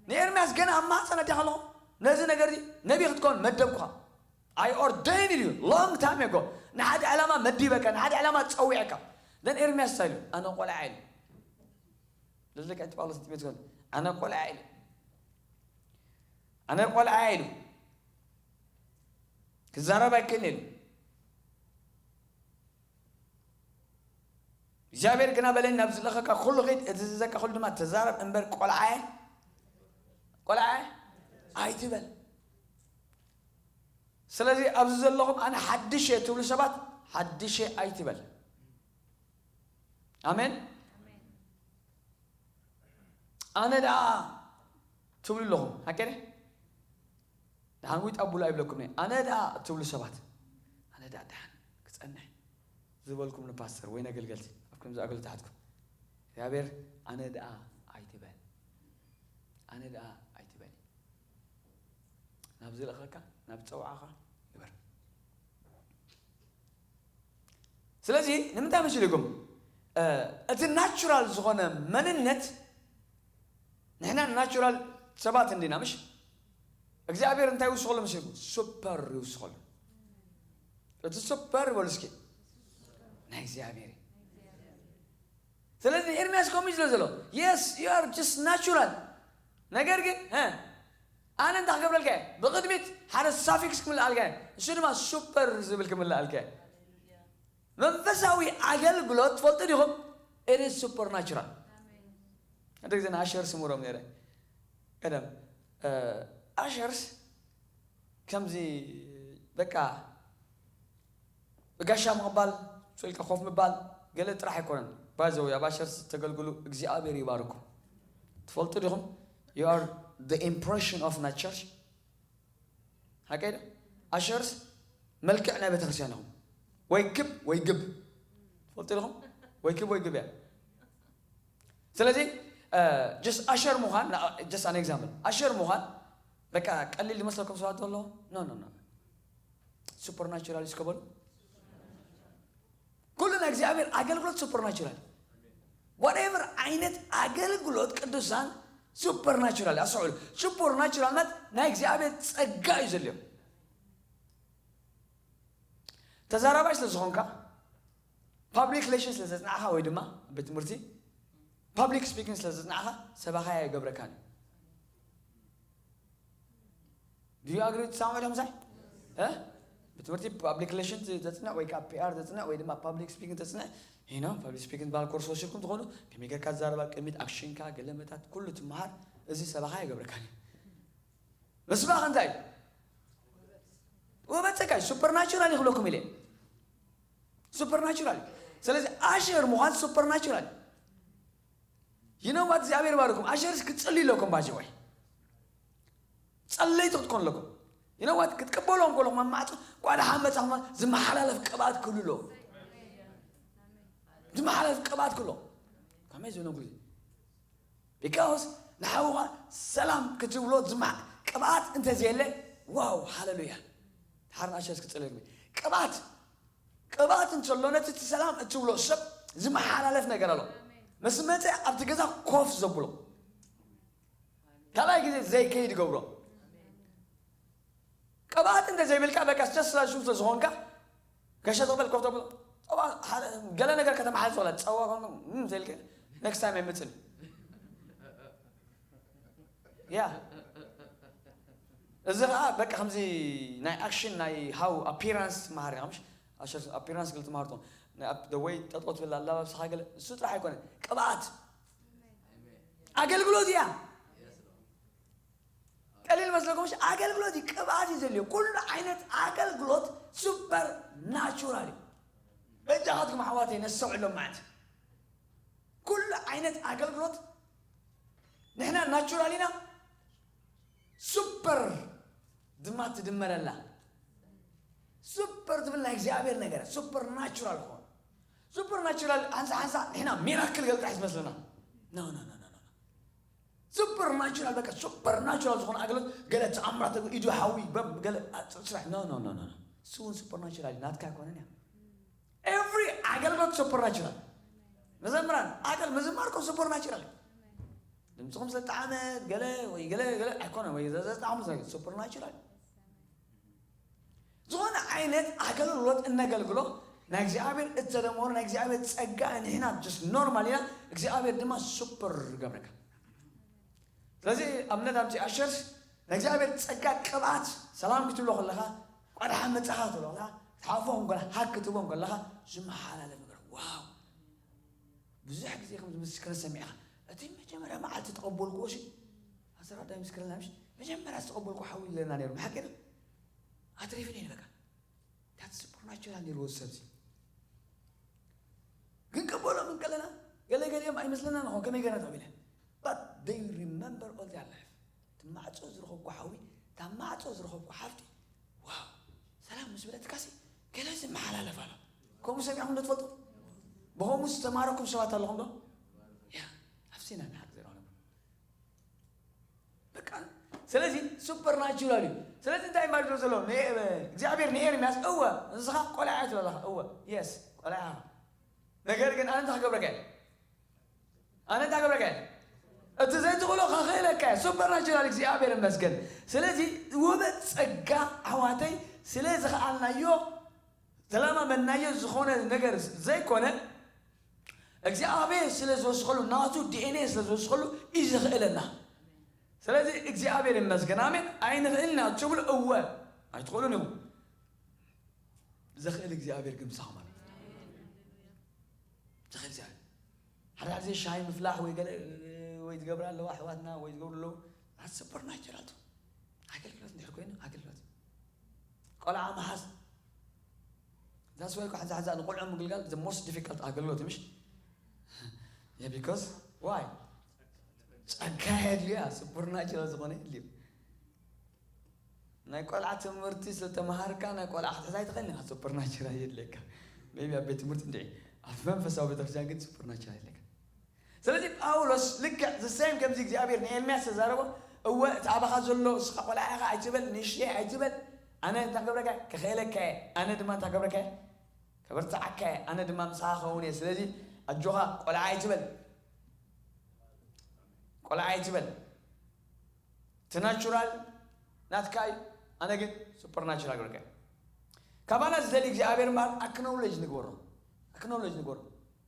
ንኤርምያስ ገና ኣብ ማፀን ኣደይ ከለኹ ነዚ ነገር ነቢ ክትከውን መደብኩኻ ኣይ ኦርደይን እዩ long time ago ንሓደ ዕላማ መዲበካ ንሓደ ዕላማ ፀዊዕካ ደን ኤርምያስ እንታይ ኢሉ ኣነ ቆልዓ ኢሉ ለዝለካ እቲ ጳውሎስ ጢሞቴዎስ ኣነ ቆልዓ ኢሉ ኣነ ቆልዓ ኢሉ ክዛረብ ኣይክእል ኢሉ እግዚኣብሔር ግና በለኒ ናብ ዝለኸካ ኩሉ ኸይድ እቲ ዝዘካ ኩሉ ድማ ተዛረብ እምበር ቆልዓየ ቆልዓየ ኣይትበል ስለዚ ኣብዚ ዘለኹም ኣነ ሓድሽ እየ ትብሉ ሰባት ሓድሽ እየ ኣይትበል ኣሜን ኣነ ደኣ ትብሉ ኣለኹም ሓቀደ ደሓን ወይ ጣቡላ ይብለኩም ኣነ ደኣ ትብሉ ሰባት ኣነ ደኣ ደሓን ክፀንሕ ዝበልኩም ንፓስተር ወይ ነገልገልቲ ኣብ ከምዚ ኣገልግሎት ኣትኩም እግዚኣብሔር ኣነ ደኣ ኣይትበል ኣነ ደኣ ኣይትበል ናብ ዝልእኸካ ናብ ፀውዓኻ ግበር ስለዚ ንምንታይ መሲልኩም እቲ ናቹራል ዝኾነ መንነት ንሕና ናቹራል ሰባት እንዲና ምሽ እግዚኣብሔር እንታይ ይውስኸሉ መሲልኩም ሱፐር ይውስኸሉ እቲ ሱፐር ይበሉ እስኪ ናይ እግዚኣብሔር እዩ ስለዚ ኤርምያስ ከምኡ ስለ ዘሎ yes you are just natural ነገር ግን ኣነ እንታይ ክገብረልካ እየ ብቕድሚት ሓደ ሳፊክስ ክምልኣልካ እየ እሱ ድማ ሱፐር ዝብል ክምልኣልካ እየ መንፈሳዊ ኣገልግሎት ትፈልጡ ዲኹም it is supernatural ሓደ ግዜ ንኣሸር ስምሮም ነረ ቀደም ኣሸርስ ከምዚ በቃ ብጋሻ ምቕባል ስልካ ኮፍ ምባል ገለ ጥራሕ ኣይኮነን ባይዘው ኣብ ኣሸርስ ተገልግሉ እግዚኣብሔር ይባርኩም። ትፈልጡ ዲኹም? You are the impression of my church። ሓቀይ ዶ? ኣሸርስ መልክዕ ናይ ቤተክርስትያን ኢኹም። ወይ ክብ ወይ ግብ። ትፈልጡ ዲኹም? ወይ ክብ ወይ ግብ እያ። ስለዚ just ኣሸር ምዃን just an example ኣሸር ምዃን በቃ ቀሊል ዝመስለኩም ሰባት ዘሎ no no no supernatural እስከ በሉ። ኩሉ ናይ እግዚኣብሔር ኣገልግሎት supernatural whatever ዓይነት ኣገልግሎት ቅዱሳን supernatural ኣስዕሉ። Supernatural ማለት ናይ እግዚኣብሔር ጸጋ እዩ ዘልዮም። ተዛራባይ ስለ ዝኾንካ public relation ስለ ዘጽናዕኻ ወይ ድማ ቤት ትምህርቲ public speaking ስለ ዘጽናዕኻ ሰባኻይ ኣይገብረካን እዩ። Do you agree with ሳሙኤል ከምሳይ? እ? ብትምህርቲ public relation ዘጽንዕ ወይ ከዓ P R ዘጽንዕ ወይ ድማ public speaking ዘጽንዕ you know public speaking ዝበሃል ኮርስ ወሲድኩም ትኾኑ ከመይ ጌርካ ትዛረብ ኣብ ቅድሚት ኣክሽንካ ገለመታት ኩሉ ትመሃር። እዚ ሰባኻ ኣይገብረካን እዩ። ምስባኽ እንታይ እዩ? ወበጸካ supernatural ይኽለኩም ኢለ supernatural። ስለዚ ኣሸር ምዃን supernatural you know what እግዚኣብሔር ባርኩም ኣሸርስ ክትጽልዩ ኣለኩም ባጀ ወይ ጸለይቲ ክትኮኑ ኣለኩም። You know what ክትቀበሎም ከለኹም ኣብ ማዕጾ ጓዳ ሓመጻኹም ዝመሓላለፍ ቅብኣት ክህሉ ኣለዎ። ዝመሓላለፍ ቅብኣት ክህሎ ከመይ ዝብሎም ግዜ because ንሓውኻ ሰላም ክትብሎ ዝማ ቅብኣት እንተዘየለ ዋው ሃለሉያ። ሓርን ኣሸርስ ክጽለይ ቅብኣት ቅብኣት እንተሎ ነቲ እቲ ሰላም እትብሎ ሰብ ዝመሓላለፍ ነገር ኣሎ። ምስ መፀ ኣብቲ ገዛ ኮፍ ዘብሎ ካልኣይ ግዜ ዘይከይድ ገብሮ። ቅብኣት እንተ ዘይብልካ በቃ ስተስላሹ ስለዝኾንካ ገሸ ተበል ኮፍ ተብሎ ገለ ነገር ከተመሓል ዝኽእላ ፀዋ ኮንኩም ዘልከ next time ኣይመፅን። ያ እዚ ከዓ በቃ ከምዚ ናይ ኣክሽን ናይ how appearance ትመሃር ኢኻ ምሽ ኣሸር appearance ገለ ትመሃር ትኾን ወይ ጠጥቆ ትብል ኣለባብስኻ ገለ እሱ ጥራሕ ኣይኮነ ቅብኣት ኣገልግሎት እያ። ቀሊል መስለኩም ምሽ ኣገልግሎት እዩ ቅብኣት እዩ ዘልዮ ኩሉ ዓይነት ኣገልግሎት super natural እዩ። በጃኻትኩም ኣሕዋተይ ነስተውዕሎም ማለት ኩሉ ዓይነት ኣገልግሎት ንሕና ናቹራል ኢና። ሱፐር ድማ ትድመረላ። ሱፐር ትብል ናይ እግዚኣብሔር ነገር ሱፐር ናቹራል ክኾን ሱፐር ናቹራል ሓንሳ ሓንሳ ንሕና ሚራክል ገልጣሕ ዝመስለና ኖ ኖ ኖ ኖ ኖ ሱፐር ናቹራል በቃ ሱፐር ናቹራል ዝኾነ ኣገልግሎት ገለ ተኣምራት ኢዱ ሓዊ በብ ገለ ስራሕ ኖ ኖ ኖ ኖ እሱ እውን ሱፐር ናቹራል ናትካ ኣይኮነን እያ። ኤቭሪ ኣገልግሎት ሱፐር ናቹራል መዘምራን ኣገል ምዝማርኩም ሱፐር ናቹራል ድምፅኹም ስለጣዕመ ገለ ወይ ገለ ገለ ኣይኮነ ወይ ዘጣዕሙ ሱፐር ናቹራል ዝኾነ ዓይነት ኣገልግሎት እነገልግሎ ናይ እግዚኣብሔር እተደመሩ ናይ እግዚኣብሔር ጸጋ ንሕና ስ ኖርማል ኢና እግዚኣብሔር ድማ ሱፐር ይገብረካ። ስለዚ ኣብነት ኣምፂ ኣሸርስ ናይ እግዚኣብሔር ጸጋ ቅብኣት ሰላም ክትብሎ ከለኻ ቋድሓ መጻኻ ክትብሎ ከለኻ ክትሓፎ ከለኻ ሃክ ክትቦም ከለኻ ዝመሓላለፍ ነገር ዋው ብዙሕ ግዜ ከም ምስክር ሰሚዕኻ እቲ መጀመርያ መዓልቲ ተቐበልኩዎ ሲ ኣሰራዳይ ምስክርና ምሽ መጀመርያ ዝተቐበልኩ ሓዊ ለና ነይሩ ሓቂ ኣትሪፍኒ በቃ that's supernatural ነይርዎ ሰብዚ ግን ቀበሎም እንከለና ገለ ገሊኦም ኣይመስለና ንኾን ከመይ ገና ተቐቢለ but they remember all their life እቲ ማዕፆ ዝረኸብኩ ሓዊ እታ ማዕፆ ዝረኸብኩ ሓፍቲ ዋው ሰላም ምስ በለትካሲ ገለ ዝመሓላለፍ ኣሎ ከምኡ ሰሚዕኩም ዶ ትፈልጡ ብኸምኡ ዝተማረኩም ሰባት ኣለኹም ዶ ያ ኣብሲና ንሓቅ ዘረኹም በቃ ስለዚ ሱፐር ናቹራል እዩ ስለዚ እንታይ ማለት ዘሎ እግዚኣብሔር ንኤርምያስ እወ ንስኻ ቆልዓ ትበለኻ እወ የስ ቆልዓ ነገር ግን ኣነ እንታይ ክገብረካ ኣነ እንታይ ክገብረካ እቲ ዘይትኽእሎ ከኽእለካ ሱፐር ናቹራል እግዚኣብሔር መስገን ስለዚ ውበት ጸጋ ኣሕዋተይ ስለ ዝኸኣልናዮ ተለማመናዮ ዝኾነ ነገር ዘይኮነ እግዚኣብሔር ስለ ዝወስኸሉ ናቱ ዲኤንኤ ስለ ዝወስኸሉ እዩ ዘኽእለና ስለዚ እግዚኣብሔር ይመስገን ኣሜን ኣይንኽእልና ትብሉ እወ ኣይትኽእሉን ኢኹም ዘኽእል እግዚኣብሔር ግን ምሳኹም ኣሎ ዘኽእል እግዚኣብሔር ሓደ ሓደ ሻሂ ምፍላሕ ወይ ገለ ወይ ዝገብራ ኣለዋ ኣሕዋትና ወይ ዝገብሩ ኣለዉ ሱፐር ናቸራል ኣገልግሎት እንድሕር ኮይኑ ኣገልግሎት ቆልዓ መሓዝ that's why ሓንሳ ሓንሳ ንቆልዑ ምግልጋል the most difficult ኣገልግሎት ምሽ Yeah, because why? ጸጋ የድልያ፣ ሱፐርናቹራል ዝኾነ የድልዩ። ናይ ቆልዓ ትምህርቲ ስለተምሃርካ ናይ ቆልዓ ክትሕዝ ኣይትኽእልን ኢኻ። ሱፐርናቹራል የድልየካ። ሜቢ ኣብ ቤት ትምህርቲ እንድዒ፣ ኣብ መንፈሳዊ ቤተክርስትያን ግን ሱፐርናቹራል የድልየካ። ስለዚ ጳውሎስ ልክዕ the same ከምዚ እግዚኣብሔር ንኤርምያስ ተዛረቦ፣ እወ እቲ ኣባኻ ዘሎ እስኻ ቆልዓ ኢኻ ኣይትበል፣ ንእሽተይ ኣይትበል፣ ኣነ እንታይ ክገብረካ እየ? ክኽእለካ እየ። ኣነ ድማ እንታይ ክገብረካ እየ? ከበርትዓካ እየ። ኣነ ድማ ምሳኻ ክኸውን እየ። ስለዚ ኣጆኻ ቆልዓ ኣይትበል፣ ቆልዓ ኣይትበል። እቲ ናቹራል ናትካ እዩ፣ ኣነ ግን ሱፐርናቹራል ክገብረካ እየ። ካባና ዝደሊ እግዚኣብሔር እምበኣር ኣክኖውሌጅ ንግበሮ፣ ኣክኖውሌጅ ንግበሮ።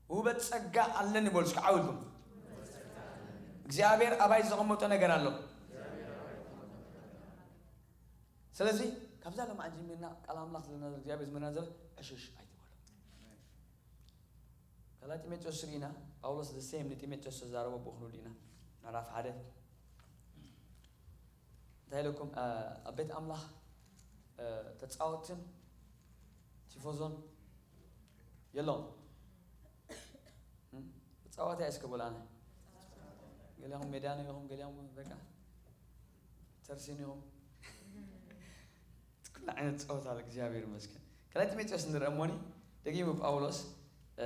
ውህበት ጸጋ ኣለኒ በሉ እስኪ ዓው ኢልኩም። እግዚኣብሔር ኣባይ ዘቐመጦ ነገር ኣሎ። ስለዚ ካብዛ ሎማዓንቲ ጀሚርና ቃል ኣምላኽ ዝለና ዘሎ እግዚኣብሔር ዝምህረና ዘሎ ዕሽሽ ኣይትበሉ። ካልኣይ ጢሞቴዎስ ርኢና፣ ጳውሎስ the same ንጢሞቴዎስ ተዛረቦ ብኡ ክንብል ኢና። ምዕራፍ ሓደ እንታይ ኢለኩም? እ፣ ኣብ ቤት ኣምላኽ፣ እ፣ ተጻወትን ቲፎዞን የለውም። እም? ተጻዋታይ እስከ በሉ ኣነ። ገሊኹም ሜዳኖ ኢኹም፣ ገሊኹም በቃ ተርሲን ኢኹም። ኩሉ ዓይነት ጸወታ ኣሎ፣ እግዚኣብሔር ይመስገን። ካልኣይ ጢሞቴዎስ ንርአ እሞኒ፣ ደጊሙ ጳውሎስ፣ እ፣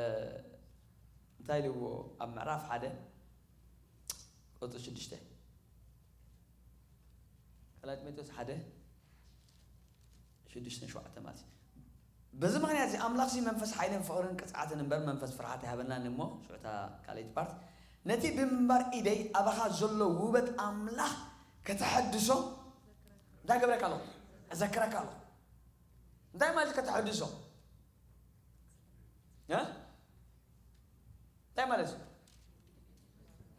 እንታይ ኢልዎ ኣብ ምዕራፍ ሓደ ቁጽሪ ሽዱሽተ? ካልኣይ ጢሞቴዎስ ሓደ ሽዱሽተ ሸውዓተ ማለት እዩ። በዚ ምኽንያት እዚ ኣምላኽ እዚ መንፈስ ሓይልን ፍቕርን ቅጽዓትን እምበር መንፈስ ፍርሃት ኣይሃበናን እሞ፣ ሽዑ እታ ካልኣይቲ ፓርት፣ ነቲ ብምንባር ኢደይ ኣባኻ ዘሎ ውበት ኣምላኽ ከተሐድሶ እንታይ ገብረካ ኣለኹ? እዘክረካ ኣለኹ። እንታይ ማለት ከተሐድሶ? እ? እንታይ ማለት እዩ?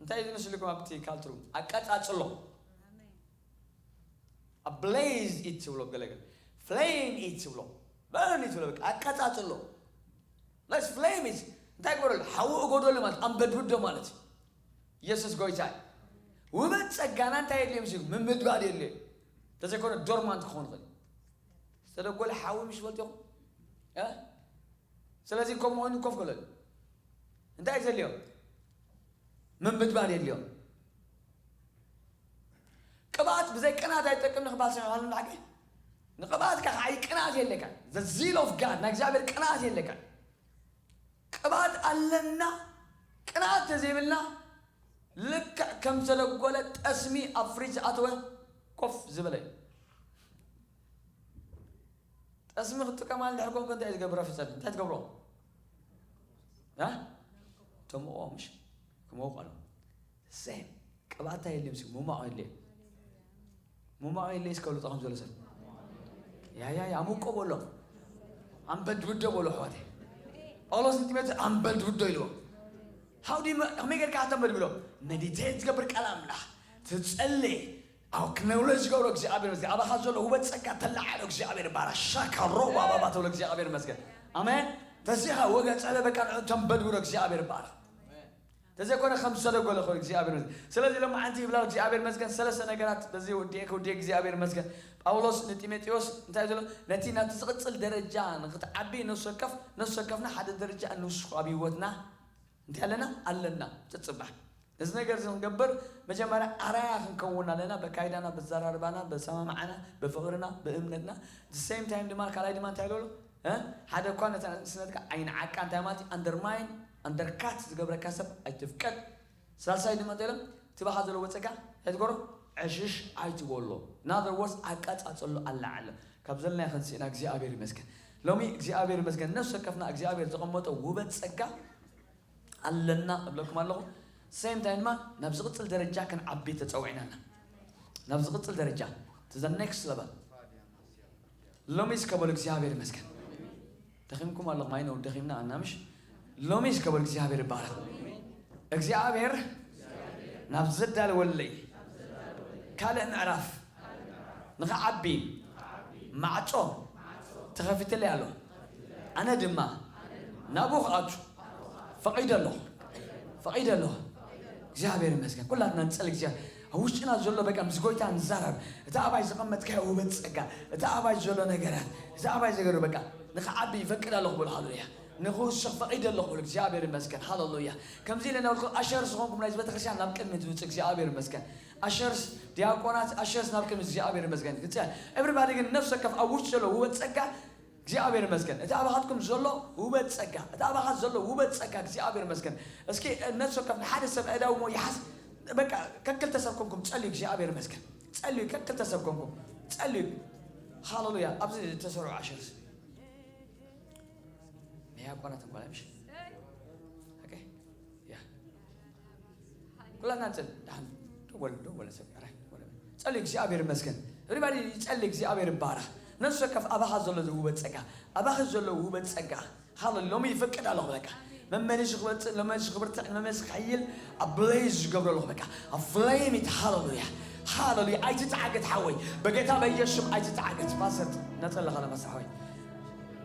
እንታይ እዩ ዝመስልኩም ኣብቲ ካልትሩ? ኣቀጻጽሎ። ኣብሌዝ ኢት ትብሎ ገለገለ። ፍሌም ኢት ትብሎ። በርኒ ትብሎ በቃ ኣቀጻጽሎ። ሌትስ ፍሌም ኢት። እንታይ ግበረሉ? ሓዊ እጎደሉ ማለት ኣንበድብዶ ማለት እዩ። ኢየሱስ ጎይታ እዩ። ውበት ጸጋና እንታይ የድልዮ ምስሉ? ምምድባድ የድልዮ። ተዘይኮነ ዶርማንት ክኸውን ይኽእል። ዝተደጎለ ሓዊ ምሽ ፈልጥ ኢኹም? እ? ስለዚ ከምኡ ኮይኑ ኮፍ በለሉ። እንታይ እዩ ዘድልዮ? ምምድባድ የድልዮ። ቅብኣት ብዘይ ቅንኣት ኣይጠቅምን ክበሃል ሰሚዕኩም ኣለኩም? ንቅብኣትካ ከዓይ ቅንኣት የድልየካ። The zeal of God፣ ናይ እግዚኣብሔር ቅንኣት የድልየካ። ቅብኣት ኣለና፣ ቅንኣት ተዘይብልና ልክዕ ከም ዝተደጎለ ጠስሚ ኣብ ፍሪጅ ዝኣተወ ኮፍ ዝበለ እዩ። ጠስሚ ክትጥቀም እንድሕር ኮንካ እንታይ እዩ ዝገብር? ኣፍልጠኒ። እንታይ ትገብሮ? እ? ተምቕኦ፣ ምሽ? ክመውቕ ኣሎ። ሴም። ቅብኣት የድልዮም፣ ሲ ሙማቕ የድልዮ። ሙማቕ የድልዮ፣ እስከ ልጦ ከም ዘሎ ሰብ። ያ፣ ያ፣ ያ፣ ኣሙቆ በሎ። ኣንበድብዶ በሎ፣ ኣሕዋተይ። ጳውሎስ ንጢሞቴዎስ ኣንበድብዶ ኢልዎ። ሃው ዲ፣ ከመይ ጌርካ ኣተንበድብዶ? መዲቴት ትገብር ቃል ኣምላኽ። ትጸሊ። ኣክኖውለጅ ገብሮ እግዚኣብሔር ይመስገን። ኣባኻ ዘሎ ውበት ጸጋ ተለዓሎ እግዚኣብሔር ይባረኽ። ሻካ ሮባ ባባ ተብሎ እግዚኣብሔር ይመስገን። ኣሜን። ተዚኻ ወገ ጸለ በቃ ንዑ ተንበድብሮ እግዚኣብሔር ይባረኽ። ተዘይኮነ ከም ዝሰደጎ ለኾነ እግዚኣብሔር ይመስገን። ስለዚ ሎማዓንቲ ይብላ እግዚኣብሔር ይመስገን። ሰለስተ ነገራት በዚ ውዲኤ ክውዲኤ እግዚኣብሔር ይመስገን። ጳውሎስ ንጢሞቴዎስ እንታይ ዘሎ? ነቲ ናብቲ ዝቕጽል ደረጃ ንክትዓቢ ነፍሲ ወከፍ፣ ነፍሲ ወከፍና ሓደ ደረጃ እንውስኹ ኣብ ህይወትና እንታይ ኣለና? ኣለና። ጽጽባሕ። እዚ ነገር እዚ ክንገብር መጀመርያ ኣራያ ክንከውን ኣለና። በካይዳና፣ በዘራርባና፣ በሰማማዕና፣ በፍቕርና፣ በእምነትና። The same time ድማ ካልኣይ ድማ እንታይ ኢሉ ኣሎ? እ? ሓደ እኳ ነታ ንእስነትካ ኣይንዓቃ። እንታይ ማለት እዩ? ኣንደርማይን፣ ኣንደርካት ዝገብረካ ሰብ ኣይትፍቀድ። ሳልሳይ ድማ እንታይ ኢሎም? እቲ ባኻ ዘለዎ ጸጋ እንታይ ትገብሮ? ዕሽሽ ኣይትበሎ። In other words፣ ኣቀጻጽሎ ኣለዓሎ። ካብ ዘለናዮ ክንስእና እግዚኣብሔር ይመስገን። ሎሚ እግዚኣብሔር ይመስገን ነፍሲ ወከፍና እግዚኣብሔር ዘቐመጦ ውበት ጸጋ ኣለና እብለኩም ኣለኹ። ሴም ታይም ድማ ናብ ዝቕጽል ደረጃ ክንዓቢ ተጸዊዕና ኣለና። ናብ ዝቕጽል ደረጃ፣ to the next level። ሎሚ እስከ በሉ እግዚኣብሔር ይመስገን። ደኺምኩም ኣለኹም፣ ኣይ ነው ደኺምና ኣና ምሽ። ሎሚ እስከ በሉ እግዚኣብሔር ይባረኽ። እግዚኣብሔር ናብ ዘዳለወለይ ካልእ ምዕራፍ ንኽዓቢ ማዕጾ ተኸፊትለይ ኣሎ። ኣነ ድማ ናብኡ ክኣቱ ፈቒደ ኣለኹ፣ ፈቒደ ኣለኹ። እግዚኣብሔር ይመስገን። ኩላትና ንጸሊ። እግዚኣብሔር ኣብ ውሽጥና ዘሎ በቃ ምስ ጎይታ ንዛረብ። እቲ ኣባይ ዝቐመጥካዮ ውበት ጸጋ፣ እቲ ኣባይ ዘሎ ነገራት፣ እቲ ኣባይ ዘገሩ በቃ ንኽዓቢ ይፈቅድ ኣለኹ በሉ። ሃሌሉያ። ንክውስኽ ፈቒደ ኣለኹ። እግዚኣብሔር ይመስገን። ሃሌሉያ። ከምዚ ኢለ እናበልኩ ኣሸርስ ዝኾንኩም ናይዚ ቤተክርስትያን ናብ ቅድሚት ዝውፅእ እግዚኣብሔር ይመስገን። ኣሸርስ፣ ዲያቆናት፣ ኣሸርስ ናብ ቅድሚት እግዚኣብሔር ይመስገን። ግጽ-፣ ኤቭሪባዲ ግን ነፍሲ ወከፍ ኣብ ውሽጢ ዘሎ ውበት ጸጋ እግዚኣብሔር ይመስገን። እቲ ኣባኻትኩም ዘሎ ውበት ጸጋ፣ እቲ ኣባኻ ዘሎ ውበት ጸጋ እግዚኣብሔር ይመስገን። እስኪ ነፍሲ ወከፍ ንሓደ ሰብ ኣእዳው እሞ ይሓዝ። በቃ ከክልተ ሰብ ኮንኩም ጸልዩ፣ እግዚኣብሔር ይመስገን። ጸልዩ፣ ከክልተ ሰብ ኮንኩም ጸልዩ። ሃሌሉያ። ኣብዚ ዝተሰርዑ ኣሸርስ ዲያቆናት እንኳን ምሽ። ኦኬ። ያ። ኩላትና ንጸል-፣ ደሓን ደው በሉ፣ ደው በሉ፣ ሰብ፣ ኣረ፣ ደው በሉ። ጸልዩ፣ እግዚኣብሔር ይመስገን። ኤቭሪባዲ ይጸልይ፣ እግዚኣብሔር ይባረኽ። ነፍሲ ወከፍ ኣባኻ ዘሎ ውበት ጸጋ፣ ኣባኺ ዘሎ ውበት ጸጋ። ሃሌሉያ። ሎሚ ይፈቅድ ኣለኹ በቃ። መመሊሱ ክበጽእ፣ መመሊሱ ክብርትዕ፣ መመሊሱ ክሕይል፣ ኣብ ብሌዝ ዝገብሮ ኣለኹ በቃ። ኣብ ፍሌም ይት-፣ ሃሌሉያ። ሃሌሉያ። ኣይትተዓገት ሓወይ። በጌታ በኢየሱስ ስም ኣይትተዓገት። ፓስተር፣ ነጸለኻ ለመሳ ሓወይ።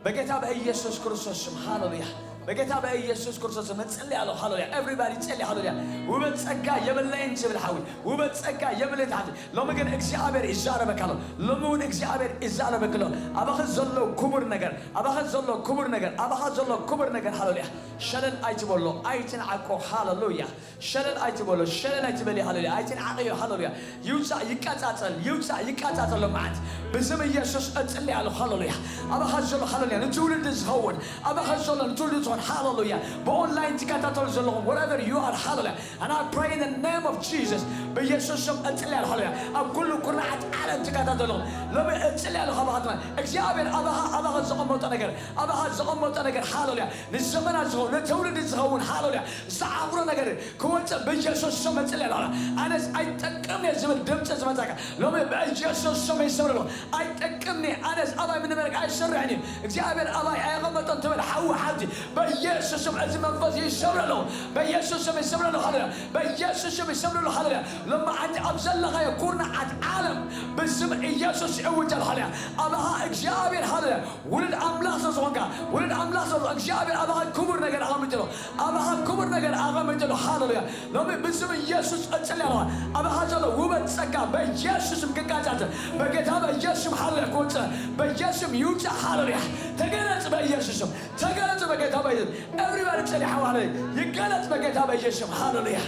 በጌታ በኢየሱስ ክርስቶስ ስም፣ ሃሌሉያ። በጌታ በኢየሱስ ክርስቶስ ስም እጽሊ ኣለኹ፣ ሃሌሉያ። ኤቭሪባዲ ጸሊ፣ ሃሌሉያ። ውበት ጸጋ የብለይን ዝብል ሓዊ፣ ውበት ጸጋ የብለይን ትሓቲ። ሎሚ ግን እግዚኣብሔር ይዛረበካ ኣሎ። ሎሚ እውን እግዚኣብሔር ይዛረበክ ኣሎ። ኣባኺ ዘሎ ክቡር ነገር፣ ኣባኺ ዘሎ ክቡር ነገር፣ ኣባኻ ዘሎ ክቡር ነገር፣ ሃሌሉያ። ሸለል ኣይትበሎ፣ ኣይትንዓቆ፣ ሃሌሉያ። ሸለል ኣይትበሎ፣ ሸለል ኣይትበሊ፣ ሃሌሉያ። ኣይትንዓቕዮ፣ ሃሌሉያ። ይውጻእ፣ ይቃጻጸል፣ ይውጻእ፣ ይቃጻጸል። ሎምዓት ብስም ኢየሱስ እጽሊ ኣለኹ፣ ሃሌሉያ። ኣባኻ ዘሎ፣ ሃሌሉያ፣ ንትውልዲ ዝኸውን፣ ኣባኻ ዘሎ ንትውልዲ ዝኸውን፣ ሃሌሉያ። ብኦንላይን ትከታተሉ ዘለኹም፣ wherever you are፣ ሃሌሉያ። And I pray in the name of Jesus፣ ብኢየሱስ ስም እጽሊ ኣለኹ፣ ሃሌሉያ። ኣብ ኩሉ ኩርናዓት ዓለም ትከታተሉ ዘለኹም፣ ሎሚ እጽሊ ኣለኹ፣ ኣባኻ ትማ-፣ እግዚኣብሔር ኣባኻ፣ ኣባኻ ዘቐመጦ ነገር፣ ኣባኻ ዘቐመጦ ነገር፣ ሃሌሉያ። ንዘመናት ዝኸውን፣ ንትውልዲ ዝኸውን፣ ሃሌሉያ። ዝዓብሮ ነገር ክወፅእ በኢየሱስ ስም እጽሊ ኣለኹ። ኣነስ ኣይጠቅምኒ ዝብል ድምፂ ዝመፃካ ሎሚ በኢየሱስ ስም ይሰብረሉ። ኣይጠቅምኒ፣ ኣነስ ኣባይ ምንበረክ ኣይሰርሕን እዩ፣ እግዚኣብሔር ኣባይ ኣየቐመጦን ትብል ሓዊ ሓብቲ በኢየሱስ ስም እዚ መንፈስ ይሰብረሉ። በኢየሱስ ስም ይሰብረሉ። ሃሌሉያ። በኢየሱስ ስም ይሰብረሉ። ሃሌሉያ። ሎሚ ዓዲ ኣብ ዘለኻዮ ኩርናዓት ዓለም ብስም ኢየሱስ ይእውጀል። ሃሌሉያ። ኣባኻ እግዚኣብሔር፣ ሃሌሉያ፣ ውሉድ ኣምላኽ ስለ ዝኾንካ፣ ውሉድ ኣምላኽ ስለ ዝኾንካ፣ እግዚኣብሔር ኣባኻ ክቡር ነገር ኣቐሚጡ ኣሎ። ኣባኻ ክቡር ነገር ኣቐሚጡ ኣሎ። ሃሌሉያ። ሎሚ ብስም ኢየሱስ እጽሊ ኣለኹ። ኣባኻ ዘሎ ውበት ጸጋ በኢየሱስ ስም ክቃጻጸል፣ በጌታ በኢየሱስ ስም፣ ሃሌሉያ፣ ክወጽእ፣ በኢየሱስ ስም ይውጻእ። ሃሌሉያ። ተገለጽ በኢየሱስ ስም። ተገለጽ በጌታ በኢየሱስ። ኤቭሪባዲ ጸሊ ሓዋለ ይገለጽ በጌታ በኢየሱስ ስም። ሃሌሉያ።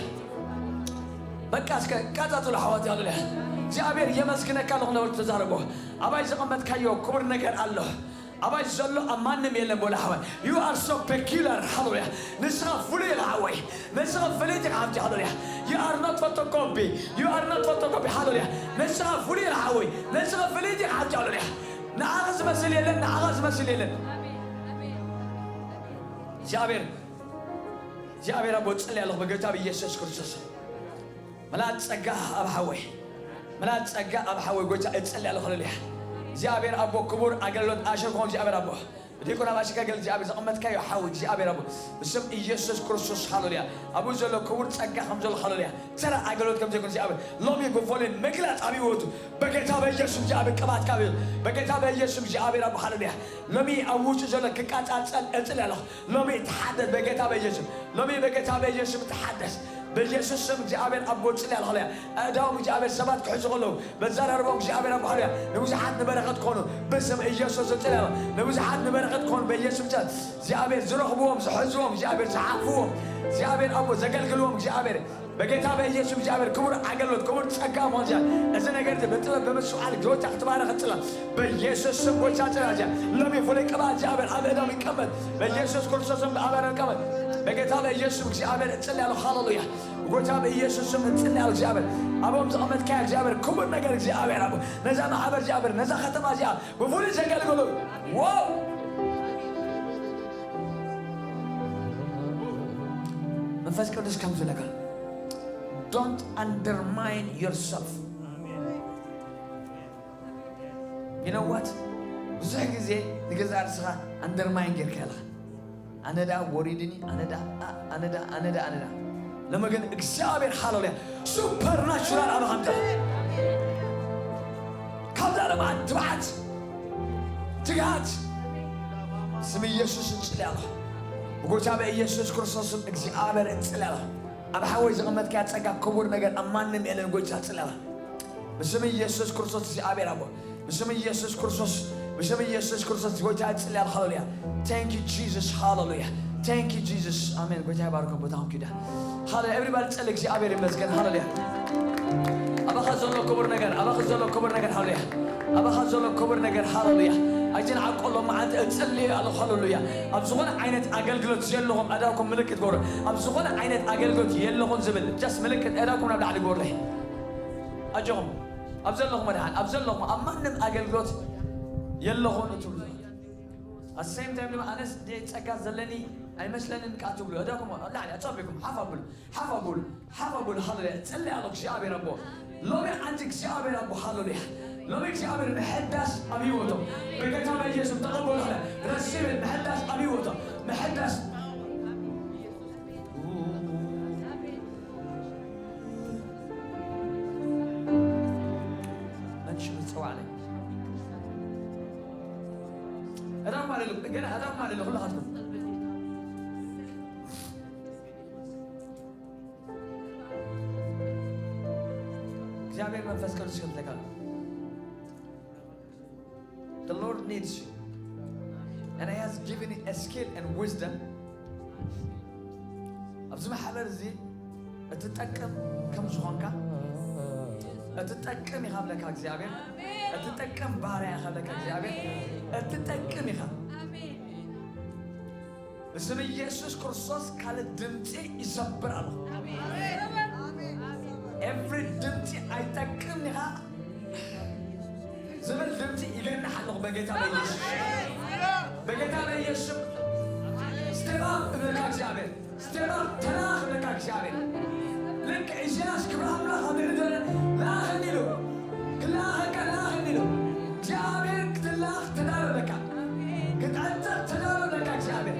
በቃ እስከ ቃጻጽሉ ሓዋት፣ ሃሌሉያ። እግዚኣብሔር የመስግነካ ኣለኹ ነበርኩ ተዛረቦ። ኣባይ ዘቐመጥካዮ ክቡር ነገር ኣሎ። ኣባይ ዘሎ ኣብ ማንም የለን በሉ ሓወይ። You are so peculiar፣ ሃሌሉያ። ንስኻ ፍሉይ ኢኻ ሓወይ። ንስኻ ፍልይቲ ኢኻ ሓብቲ፣ ሃሌሉያ። You are not photocopy። You are not photocopy፣ ሃሌሉያ። ንስኻ ፍሉይ ኢኻ ሓወይ። ንስኻ ፍልይቲ ኢኻ ሓብቲ፣ ሃሌሉያ። ንዓኻ ዝመስል የለን፣ ንዓኻ ዝመስል የለን። እግዚኣብሔር፣ እግዚኣብሔር ኣቦ፣ እጽሊ ኣለኹ በጌታ ብኢየሱስ ክርስቶስ። ምልኣት ጸጋ ኣብ ሓወይ፣ ምልኣት ጸጋ ኣብ ሓወይ ጎይታ እጽሊ ኣለኹ። ሃሌሉያ። እግዚኣብሔር ኣቦ ክቡር ኣገልግሎት ኣሸር ክኾን እግዚኣብሔር ኣቦ ብዲቁና ባሽካ ገል እግዚኣብሔር ዘቐመጥካዮ ሓዊ እግዚኣብሔር ኣቦ ብስም ኢየሱስ ክርስቶስ፣ ሃሌሉያ። ኣብኡ ዘሎ ክቡር ጸጋ ከም ዘሎ፣ ሃሌሉያ፣ ተራ ኣገልግሎት ከም ዘይኮነ እግዚኣብሔር ሎሚ ብፍሉይ ምግላጽ ኣብ ህይወቱ በጌታ በኢየሱስ እግዚኣብሔር ቅባትካ ኣብ ህይወቱ በጌታ በኢየሱስ እግዚኣብሔር ኣቦ፣ ሃሌሉያ። ሎሚ ኣብ ውሽጡ ዘሎ ክቃጻጸል እጽሊ ኣለኹ። ሎሚ ተሓደስ በጌታ በኢየሱስ። ሎሚ በጌታ በኢየሱስ ተሓደስ። በኢየሱስ ስም እግዚኣብሔር ኣቦ እጽሊ ኣለኹ፣ ሃሌሉያ። ኣእዳዎም እግዚኣብሔር ሰባት ክሕዙ ከለዉ፣ በዛራርቦም እግዚኣብሔር ኣቦ፣ ሃሌሉያ፣ ንብዙሓት ንበረኸት ክኾኑ ብስም ኢየሱስ እጽሊ ኣለኹ። ንብዙሓት ንበረኸት ክኾኑ በኢየሱስ ስም እግዚኣብሔር ዝረኽብዎም፣ ዝሕዝዎም፣ እግዚኣብሔር ዝሓቕፍዎም፣ እግዚኣብሔር ኣቦ ዘገልግልዎም፣ እግዚኣብሔር በጌታ በኢየሱስ ስም እግዚኣብሔር ክቡር ኣገልግሎት፣ ክቡር ጸጋ ምኾን እግዚኣብሔር። እዚ ነገር እዚ ብጥበብ ብምስትውዓል ጎይታ ክትባረኽ እጽሊ ኣለኹ። በኢየሱስ ስም ጎይታ ጽና እዚኣ። ሎሚ ፍሉይ ቅብኣት እግዚኣብሔር ኣብ እዳም ይቀመጥ። በኢየሱስ ክርስቶስ ስም ኣብ እዳም ይቀመጥ። በጌታ በኢየሱስ ስም እግዚኣብሔር እጽሊ ኣለኹ። ሃሌሉያ። ጎይታ በኢየሱስ ስም እጽሊ ኣለኹ እግዚኣብሔር። ኣብኦም ዘቐመጥካዮ እግዚኣብሔር ክቡር ነገር እግዚኣብሔር ኣቦ። ነዛ ማሕበር እግዚኣብሔር፣ ነዛ ከተማ እዚኣ ብፍሉይ ዘገልግሉ። ዋው! መንፈስ ቅዱስ ከም ዝብለካ፣ don't undermine yourself። You know what? ብዙሕ ግዜ ንገዛእ ርእስኻ ኣንደርማይን ጌርካ ኣለኻ። ኣነ ደኣ ወሪድኒ፣ ኣነ ደኣ፣ ኣ-፣ ኣነ ደኣ፣ ኣነ ደኣ፣ ኣነ ደኣ። ሎሚ ግን እግዚኣብሔር፣ ሃሌሉያ፣ ሱፐርናቹራል ኣባኻ ኣምጽእ። ካብዛ ልምዓት፣ ትብዓት፣ ትግሃት ስም ኢየሱስ እጽሊ ኣለኹ። ብጎይታ በኢየሱስ ክርስቶስ ስም እግዚኣብሔር እጽሊ ኣለኹ። ኣብ ሓወይ ዘቐመጥካያ ጸጋ ክቡር ነገር ኣብ ማንም የለን። ጎይታ ጽለላ ብስም ኢየሱስ ክርስቶስ እግዚኣብሔር ኣቦ፣ ብስም ኢየሱስ ክርስቶስ ብስም ኢየሱስ ክርስቶስ ጎይታ እጽልያል። ሃሌሉያ። Thank you Jesus. ሃሌሉያ። Thank you Jesus. ኣሜን። ጎይታ ይባርኮ። ቦታኹም ኪዳ። ሃሌሉያ። Everybody ጸል። እግዚኣብሔር ይመስገን። ሃሌሉያ። ኣባኻ ዘሎ ክቡር ነገር፣ ኣባኻ ዘሎ ክቡር ነገር። ሃሌሉያ። ኣባኻ ዘሎ ክቡር ነገር። ሃሌሉያ። ኣይትን ዓቆሎ መዓልቲ እጽልይ ኣለኹ። ሃሌሉያ። ኣብ ዝኾነ ዓይነት ኣገልግሎት ዘለኹም ኣዳኩም ምልክት ጎረ። ኣብ ዝኾነ ዓይነት ኣገልግሎት የለኹም ዝብል just ምልክት ኣዳኩም ናብ ላዕሊ ጎረ። ኣጆኹም። ኣብ ዘለኹም መድሓን፣ ኣብ ዘለኹም ኣብ ማንም ኣገልግሎት የለኹም እትብሉ። At same time ድማ ኣነስ እንደ ጸጋ ዘለኒ ኣይመስለንን ቃ ትብሉ። እዳኩም ኣብ ላዕሊ ኣጸቢኩም ሓፍ ኣብሉ፣ ሓፍ ኣብሉ፣ ሓፍ ኣብሉ። ሃሌሉያ። ጸልይ ኣሎ እግዚኣብሔር ኣቦ። ሎሚ ኣንቲ እግዚኣብሔር ኣቦ። ሃሌሉያ። ሎሚ እግዚኣብሔር ምሕዳስ ኣብ ህይወቶም በጌታ በኢየሱስ ተቐበሉ። ሃሌ ረሲብ ምሕዳስ ኣብ ህይወቶም። ምሕዳስ መን ሽሙ ዝጸዋዕለይ? እዳኩም ኣለሉ፣ ገና እዳኩም ኣለሉ ኩላኻትኩም። እግዚኣብሔር መንፈስ ቅዱስ ይኽተካ። The Lord needs you. And He has given you a skill and wisdom. ኣብዚ ማሕበር እዚ እትጠቅም ከም ዝኾንካ፣ እትጠቅም ኢኻ ብለካ እግዚኣብሔር፣ እትጠቅም ባርያ ኢኻ ብለካ እግዚኣብሔር፣ እትጠቅም ኢኻ። ብስም ኢየሱስ ክርስቶስ ካልእ ድምፂ ይሰብር ኣለኹ። ኤቭሪ ድምፂ ኣይጠቅም ኢኻ ዝብል ድምፂ ይገንሕ ኣለኹ በጌታ በኢየሱስ። በጌታ በኢየሱስ ስቴፕ ኣፕ እብለካ እግዚኣብሔር። ስቴፕ ኣፕ ተላኽ እብለካ እግዚኣብሔር። ልክ ኢሳያስ ክብሪ ኣምላኽ ኣብ ልዕሊ ዘሎ ለኣኸኒ ኢሉ። ክለኣኸካ ለኣኸኒ ኢሉ። እግዚኣብሔር ክትለኣኽ ተዳሎ እብለካ። ክትዕጠቕ ተዳሎ እብለካ እግዚኣብሔር።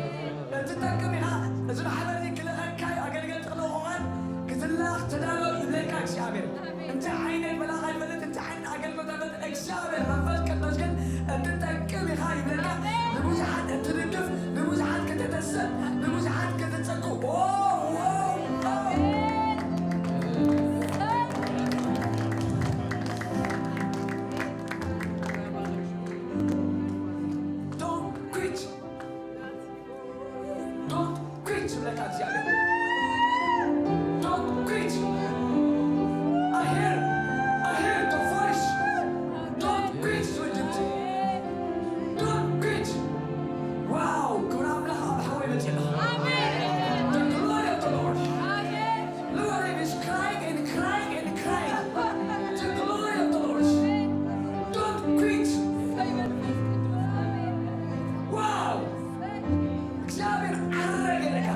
እትጠቅም ኢኻ። እዚ ማሕበር እዚ ክልእኸካ እዩ። ኣገልገልቲ ክልእኹ እዋን ክትለኣኽ ተዳሎ ይብለካ እግዚኣብሔር። እንታይ ዓይነት መልኣኽ ኣይፈልጥ፣ እንታይ ዓይነት ኣገልግሎት ኣይፈልጥ፣ እግዚኣብሔር መንፈስ ቅዱስ ግን እትጠቅም ኢኻ ይብለካ። ንብዙሓት እትድግፍ፣ ንብዙሓት ክትተስእ፣ ንብዙሓት ክትጸጉ። ኦ፣ ኦ፣ ኦ። Don't quit. Don't quit ይብለካ እግዚኣብሔር። Don't quit. I hear, I hear the voice. Don't quit ዝብል ድምፂ። Don't quit. ዋው፣ ክብሪ ኣምላኽ ኣብ ሓወይ መፅእ ኣለኻ። The glory of the Lord. Lord, I was crying and crying and crying. The glory of the Lord. Don't quit. Wow. እግዚኣብሔር ዓረገ ኢለካ።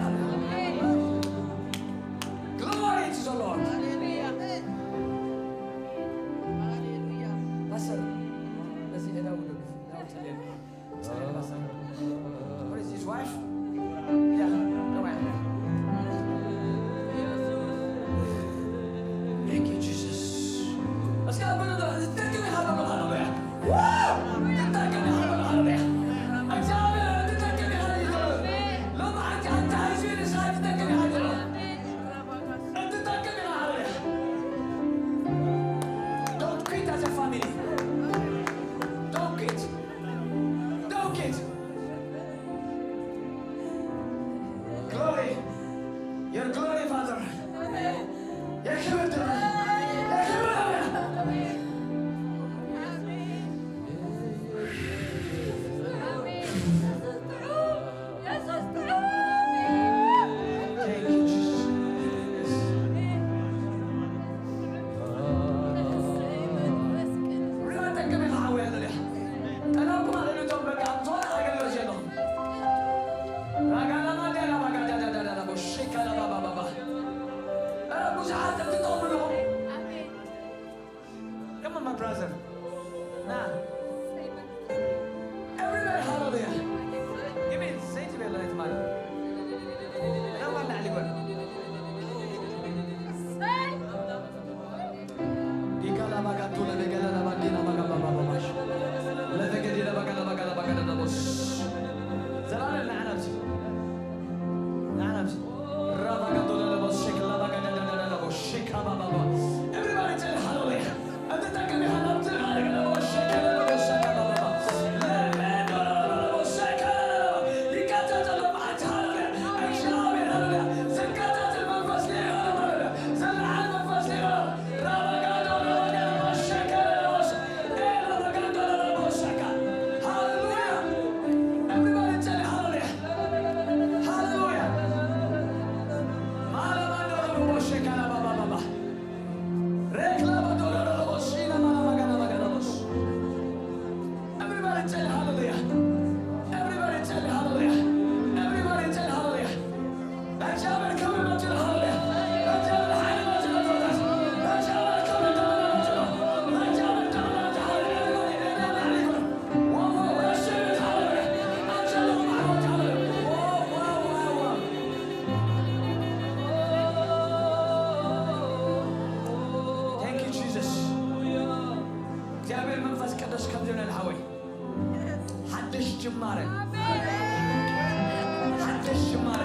ሓድሽ ጅማሬ፣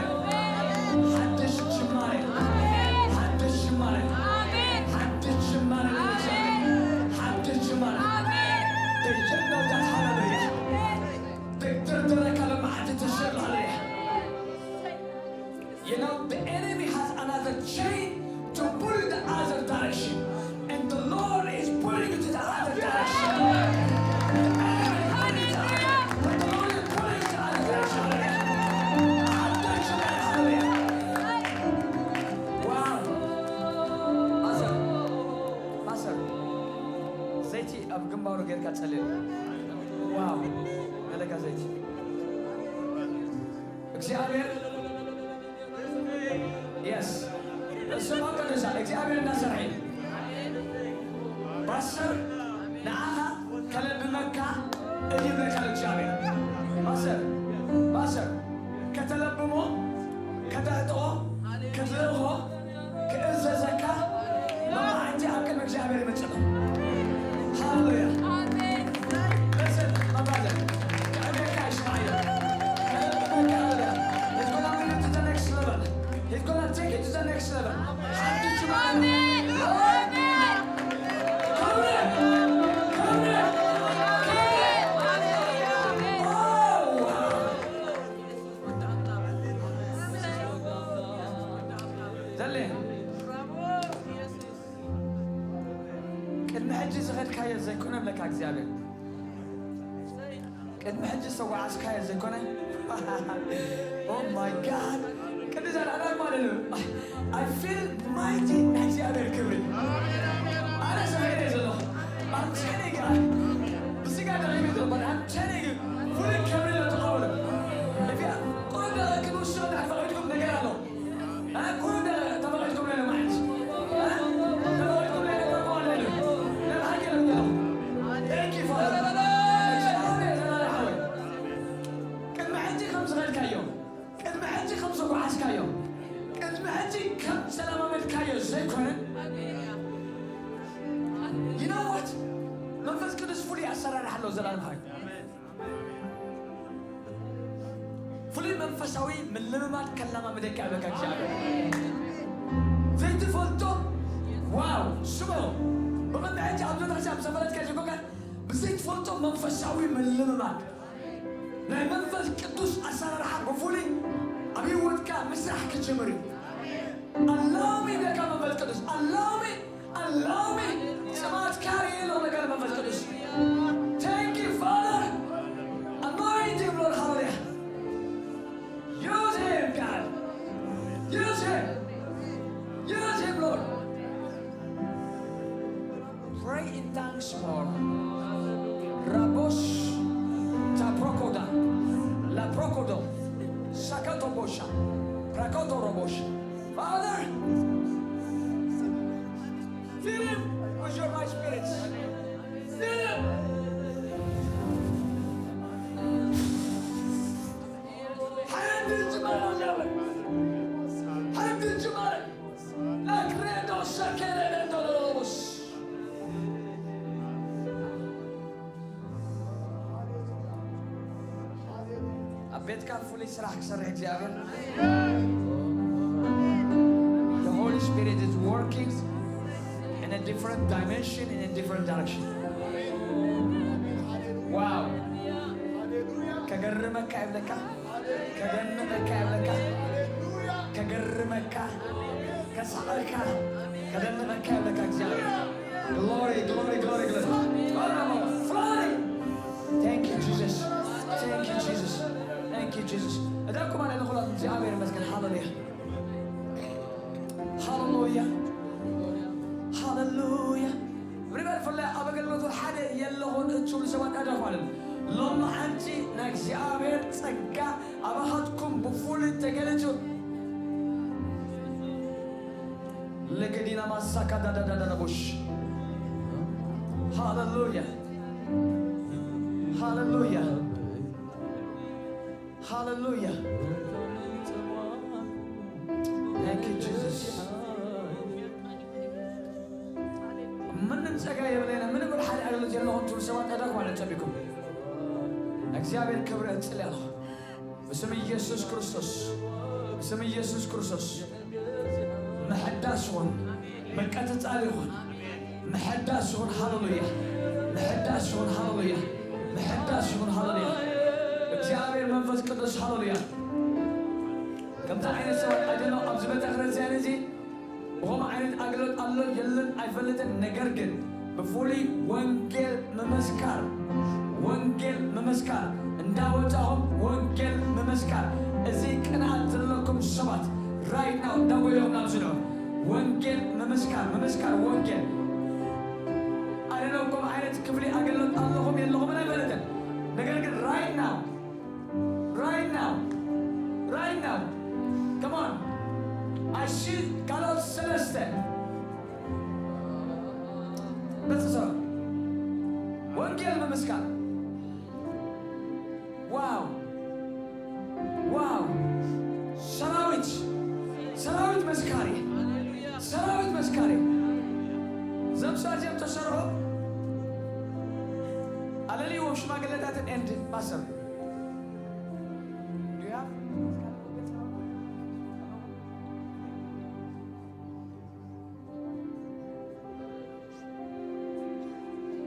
ሓድሽ ጅማሬ፣ ሓድሽ ጅማሬ፣ ሓድሽ ጅማሬ፣ ሓድሽ ጅማሬ። ደጀን መውዳት ሃለሉያ። ብድርድረካ ለመዓልቲ ትሽር ሃለሉያ። You know, the enemy has another chain to pull you the other direction. And the Lord is pulling you to the other direction. The enemy is pulling you to the other, but the Lord is pulling you to the other direction. Hallelujah. Hallelujah. Wow. Pastor, Pastor, ዘይቲ ኣብ ግንባሩ ጌርካ ጸልየሉ። ዋው። ገለካ ዘይቲ። እግዚኣብሔር፣ የስ፣ ስማ ቅዱሳ እግዚኣብሔር እንዳሰርሐ እዩ። ፓስተር፣ ንዓኻ ከለብመካ እዩ ይብለካ እግዚኣብሔር። ፓስተር፣ ፓስተር፣ ከተለብሞ፣ ከተዕጥቖ፣ ክትልእኾ፣ ክእዘዘካ፣ መማዕንቲ ኣብ ቅድሚ እግዚኣብሔር ይመጽእ። ሃሌሉያ። ኣሜን። Listen, my brother. ከዕቤካ ይስማዕ እዩ። ከዕቤካ ይስማዕ እዩ። He's gonna bring you to the next level. He's gonna take you to the next level. ሓድሽ ጅማሬ። ኣሜን። ኣሜን። ክብሪ፣ ክብሪ፣ ክብሪ። ዋው። ዘለ። ቅድሚ ሕጂ ዝኸድካዮ ዘይኮነ ብለካ እግዚኣብሔር። ቅድሚ ሕጂ ዝተጓዓዝካዮ ዘይኮነ። Oh my God። ቅድስ ኣዳዳር ማለት እዩ። I feel mighty ናይ እግዚኣብሔር ክብሪ። ኣነ ሰበይነ ዘለኹ። I'm telling you. ብስጋ ደቂመ ዘሎ፣ but I'm telling you. ፍሉይ ክብሪ ለተቐበሉ። እዚኣ ቁሩብ ደቂቕ ክንውስኽ እንድሕር ፈቒድኩም ነገር ኣሎ። ቅድሚ ሕጂ ከም ዝኸድካዮ፣ ቅድሚ ሕጂ ከም ዝጓዓዝካዮ፣ ቅድሚ ሕጂ ከም ዝተለማመድካዮ ዘይኮነ። You know what? መንፈስ ቅዱስ ፍሉይ ኣሰራርሓ ኣለዎ። ዘላለም ሃይ ፍሉይ መንፈሳዊ ምልምማድ ከለማምደካ ይብለካ እግዚኣብሔር። ዘይትፈልጦ፣ ዋው፣ ስሞ። ብቕድሚ ሕጂ ኣብ ዞታሲ ኣብ ዘፈለጥካ ይኮንካ፣ ብዘይትፈልጦ መንፈሳዊ ምልምማድ ናይ መንፈስ ቅዱስ ኣሰራርሓ ብፍሉይ ኣብ ህይወትካ ምስራሕ ክጅምር እዩ። ኣላሚ ይብለካ መንፈስ ቅዱስ፣ ኣላሚ ኣላሚ ጽማትካ ርእየ ኣለኹ፣ ነገር መንፈስ ቅዱስ። Thank you, Father. Anoint him, Lord. Hallelujah. Use him, God. Use him. Use him, Lord. Pray in tongues more. Rabosh taprokoda. La prokodo. Sakato bosha. Prakoto robosh. Father, fill him with your Holy Spirit. Fill him. ሓድሽ ጅማሬ ኣለዎ። ሓድሽ ጅማሬ። La credo shakere dendolobos. ኣብ ቤትካ ፍሉይ ስራሕ ክሰርሕ እግዚኣብሔር። The Holy Spirit is working in a different dimension, in a different direction. Wow. ከገርመካ ይብለካ፣ ከደንቐካ ይብለካ፣ ከገርመካ፣ ከሳቐካ፣ ከደንቐካ ይብለካ እግዚኣብሔር። Glory, glory, glory, glory. Fly! Thank you, Jesus. Thank you, Jesus. Thank you, Jesus. እዛ እኮ ማለት ንኹሎም እግዚኣብሔር ይመስገን። ሃሌሉያ። ሃሌሉያ። ሃሌሉያ። ሪበር ፍለ ኣብ ኣገልግሎቱ ሓደ የለኹን እትብሉ ሰባት ኣዳፍ ማለት ነው። ሎሚ ሓንቲ ናይ እግዚኣብሔር ጸጋ ኣባኻትኩም ብፍሉይ ተገሊጹ። ለገዲና ማሳካ ዳዳዳዳዳቦሽ። ሃሌሉያ። ሃሌሉያ። ሃሌሉያ። Thank you, Jesus. ምንም ጸጋ የብለይና፣ ምንም ወደ ሓደ ኣገልግሎት የለኹም ትብሉ ሰባት ኣዳኩም ማለት ጸቢኩም። ናይ እግዚኣብሔር ክብሪ እጽሊ ኣለኹ። ብስም ኢየሱስ ክርስቶስ፣ ብስም ኢየሱስ ክርስቶስ ምሕዳስ ይኹን፣ ምቅጽጻል ይኹን፣ ምሕዳስ ይኹን። ሃሌሉያ! ምሕዳስ ይኹን። ሃሌሉያ! ምሕዳስ ይኹን። ሃሌሉያ! እግዚኣብሔር መንፈስ ቅዱስ። ሃሌሉያ! ከምዚ ዓይነት ሰባት ኣደነው ኣብዚ ቤተ ክርስቲያን እዚ ብኸምኡ ዓይነት ኣገልግሎት ኣሎ የለን ኣይፈልጥን። ነገር ግን ብፍሉይ ወንጌል ምምስካር፣ ወንጌል ምምስካር፣ እንዳወጻኹም ወንጌል ምምስካር። እዚ ቅንኣት ዘለኩም ሰባት right now እንዳጎየኹም ናብ ዝንዑ ወንጌል ምምስካር፣ ምምስካር ወንጌል። ኣደነው ከምኡ ዓይነት ክፍሊ ኣገልግሎት ኣለኹም የለኹምን ኣይፈልጥን። ነገር ግን right now Right now. Right now. Come on. I see ካልኦት ሰለስተ። በጽሰ ወንጌል ምምስካር። ዋው! ዋው! ሰራዊት፣ ሰራዊት መስካሪ፣ ሰራዊት መስካሪ። ዘምሳ እዚኦም ተሰርዑ ኣለልይዎም ሽማግለታትን ኤንድ ፓስተር Do you have?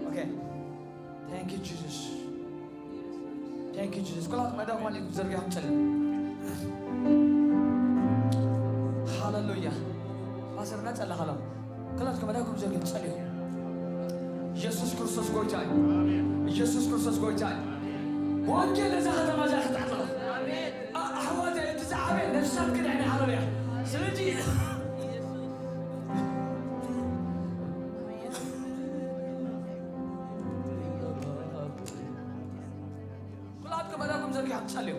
Okay. Thank you, Jesus. Thank you, Jesus. ኩላትኩም ኣእዳውኩም ኣልዒልኩም ዘርጊሖም ጸልዩ። ሃሌሉያ። ፓስተር፣ እናጸለኻ ኣሎ። ኩላትኩም ኣእዳውኩም ዘርጊሖም ጸልዩ። ኢየሱስ ክርስቶስ ጎይታ እዩ። ኢየሱስ ክርስቶስ ጎይታ እዩ። ብወንጌል ነዛ ከተማ እዚኣ ክትዕጥቕ። ኣ-፣ ኣሕዋተይ፣ እቲ ዝዓበየ ነፍሳት ክድሕን እዩ። ሃሌሉያ። ስለዚ ኩላትኩም ኣእዳውኩም ዘርጊሖም ጸልዩ።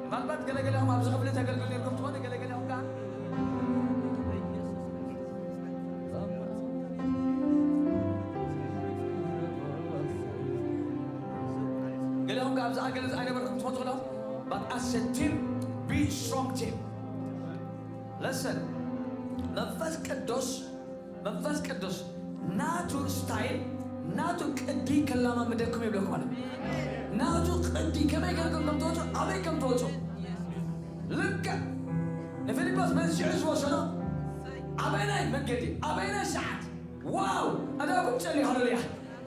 ምናልባት ገለገለኹም ኣብዚ ክፍሊ ተገልግሉ ነርኩም ትኾኑ፣ ገለገለኹም ከኣ ገለኹም ከኣ ኣብዚ ኣገልግሎት ኣይነበርኩም ትመጹ ኣለኹም። But as a team, be strong team. Listen, መንፈስ ቅዱስ መንፈስ ቅዱስ ናቱ ስታይል ናቱ ቅዲ ከላማምደኩም ይብለኩም ኣሎ። ናቱ ቅዲ ከመይ ጌርኩም ከም ትወጹ፣ ኣበይ ከም ትወጹ። ልክዕ ንፊልጶስ መንስዒ ዝወሰዶ ኣበይናይ መንገዲ፣ ኣበይናይ ሰዓት። ዋው! ኣዳኩም ጸልዩ። ሃሌሉያ!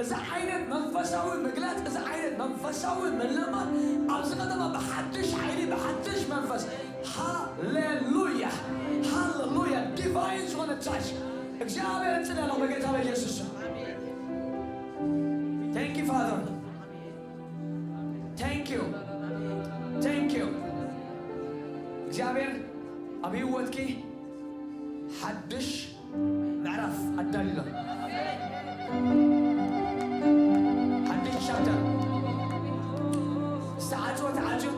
እዚ ዓይነት መንፈሳዊ ምግላጽ፣ እዚ ዓይነት መንፈሳዊ ምልማድ ኣብዚ ከተማ ብሓድሽ ሓይሊ፣ ብሓድሽ መንፈስ። ሃሌሉያ! ሃሌሉያ! ዲቫይን ዝኾነ ቻርጅ እግዚኣብሔር እጽሊ ኣለኹ በጌታ በኢየሱስ ስም። Thank you, Father. Thank you. Thank you. እግዚኣብሔር ኣብ ህይወትኪ ሓድሽ ምዕራፍ ኣዳልዩ ኣሎ። ሓድሽ ቻፕተር። ዝተዓጽወ ተዓጽዩ፣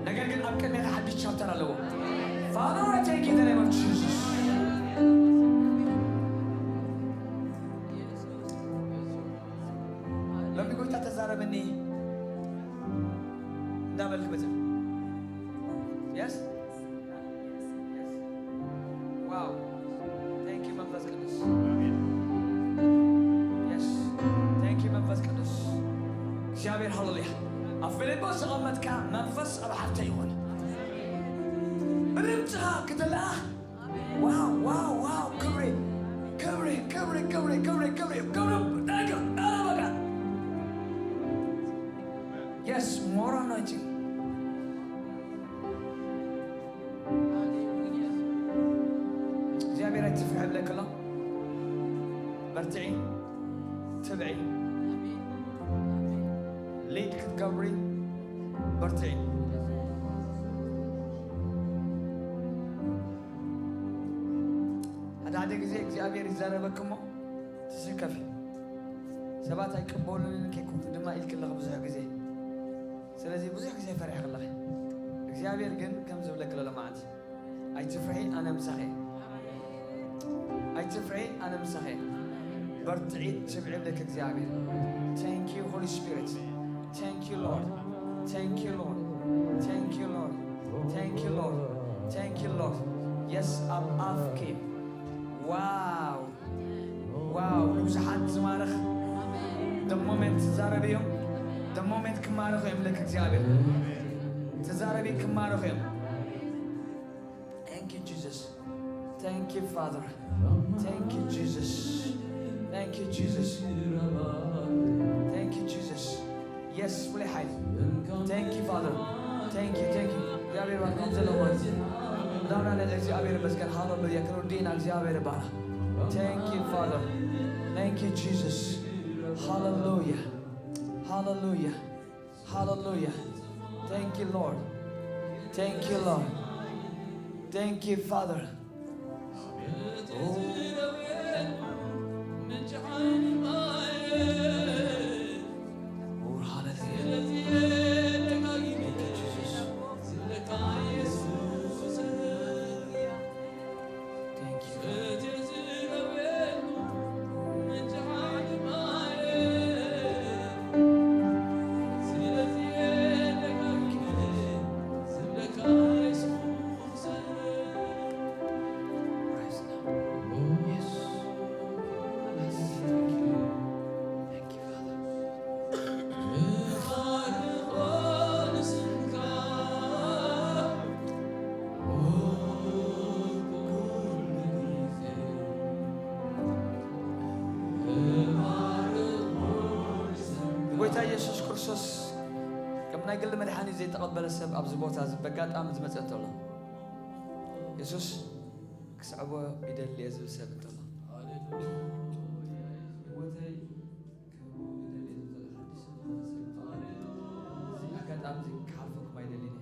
ነገር ግን ኣብ ቅድሜኻ ሓድሽ ቻፕተር ኣለዎ። Father, I thank you in the name of Jesus. ሎሚ ጎይታ ተዛረበኒ እንዳበልክ መጽእ። Yes? Yes. Wow. Thank you መንፈስ ቅዱስ። Yes. Thank you መንፈስ ቅዱስ። እግዚኣብሔር ሃሌሉያ። ኣብ ፊልጶስ ዝቐመጥካ መንፈስ ኣብ ሓፍተይ ይኹን። ብድምፅኻ ክትለኣኽ ዋው ዋው ዋው ክብሪ ክብሪ ክብሪ ክብሪ ክብሪ ክብሪ ክብሪ ዳግም ዳግም በቃ Yes, more anointing. እግዚኣብሔር ኣይትፍርሒ ይብለኪ ኣሎ። በርትዒ፣ ትብዒ። ሊድ ክትገብሪ በርትዒ። ሓደ ሓደ ግዜ እግዚኣብሔር ይዛረበኪ እሞ ትስከፊ። ሰባት ኣይቅበሉንን ከይኮንኩ ድማ ኢልኪ ኣለኺ ብዙሕ ግዜ። ስለዚ ብዙሕ ግዜ ፈሪሕኪ ኣለኺ። እግዚኣብሔር ግን ከም ዝብለኪ ዘሎ መዓልቲ ኣይትፍርሒ፣ ኣነ ምሳኺ እየ። ኣይትፍርሒ፣ ኣነ ምሳኺ እየ። በርትዒ፣ ትብዒ ይብለኪ እግዚኣብሔር። Thank you Holy Spirit. Thank you Lord. Thank you Lord. Thank you Lord. Thank you Lord. Thank you Lord. Yes ኣብ ኣፍኪ። ዋው ዋው ንብዙሓት ዝማርኽ። The moment ዝዛረብ እዮም። The moment ክማረኹ እዮም ልክ እግዚኣብሔር ተዛረቢ ክማረኹ እዮም። Thank you Jesus. Thank you Father. Thank you Jesus. Thank you Jesus. Thank you Jesus. Yes ፍሉይ ሓይል። Thank you Father. Thank you, thank you. እግዚኣብሔር ባርኮም ዘለዎም ዳና ለእግዚኣብሔር ይመስገን። ሃሌሉያ ክብር ዲና እግዚኣብሔር ባራ። Thank you Father. Thank you Jesus. Hallelujah. Hallelujah. Hallelujah. Thank you Lord. Thank you Lord. Thank you Father. Oh, hallelujah. Thank you, Jesus. Thank you, Father. Praise the Lord. Yes. Thank you, Father. ጎይታ ኢየሱስ ክርስቶስ ከም ናይ ግሊ መድሓኒ ዘይተቐበለ ሰብ ኣብዚ ቦታ እዚ በጋጣሚ ዝመጸ እንተሎ፣ የሱስ ክስዕቦ ይደሊ እየ ዝብል ሰብ እንተሎ፣ ህይወተይ ክህቦ ይደሊ እየ ዝብል ዘሎ ሓድሽ ሰብ ዝኾነ ሰብ እንተሎ፣ እዚ ኣጋጣሚ እዚ ክሓልፈኩም ኣይደልን እየ።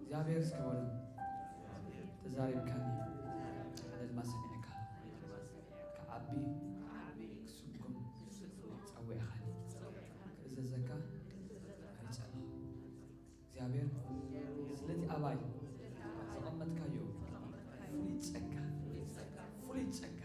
እግዚኣብሔር እስከ በሎ፣ ተዛሪብካኒ፣ ሓደ ድማ ሰሚዕካ። ክዓቢ፣ ክስጉም፣ ጸዊዕኻኒ። ክእዘዘካ መሪጸ ኣለኹ። እግዚኣብሔር ስለቲ ኣባይ ዘቐመጥካዮ ፍሉይ ጸጋ፣ ፍሉይ ጸጋ